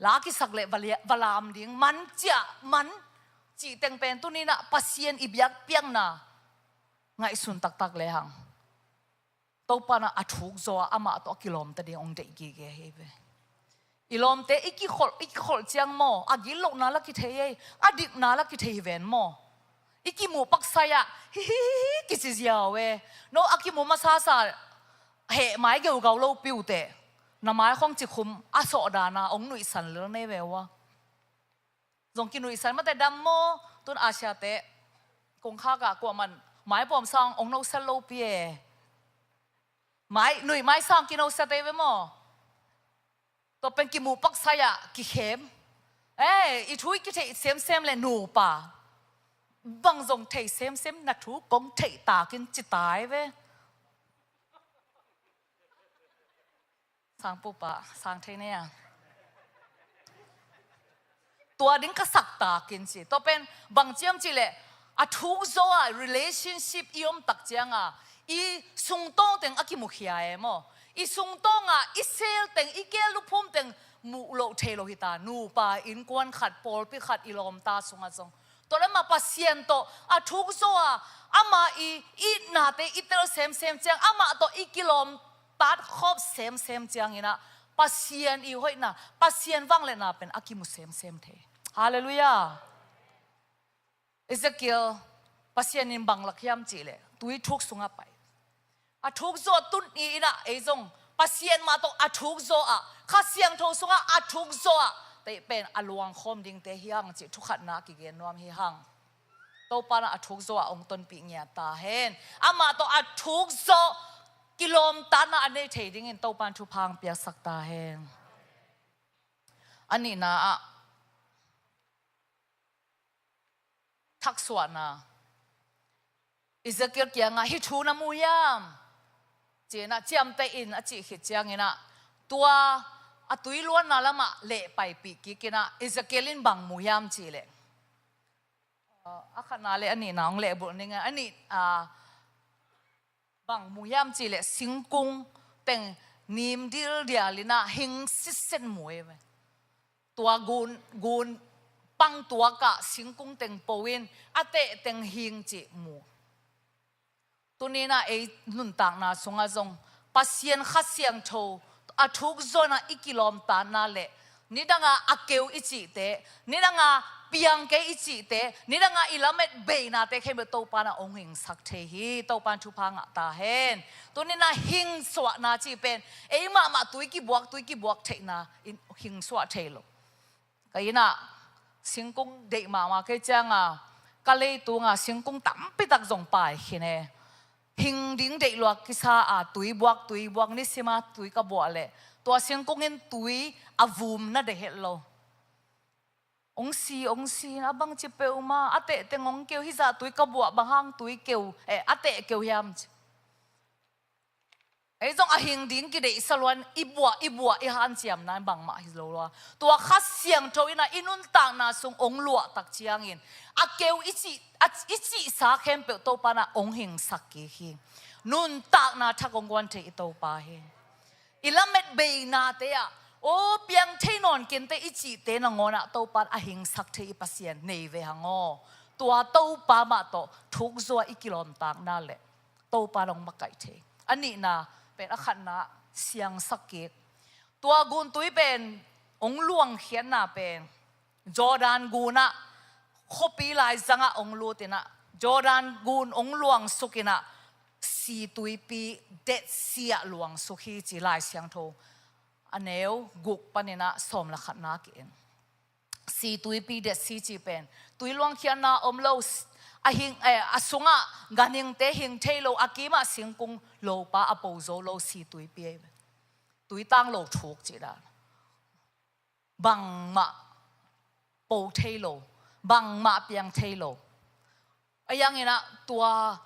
La kisak leh va lia-, va lam ding man ciah man cih teng pen tuninah Pasian i biakpiakna ngaihsun taktak lehang Topa na a thuk zaw a amah tawh a kilawmta ding hong deih gige hi ve. I lawmte i kikholh, i kikholh ciang maw a gitlohna la kithei ei, a dikna la kithei hi ven maw. I kimuh paksai ah hi hi hi hi kici ziau e. No a kimuh masasa heh mai geugau lo piuteh na mai khong cikhum a sawh dana hong nuihsan lel nei ve ua. Zong kinuihsan mate dam maw tun Asia te kongkhak ah kuaman mai pawm sang hong nosan lopi e. Mai nuih mai sang kinosa te ve maw. Tua pen kimuh paksai ah kikhem. Eh, i thu i kitheih semsem le nupa bang zong thei semsem na thu kong theih takin ci tai ve. Sangpupa sang thei ne a. Tua ding ka sak takin ci tua pen bang ciam ci leh a thuk zaw a relationship i om tak cianga i sungtawng teng a kimukhia e maw. I sungtawnga i sel teng i keel luphum teng muh loh thei lo hita nupa innkuan khat pawlpi khat i lawmta sungah zong. Tua le mah Pasian tawh a thuk zaw a ama i itnate i tel semsem ciang amah tawh i kilawm tatkhawp semsem cianginah Pasian i hoihna Pasian vangliatna pen a kimu semsem thei. Halleluiah. Ezekiel Pasian in bang lak hiam cihleh tui thuk sungah pai. A thuk zawh tuni in ah ei zong Pasian mah tawh a thuk zawh ah, Kha Siangtho sungah a thuk zawh ah, tei pen a luangkhawm dingte hi hang cih thukhatna kigen nuam hi hang. Topa in ah a thuk zawh ah hong tonpih ngiat ta hen. Amah tawh a thuk zawh kilawmtatna a nei thei dingin Topa in thupha hong piaksak ta hen. A nihna ah, thaksuahna. Ezekiel kiangah, "Hih thu na mu hiam?" ci-in ah, "Ciamteh in," a cih khit ciangin ah, tua a tui luanna lamah leh paipih kik in ah, Ezekiel in bang mu hiam cih leh, a khatna le a nihna hong lehbulh ning a, a nih, a, bang mu hiam cih leh singkung teng nim dildial in ah hing sitset mu hi ve. Tua gun, gun pang tuak ah singkung teng po in a teh teng hing cih mu. Tuni in ah ei nuntakna sungah zong Pasian Kha Siangtho a thuk zawh in ah i kilawmtatna le nidanga a keu i cihte, nidanga piang kei i cihte, nidanga i lamet beinate khempeuh Topa in ah hong hingsak thei hi. Topa in thupha ngah ta hen. Tuni in ah hingsuahna cih pen ei mahmah tui kibuak, tui kibuak theihna in hingsuah thei lo. Ka inn ah singkung deih mahmah kei cianga, ka leitunga singkung tampitak zong pai khin e. Hing ding deih lua kisa a, tui buak, tui buak, nisima tui ka buah leh tua singkung in tui a vum na deih het lo. Hong si, hong si, a bangci peuhmah, a teh teng hong keu, hih zah tui ka buah, bang hang tui keu, eh, a teh keu hiam ci. Ei zong a hing ding kideihsa luan, i buah, i buah, i hanciamna in bangmah hi lo lua. Tua Kha Siangtho in ah i nuntakna sung hong luah tak ciangin a keu i cih, a, i cihsa khempeuh Topa in ah hong hingsak kik hi. Nuntakna thak hong guan thei i Topa hi. I lamet beinate ah, aw, piang thei nawn kinte i cihte nangawn ah Topa in a hingsak thei i Pasian nei ve hang aw. Tua Topa mah tawh thuk zawh i kilawmtatna le Topa in hong makaih thei. A nihna pen, a khatna siangsak kik. Tua guntui pen hong luangkhiatna pen Jordan gun ah, khuapi laizang ah hong lut in ah, Jordan gun hong luangsuk in ah, Situipi Dead Sea ah luangsuk hi ci Lai Siangtho a neu guk panin ah sawm le khatna ki-en. Situipi Dead Sea cih pen tui luangkhiatna om lo, a hing, eh, a sungah ganhingte hing thei lo, a kimah singkung lopa a po zo lo situipi ahi ve. Tuitang lo thuk cih dan. Bangmah po thei lo, bangmah piang thei lo. A yang in ah tua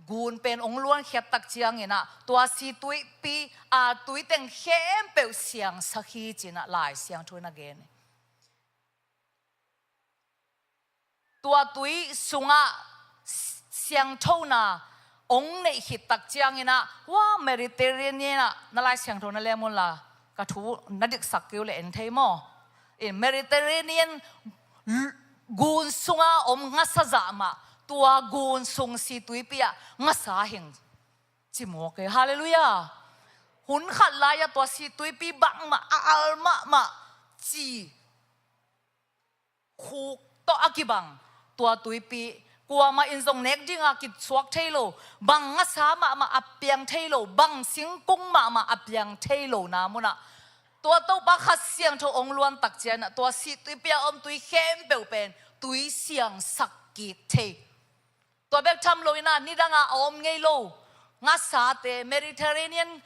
gun pen hong luankhiat tak ciang in ah tua situipi a tui teng khempeuh siangsak hi ci-in ah Lai Siangtho in a gen hi. Tua tui sungah siangthona hong neih khit tak ciang in ah, hua Mediterranean ah, na Lai Siangtho na lem un la, ka thu na diksak kei uh leh en thei maw? In Mediterranean l-, gun sunga om ngasa zah mah tua gun sung situipi ah ngasa hing ci mawk e. Halleluiah. Hun khat lai-ah tua situipi bangmah a al mahmah ci khuk tawh a kibang tua tuipi, kuamah in zong nek dinga kisuak thei lo, bang ngasa mahmah a piang thei lo, bang singkung mahmah a piang thei lo na munah tua Topa Kha Siangtho hong luan tak ciang in ah tua situipi a om tui khempeuh pen tui siangsak kik thei. Tua bek tham lo in ah nidanga a om ngei lo ngasate, Mediterranean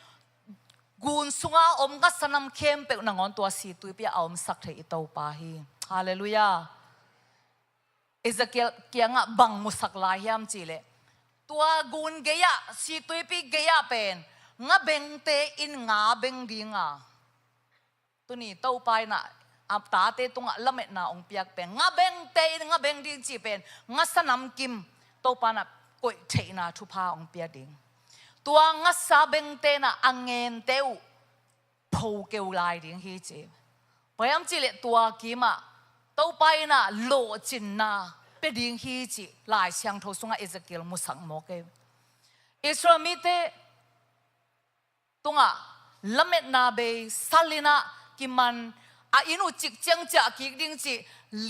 gun sunga om ngasa nam khempeuh nangawn tua situipi ah a omsak thei i Topa hi. Halleluiah. Ezekiel kiangah bang musak lai hiam cih leh, tua gun gei-ah, situipi gei-ah pen ngabengte in nga beng dinga, tuni Topa in ah a tate tungah lametna hong piak pen, ngabengte in ngabeng ding cih pen ngasa namkim Topa in ah koih theihna thupha hong pia ding. Tua ngasa bengte in ah a ngente uh pho keu lai ding hi ci. Bang hiam cih leh tua kimah Topa in ah lawhcinna pia ding hi cih Lai Siangtho sungah Ezekiel musak mawk e. Israel mite tungah lametna bei sal in ah kiman, a inn uh cik ciang ciah kik ding cih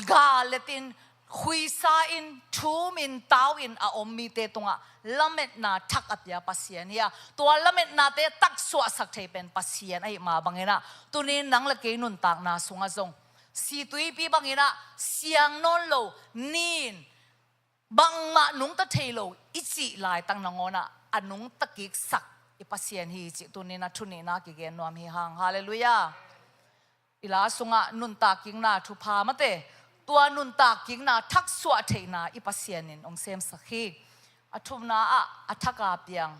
gal letin khuisa in, thum in, tau in a om mite tungah lametna thak a pia Pasian hi a, tua lametnate taksuahsak thei pen Pasian ahih mah bangin ah, tuni-in nang le kei nuntakna sungah zong, si tuipi bangin ah siang nawn lo, nin, bangmah nungta thei lo i cih laitak nangawnah a nungta kiksak i Pasian hi cih tuni-in a thu nihna kigen nuam hi hang. Halleluiah. I la sungah nuntak kikna thupha mate, tua nuntak kikna thaksuah theihna i Pasian in hong semsak hi. A thumna ah a thak a piang.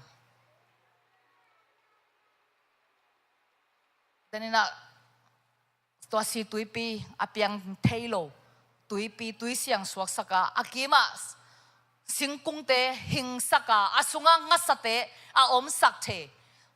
Deninah tua si tuipi a piang thei lo, tuipi, tui siang suaksak a, a kimah singkungte hingsak a, a sungah ngasate a omsak thei.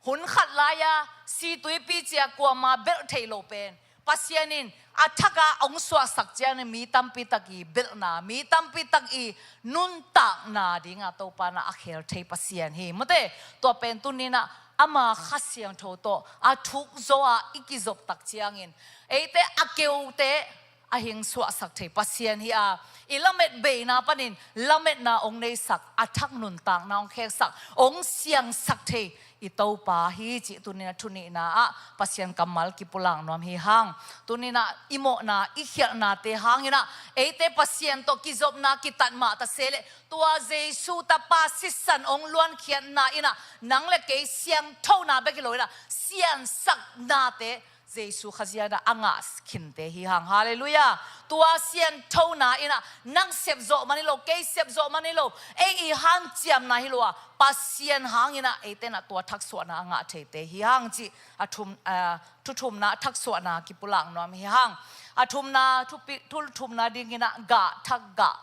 Hun khat lai-a si tuipi cia kuama belh thei lo pen Pasian in a thak a hong suahsak ciangin mi tampi tak i belhna, mi tampi tak i nuntakna dinga Topa in a khel thei Pasian hi. Mate, tua pen tuni-in ah ama Kha Siangtho tawh a thuk zaw a i kizop tak ciangin, eite a keute a hing suahsak thei Pasian hi a, i lamet beina panin lametna hong neisak, a thak nuntakna hong kheksak, hong siangsak thei i Topa hi cih tuni-in a thu nihna ah Pasian kammal kipulak nuam hi hang. Tuni-in ah i mawhna, i khialhnate hangin ah eite Pasian tawh kizopna kitat mah ta se leh, tua Jesu Tapa sisan hong luankhiatna in ah nang le kei siangthona bek hi lo in ah siansaknate Jesu Khazih in ah a ngah khinte hi hang. Halleluiah. Tua sianthona in ah nang sep zawh man hi lo, kei sep zawh man hi lo, ei i hanciamna hi lo a, Pasian hangin ah eite in ah tua thaksuahna a ngah theite hi hang cih a thum, a, thu thumna, thaksuahna kipulak nuam hi hang. A thumna, thupi, thu thumna dingin ah gah thak gah.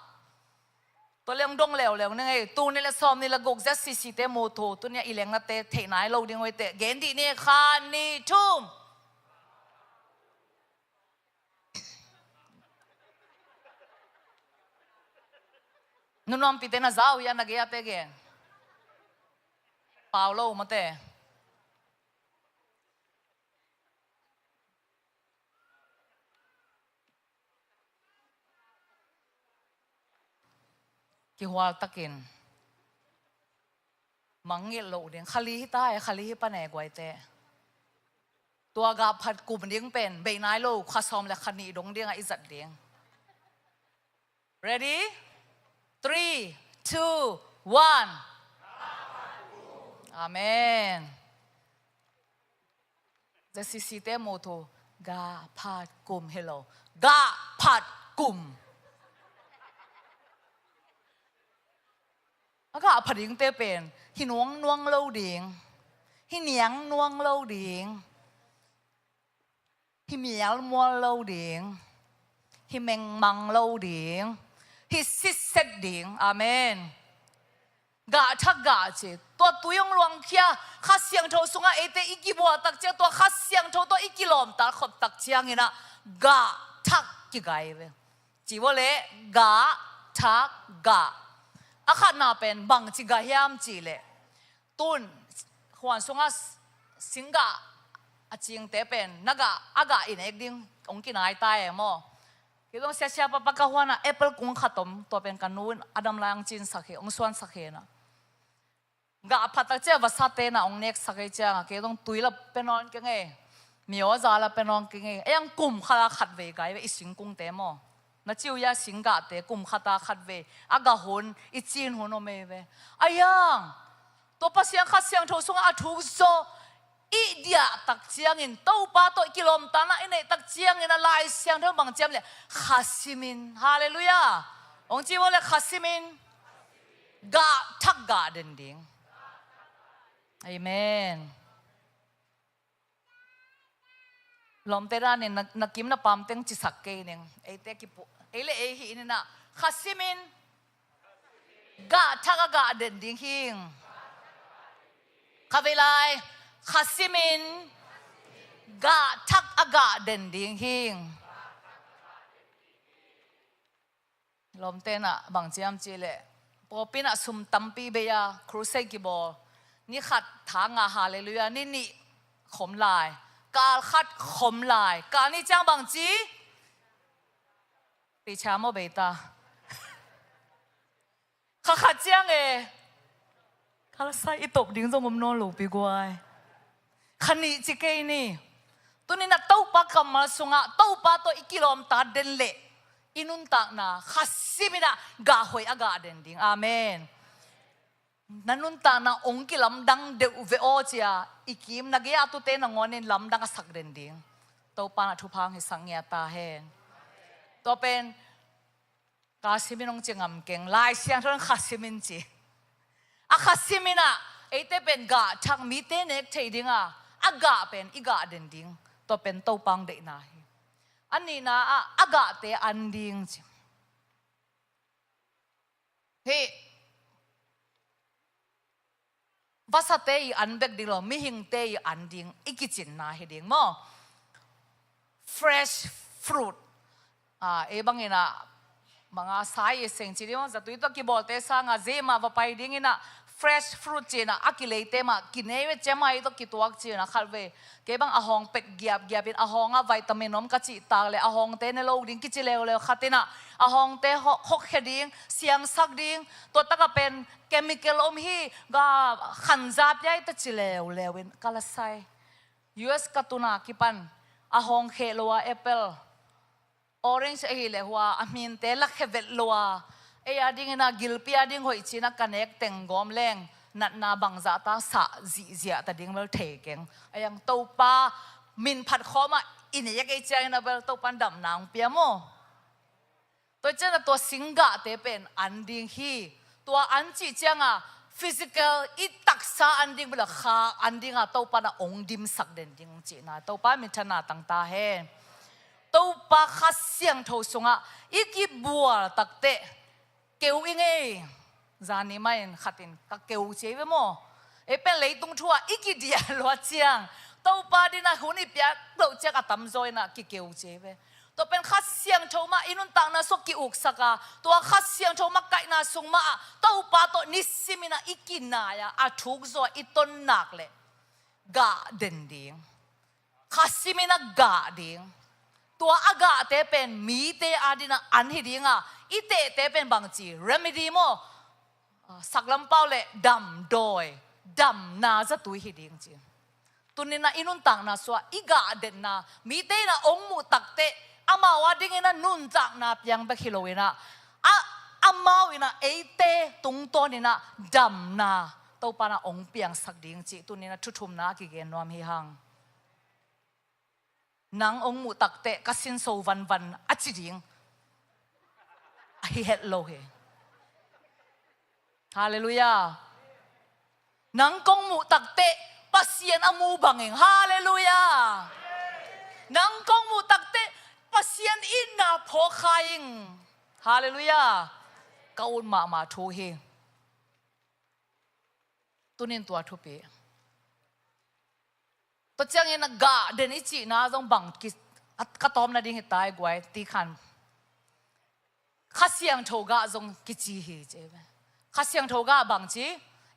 Tua leng dong leuleu ning ei, tul nih le sawmnih le guk ZCC te mu thu, tuni-a i lengnate theih nai lo ding uh ei teh. Gen dih ni, khat, nih, thum. Nunuampite na za uh hia, na gei-ate gen? Pau lo mate. Kihual takin mangngilh loh ding. Kha li hi ta e, kha li hi pan e guaite. Tua gah phat kum ding pen bei nai lo, kha sawm le kha nih dong dingah i zat ding. Ready? Three, two, one. Amen. ZCC te mu thu, gah phat kum hi lo. Gah phat kum. A gah phat dingte pen hi nuangnuang lo ding, hi niangnuang lo ding, hi mialmual lo ding, hi mengmang lo ding, hi sitset ding. Amen. Gah thak gah ci. Tua tui hong luangkhia, Kha Siangtho sungah eite i kibual tak ciang, tua Kha Siangtho tawh i kilawmta khop tak ciangin ah gah thak kigai ve. Ci vua leh gah thak gah. A khatna pen bangci gah hiam cih leh, tun huan sungah singgah a cingte pen na gah, a gah i nek ding hong kinai ta e maw. Kei zong siasia papa ka huanah apple kung khat om, tua pen ka nu in a dam lai hong cinsak hi, hong suansak hi na. Gah phat tak ciah vasate na hong neksak hi ciangah kei zong tui la pia nawn keng ei. Mio za la pia nawn keng ei. Ei ang kum khat a khat vei gai ve i singkungte maw. Na ciu ia singgahte kum khat a khat vei. A gah hun, i cin hun om ei ve. Ai ang. Tua Pasian Kha Siangtho sungah a thuk zaw i diah tak ciangin, Topa tawh i kilawmtatna i neih tak ciangin a Lai Siangtho bang ciam leh kha simin. Halleluiah. Hong ci vua leh kha simin. Gah thak gah den ding. Amen. Lawmte danin na, na kim na pam teng cisak kei ning. Eite kipu, ei le ei hi ninah. Kha simin. Gah thak a gah den ding hing. Kha vei lai. Kha simin. Gah thak a gah den ding hing. Lawmte na bang ciam cih leh, pawlpi na sum tampi bei a crusade kibawl. Ni khat tha nga halleluiah, ni nih khom lai. Kal khat khom lai. Kal nih ciang bang ci? Pi cha maw bei ta. Kha khat ciang e, ka la sai i tawp ding zong om nawn lo pi guai. Kha nih ci kei ni. Tuni-in ah Topa kammal sungah Topa tawh i kilawm ta den leh i nuntakna kha simin ah gah hoih a gah den ding. Amen. Na nuntakna hong kilamdang deuh ve aw cia i kim na gei-a tute nangawnin lamdang a sak den ding. Topa in ah thupha hong hisak ngiat ta hen. Tua pen ka simin hong ci ngam keng, Lai Siangtho in kha simin ci. A kha simin ah eite pen gah thak, mite nek thei ding a, a gah pen i gah den ding. Tua pen Topa hong deihna hi. A nihna ah a gahte an ding ci. Hih vasate i an bek ding lo, mihingte i an ding i kicinna hi ding maw? Fresh fruit. Ah, ei bangin ah manga sai i seng ci ding maw? Zatui tawh kibawlte sangah zema va pai dingin ah fresh fruit ci-in ah a kileite mah kinei ve, cemai tawh kituak ci-in ah khat ve. Kei bang a hawng pet giapgiap in, a hawng ah vitamin om ka cih tak leh a hawngte ne lo ding kici leuleu khat in ah, a hawngte hawk, hawkkhia ding, siangsak ding, tua takah pen chemical om hi, ga khanza piai ta ci leuleu in ka la sai. U S ka tun a kipan a hawng kheh lo a apple, orange ahih leh hua a hminte lakhia vet lo a, ei a dingin ah gilpi a ding hoih ci-in ah ka nek teng gawm leng natna bangzah ta sah zihziah ta ding bel thei keng. A iang Topa min phat khawm ah i nek ei ciangin ah bel Topa in damna hong pia maw? Tua ciangin ah tua singgahte pen an ding hi. Tua an cih ciangah physical i taksa an ding bel a kha an ding a, Topa in ah hong dimsak den ding cihna, Topa minthanna tang ta hen. Topa Kha Siangtho sungah i kibual takteh keu i ngei. Zani mah in khat in ka keu ci ei ve maw? Ei pen leitung thu ah i kidiah luat ciang, Topa dingin ah hun i piak loh ciang a tamzaw in ah kikeu ci ei ve. Tua pen Kha Siangtho mah i nuntakna sungah ki-uksak a, tua Kha Siangtho makaihna sung mah ah Topa tawh nisimin ah i kinai a, a thuk zaw a i ton nak leh gah den ding. Kha simin ah gah ding. Tua a gahte pen mite a dingin ah an hi ding a, i tehte pen bangci, remedy maw? Ah, saklam pau leh damdawi, damna zatui hi ding ci. Tuni-in ah i nuntakna sungah i gah denna, mite in ah hong muh takteh amau a dingin ah nuntakna piang bek hi lo-in ah, a, amau in ah eite tungtawnin ah damna Topa in ah hong piangsak ding cih tuni-in ah thu thumna a kigen nuam hi hang. Nang hong muh takteh ka sinso vanvan a ci ding ahi het lo hi. Halleluiah. Nang kong muh takteh Pasian a mu bangin. Halleluiah. Nang kong muh takteh Pasian itna phawk kha ing. Halleluiah. Ka ut mahmah thu hi. Tuni-in tua thupi. Tua ciangin gah den i cihna zong bang ki, a, ka tawm nading hi ta ei guai, ti khan. Kha Siangtho gah zong kici hi ci ei ve. Kha Siangtho gah bangci,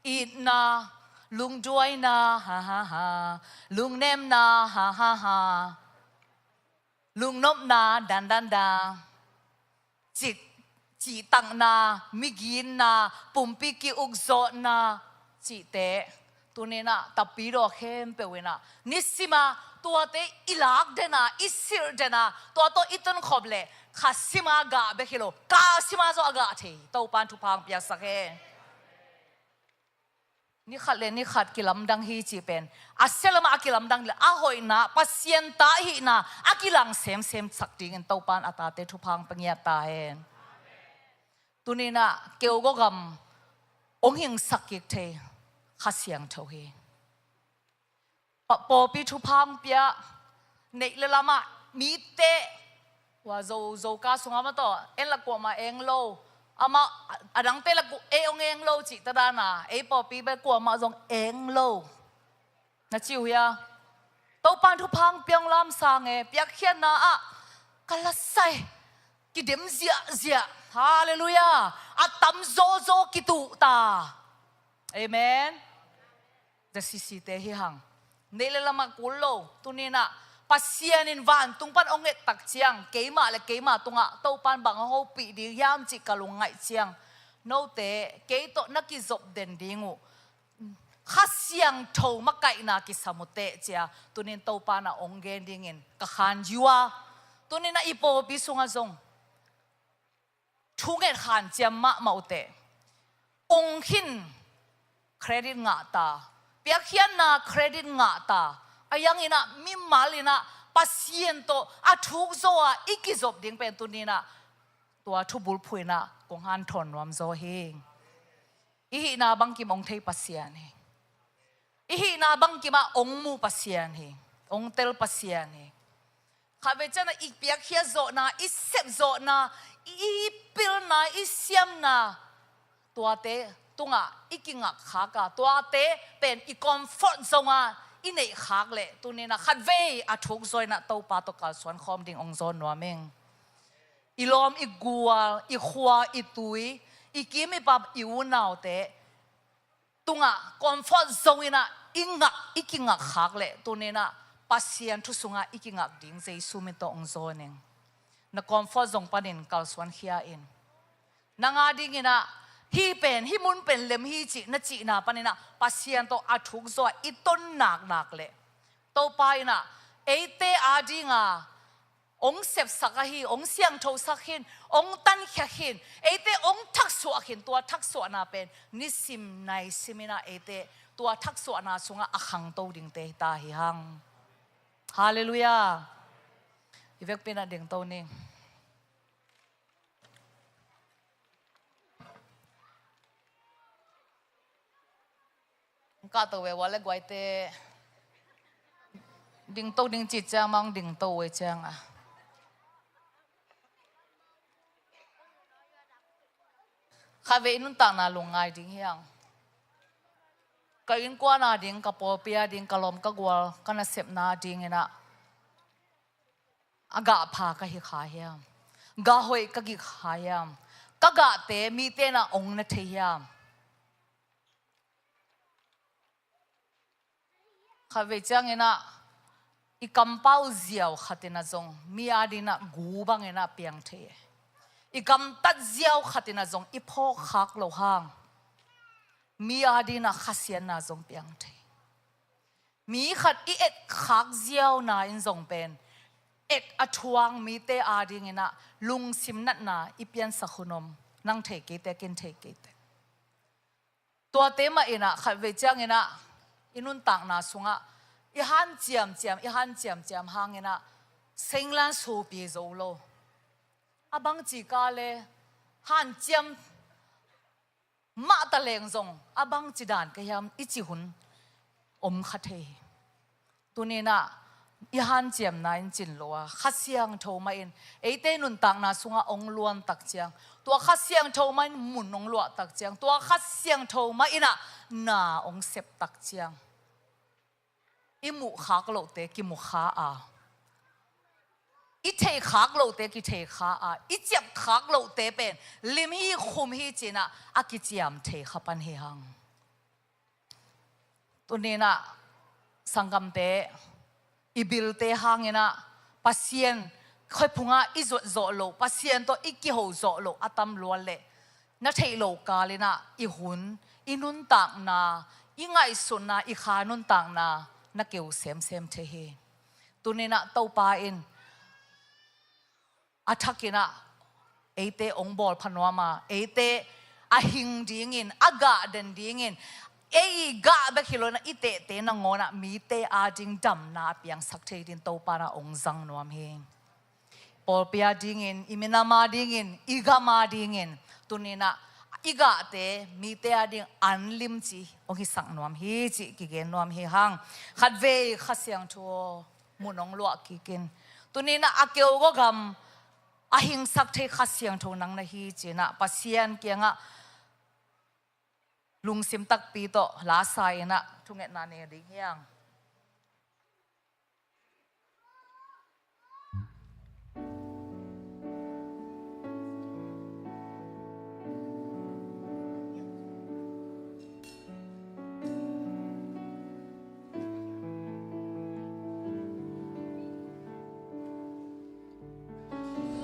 itna, lungduaina, ha ha ha, lungnemna, ha ha ha, lungnopna, dan dan dan, cih, cihtakna, miginna, pumpi ki-ukzawhna cihte, tuni-in ah tapidaw khempeuh in ah nisim a tuate i lak den a, i silh den a, tua tawh i tunkhop leh kha sim a gah bek hi lo, kal sim a zong a gah thei Topa in thupha hong piaksak hen. Ni khat le ni khat kilamdang hi cih pen a sia lamah a kilamdang leh a hoihna, Pasian ta ahihna a kilang semsem sak dingin Topa in a tate thupha hong pia ngiat ta hen. Tuni-in ah keu gawgam hong hingsak kik thei Kha Siangtho hi. Pa-, pawlpi thupha hong pia, neih le lamah mite, ua zo, zo ka sungah mah tawh, en la kuamah eng lo, amah, a dangte la ku-, ei hong eng lo cih ta dan a, ei pawlpi bel kuamah zong eng lo. Na ci uh hia? Topa in thupha hong pia hong lamsang e, piakkhiatna ah ka la sai, kidem ziahziah, halleluiah, a tam zawzaw kituh ta. Amen. Za sisite hi hang. Neih le lamah kul lo, tuni-in ah Pasian in vantung pan hong et tak ciang, keimah le keimah tungah Topa in bang hong hopih ding hiam cih ka lungngaih ciang, note kei tawh na kizop den ding uh Kha Siangtho makaihna kisam uh teh, ci-a tunin Topa in ah hong gen dingin ka khan uh a. Tunin ah i pawlpi sungah zong thunget hanciam mahmah uh teh. Ung khin credit ngah ta, piakkhiatna credit ngah ta. Ahih hangin ah mimal in ah Pasian tawh a thuk zaw a i kizop ding pen tunin ah tua thubulphuh in ah kong hanthawn nuam zaw hi. I hihna bangkim hong thei Pasian hi. I hihna bangkim ah hong mu Pasian hi. Hong tel Pasian hi. Khatvei ciangin ah i piakkhiat zawhna, i sep zawhna, i pilna, i siamna, tuate tungah i kingak khak a, tuate pen i comfort zone ah i neih khak leh tunin ah khatvei a thuk zaw in ah Topa tawh kalsuan khawm ding hong zawn nuam ing. I lawm, i gual, i khua, i tui, i kim, i pam, i unaute tungah comfort zone in ah i ngak, i kingak khak leh tunin ah Pasian thu sungah i kingak ding Jesu min tawh hong zawn ing. Na comfort zone panin kalsuan khia in. Nang a dingin ah hih pen, hih mun pen lem hi cih na cihna panin ah Pasian tawh a thuk zaw a i ton naknak leh Topa in ah eite a dinga hong sepsak ahi, hong siangthosak khin, hong tankhia khin, eite hong thaksuah khin, tua thaksuahna pen nisim naisim in ah eite tua thaksuahna sungah a khangto dingte hi ta hi hang. Halleluiah. I vekpi in ah dingto ning. Hong kahto ve, ua le guaite. Dingto ding cih ciang mah hong dingto ve ciang a. Khatvei i nuntakna lungngai ding hi hang. Ka innkuan a ding, ka pawlpi a ding, ka lawm ka gual, ka nasepna dingin ah a gah pha ka hi kha hiam? Gah hoih ka gik kha hiam? Ka gahte mite in ah hong na thei hiam? Khatvei ciangin ah i kampau ziau khat in ah zong mi a dingin ah gu bangin ah piang thei. I gamtat ziau khat in ah zong i phawk khak loh hang mi a dingin ah khasiatna zong piang thei. Mi khat i et khak ziauna in zong pen et a thuang mite a dingin ah lungsim natna i piansak hun om. Nang thei kei teh, ken thei kei teh. Tuate mah in ah khatvei ciangin ah i nuntakna sungah i hanciamciam, i hanciamciam hangin ah senglan supi zo lo. A bangci ka le hanciam mah ta leng zong a bangci dan ka hiam i cih hun om kha thei hi. Tunin ah i hanciamna in cin lo a, Kha Siangtho mah in eite nuntakna sungah hong luan tak ciang, tua Kha Siangtho mah in mun hong luah tak ciang, tua Kha Siangtho mah in ah na hong sep tak ciang, i muh khak lohte kimu kha a, i thei khak lohte kithei kha a, i ciap khak lohte pen lim hi, khum hi ci-in ah a kiciam thei kha pan hi hang. Tunin ah sanggamte, i bilte hangin ah Pasian khuaphungah i zuat zawh loh, Pasian tawh i kiho zawh loh a tam luat leh na theih loh kalin ah i hun, i nuntakna, i ngaihsutna, i kha nuntakna na keu semsem thei hi. Tunin ah Topa in a thakin ah eite hong bawl pha nuam a, eite a hing dingin, a gah den dingin, ei i gah bek hi lo-in ah i tehte nangawn ah mite a ding damna a piangsak thei dingin Topa in ah hong zang nuam hi. Pawlpi a dingin, i minam a dingin, i gam a dingin, tunin ah i gahte mite a ding an limci hong hisak nuam hi cih kigen nuam hi hang. Khatvei Kha Siangtho aw, mun hong luah kik in. Tunin ah a keu gawgam a hingsak thei Kha Siangtho nang na hi ci-in ah Pasian kiangah lungsim takpi tawh lasa in ah thungetna ne ding hi hang.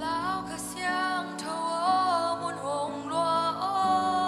Lau Kha Siangtho aw, mun hong luah aw.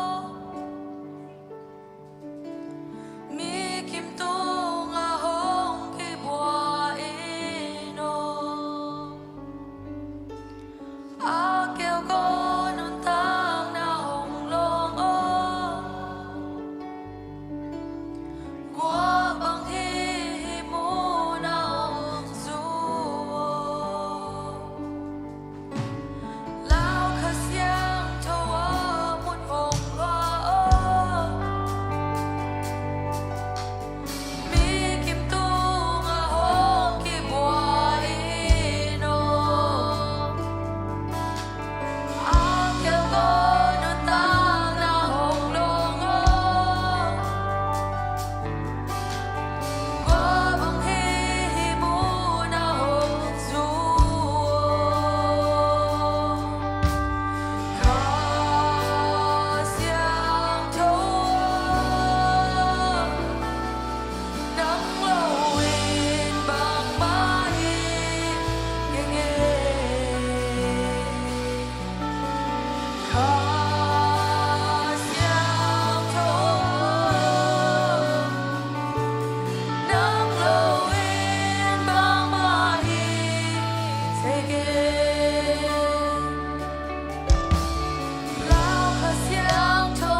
Lau Kha Siangtho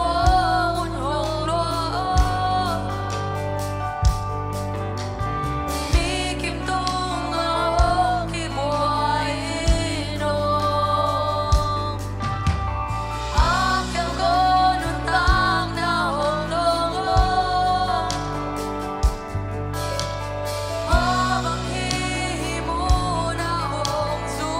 hong lua aw, mi kim tungah hong kikuai in aw. A kiang ko nuntakna hong dong aw. Mah bang hi hih munah hong zu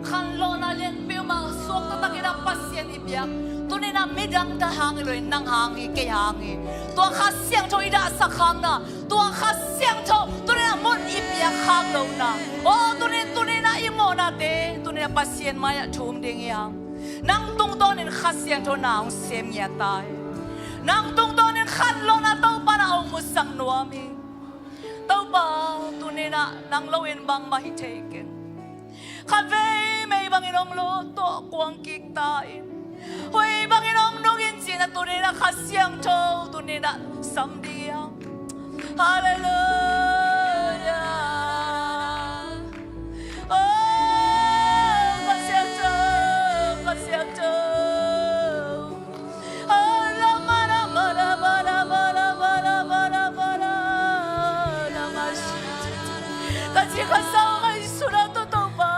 Khanlawhna lian peuhmah suak taktakin a Pasian i biak. Tuni-in ah midang ta hang hi lo in, nang hang hi, kei hang hi. Tua Kha Siangtho i dahsak hangna, tua Kha Siangtho tuni-in ah mun i piak hang lohna. Aw, tuni, tuni-in ah i mawhnate tuni-in ah Pasian mai-ah thum ding hi hang. Nang tungtawnin Kha Siangtho na hong sem ngiat ta hi. Nang tungtawnin khanlawhna Topa na hong musak nuam hi. Topa, tuni-in ah nang lo-in bangmah hi thei keng. Khatvei mei bangin hong lawh tawh kuang kik ta in, huei bangin hong nung in cihna tuni-in ah Kha Siangtho tuni-in ah sam ding hi hang. Halleluiah. Oh, Kha Siangtho, Kha Siangtho. Ka ci ka sau ngaihsutna tawh Topa,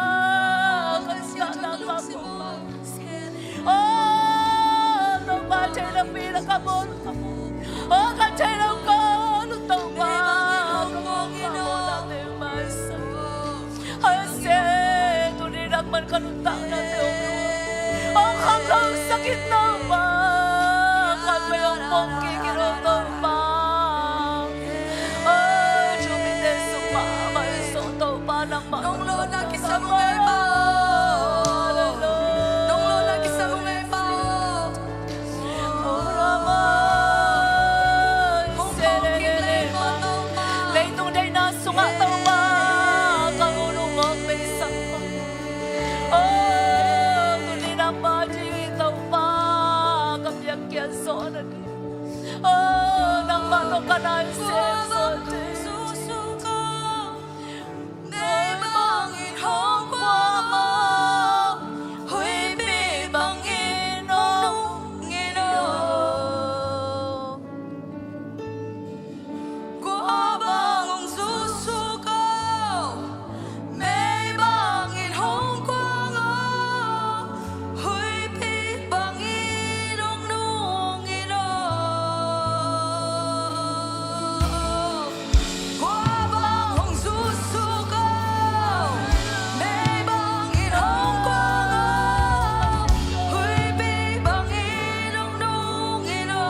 ka ci ka nang ka Topa. Oh, Topa, thei napi na ka bawl, ka bawl. Oh, ka thei lo ka lo Topa, ka bawl, ka bawl na te mai sa. Hase, tuni nangman ka nuntakna te hong, hong khangnosak in Topa. Khatvei hong pom kik in Topa. Oi, thu mite sung mahmah in Topa nangmah. Nong lawhna kisam ung ei Pa. Nong lawhna kisam ung ei Pa. Leitung deihna sungah Topa, ka hun uh mawk beisak ko. Oh, tuni nangmah ding hi Topa, ka biakpiak zawhna ding. Oh, nangmah tawh ka na sem zawh ding. Mei bangin hong kuang aw, huipi bangin hong nung in aw. Kua bang hong zuksuk aw, mei bangin hong kuang aw, huipi bangin hong nung in aw. Kua bang hong zuksuk aw, mei bangin hong kuang aw, huipi bangin hong nung in aw.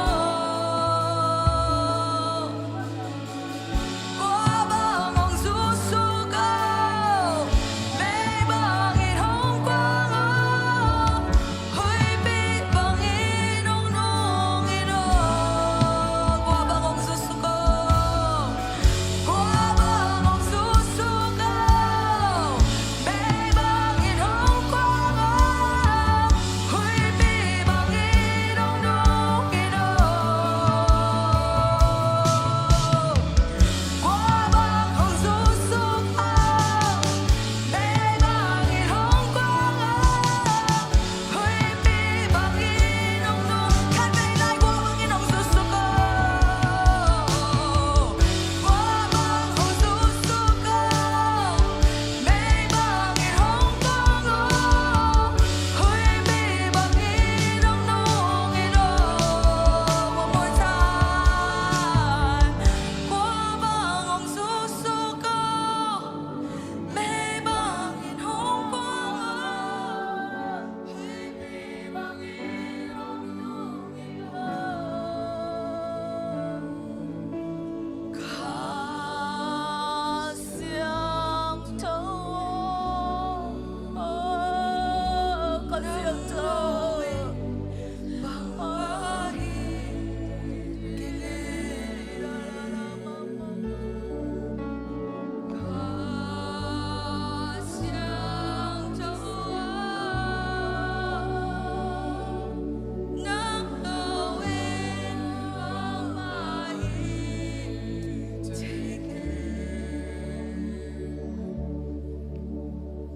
Kua bang hong zuksuk aw, mei bangin hong kuang aw, huipi bangin hong nung in aw. Kua bang hong zuksuk aw, kua bang hong zuksuk aw, mei bangin hong kuang aw, huipi bangin hong nung in aw. Kua bang hong zuksuk aw, mei bangin hong kuang aw, huipi bangin hong nung. Khatvei lai kua bangin hong zuksuk aw, kua bang hong zuksuk aw, mei bangin hong kuang aw, huipi bangin hong nung in aw. One more time. Kua bang hong zuksuk aw, mei bangin hong kuang aw, huipi bangin hong nung in aw. Kha Siangtho, oh, Kha Siangtho.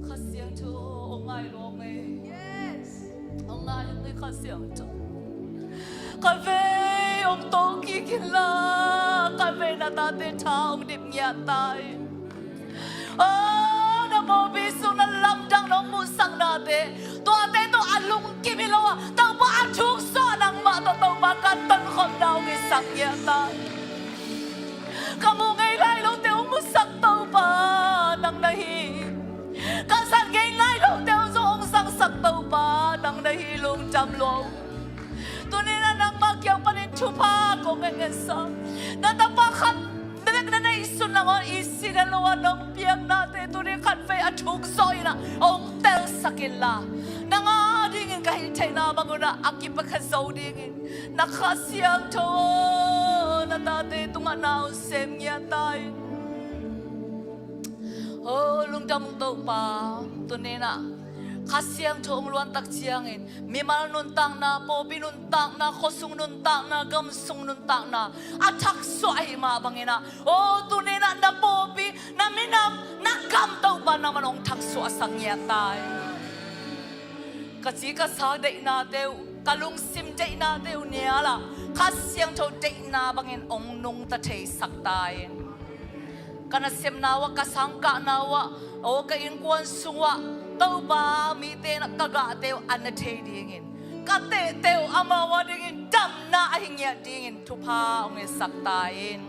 Kha Siangtho, ong ngai lo ong ei. Yes. Ong ngai lo ong ei Kha Siangtho. Khatvei ong to kik inla, khatvei na tate tha ong dip ngiat ta in. Oh, na pawlpi sung na lamdang nong muhsak nate, tuate tawh a lungkim hi lo a, Topa a thuk sawh nangmah tawh Topa ka tonkhopna ong hisak ngiat ta in. Ka mu ngei lai lote ong musak Topa nang na hi. Ka zat ngei lai lote ong lua. Tuni-in ah nangmah kiang panin thupha kong ngetnget sa. Na tapa khat bek na neihsun nangawn i sin a lo a nong piaknate tuni khatvei a thuk zawh in ah hong telsak inla, nang a dingin ka hih theihna bangun ah a kipat kha zo dingin na Kha Siangtho aw, na tate tungah na hong sem ngiat ta in. Aw lungdam ung Topa, tuni-in ah Kha Siangtho hong luan tak ciangin mimal nuntakna, pawlpi nuntakna, khuasung nuntakna, gamsung nuntakna a thaksuah ahih mah bangin ah, aw tuni-in ah na pawlpi, na minam, na gam Topa nangman hong thaksuahsak ngiat ta in. Ka ci ka sa deihnate uh, ka lungsim deihnate uh nial ah Kha Siangtho deihna bangin hong nungta theisak ta in. Ka nasepna uh ah, ka sangkahna uh ah, aw ka innkuan sung uh ah Topa, mite in ah ka gahte uh a na thei dingin, ka tehte uh amau a dingin damna ahi ngiat dingin thupha hong ngetsak ta in.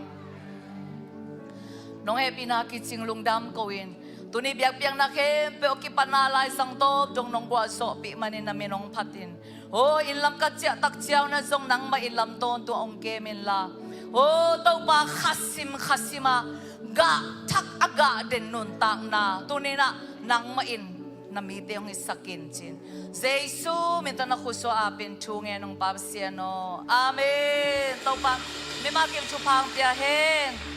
Nong hehpihna kicing lungdam ko in. Tuni biakpiakna khempeuh a kipatna Lai Siangtho dong nong gualzawhpih manin na min hong phat in. Aw inn lam ka ciah tak ciangin ah zong nangmah in lam tawntung hong kem inla, aw Topa, khasim khasim a gah thak, a gah den nuntakna tuni-in ah nangmah in na mite hong hisak in ci-in Jesu min tawh na khut sung ah ap in thu ngen ung Pa Pasian aw. Amen. Topa mimal kim thupha hong pia hen.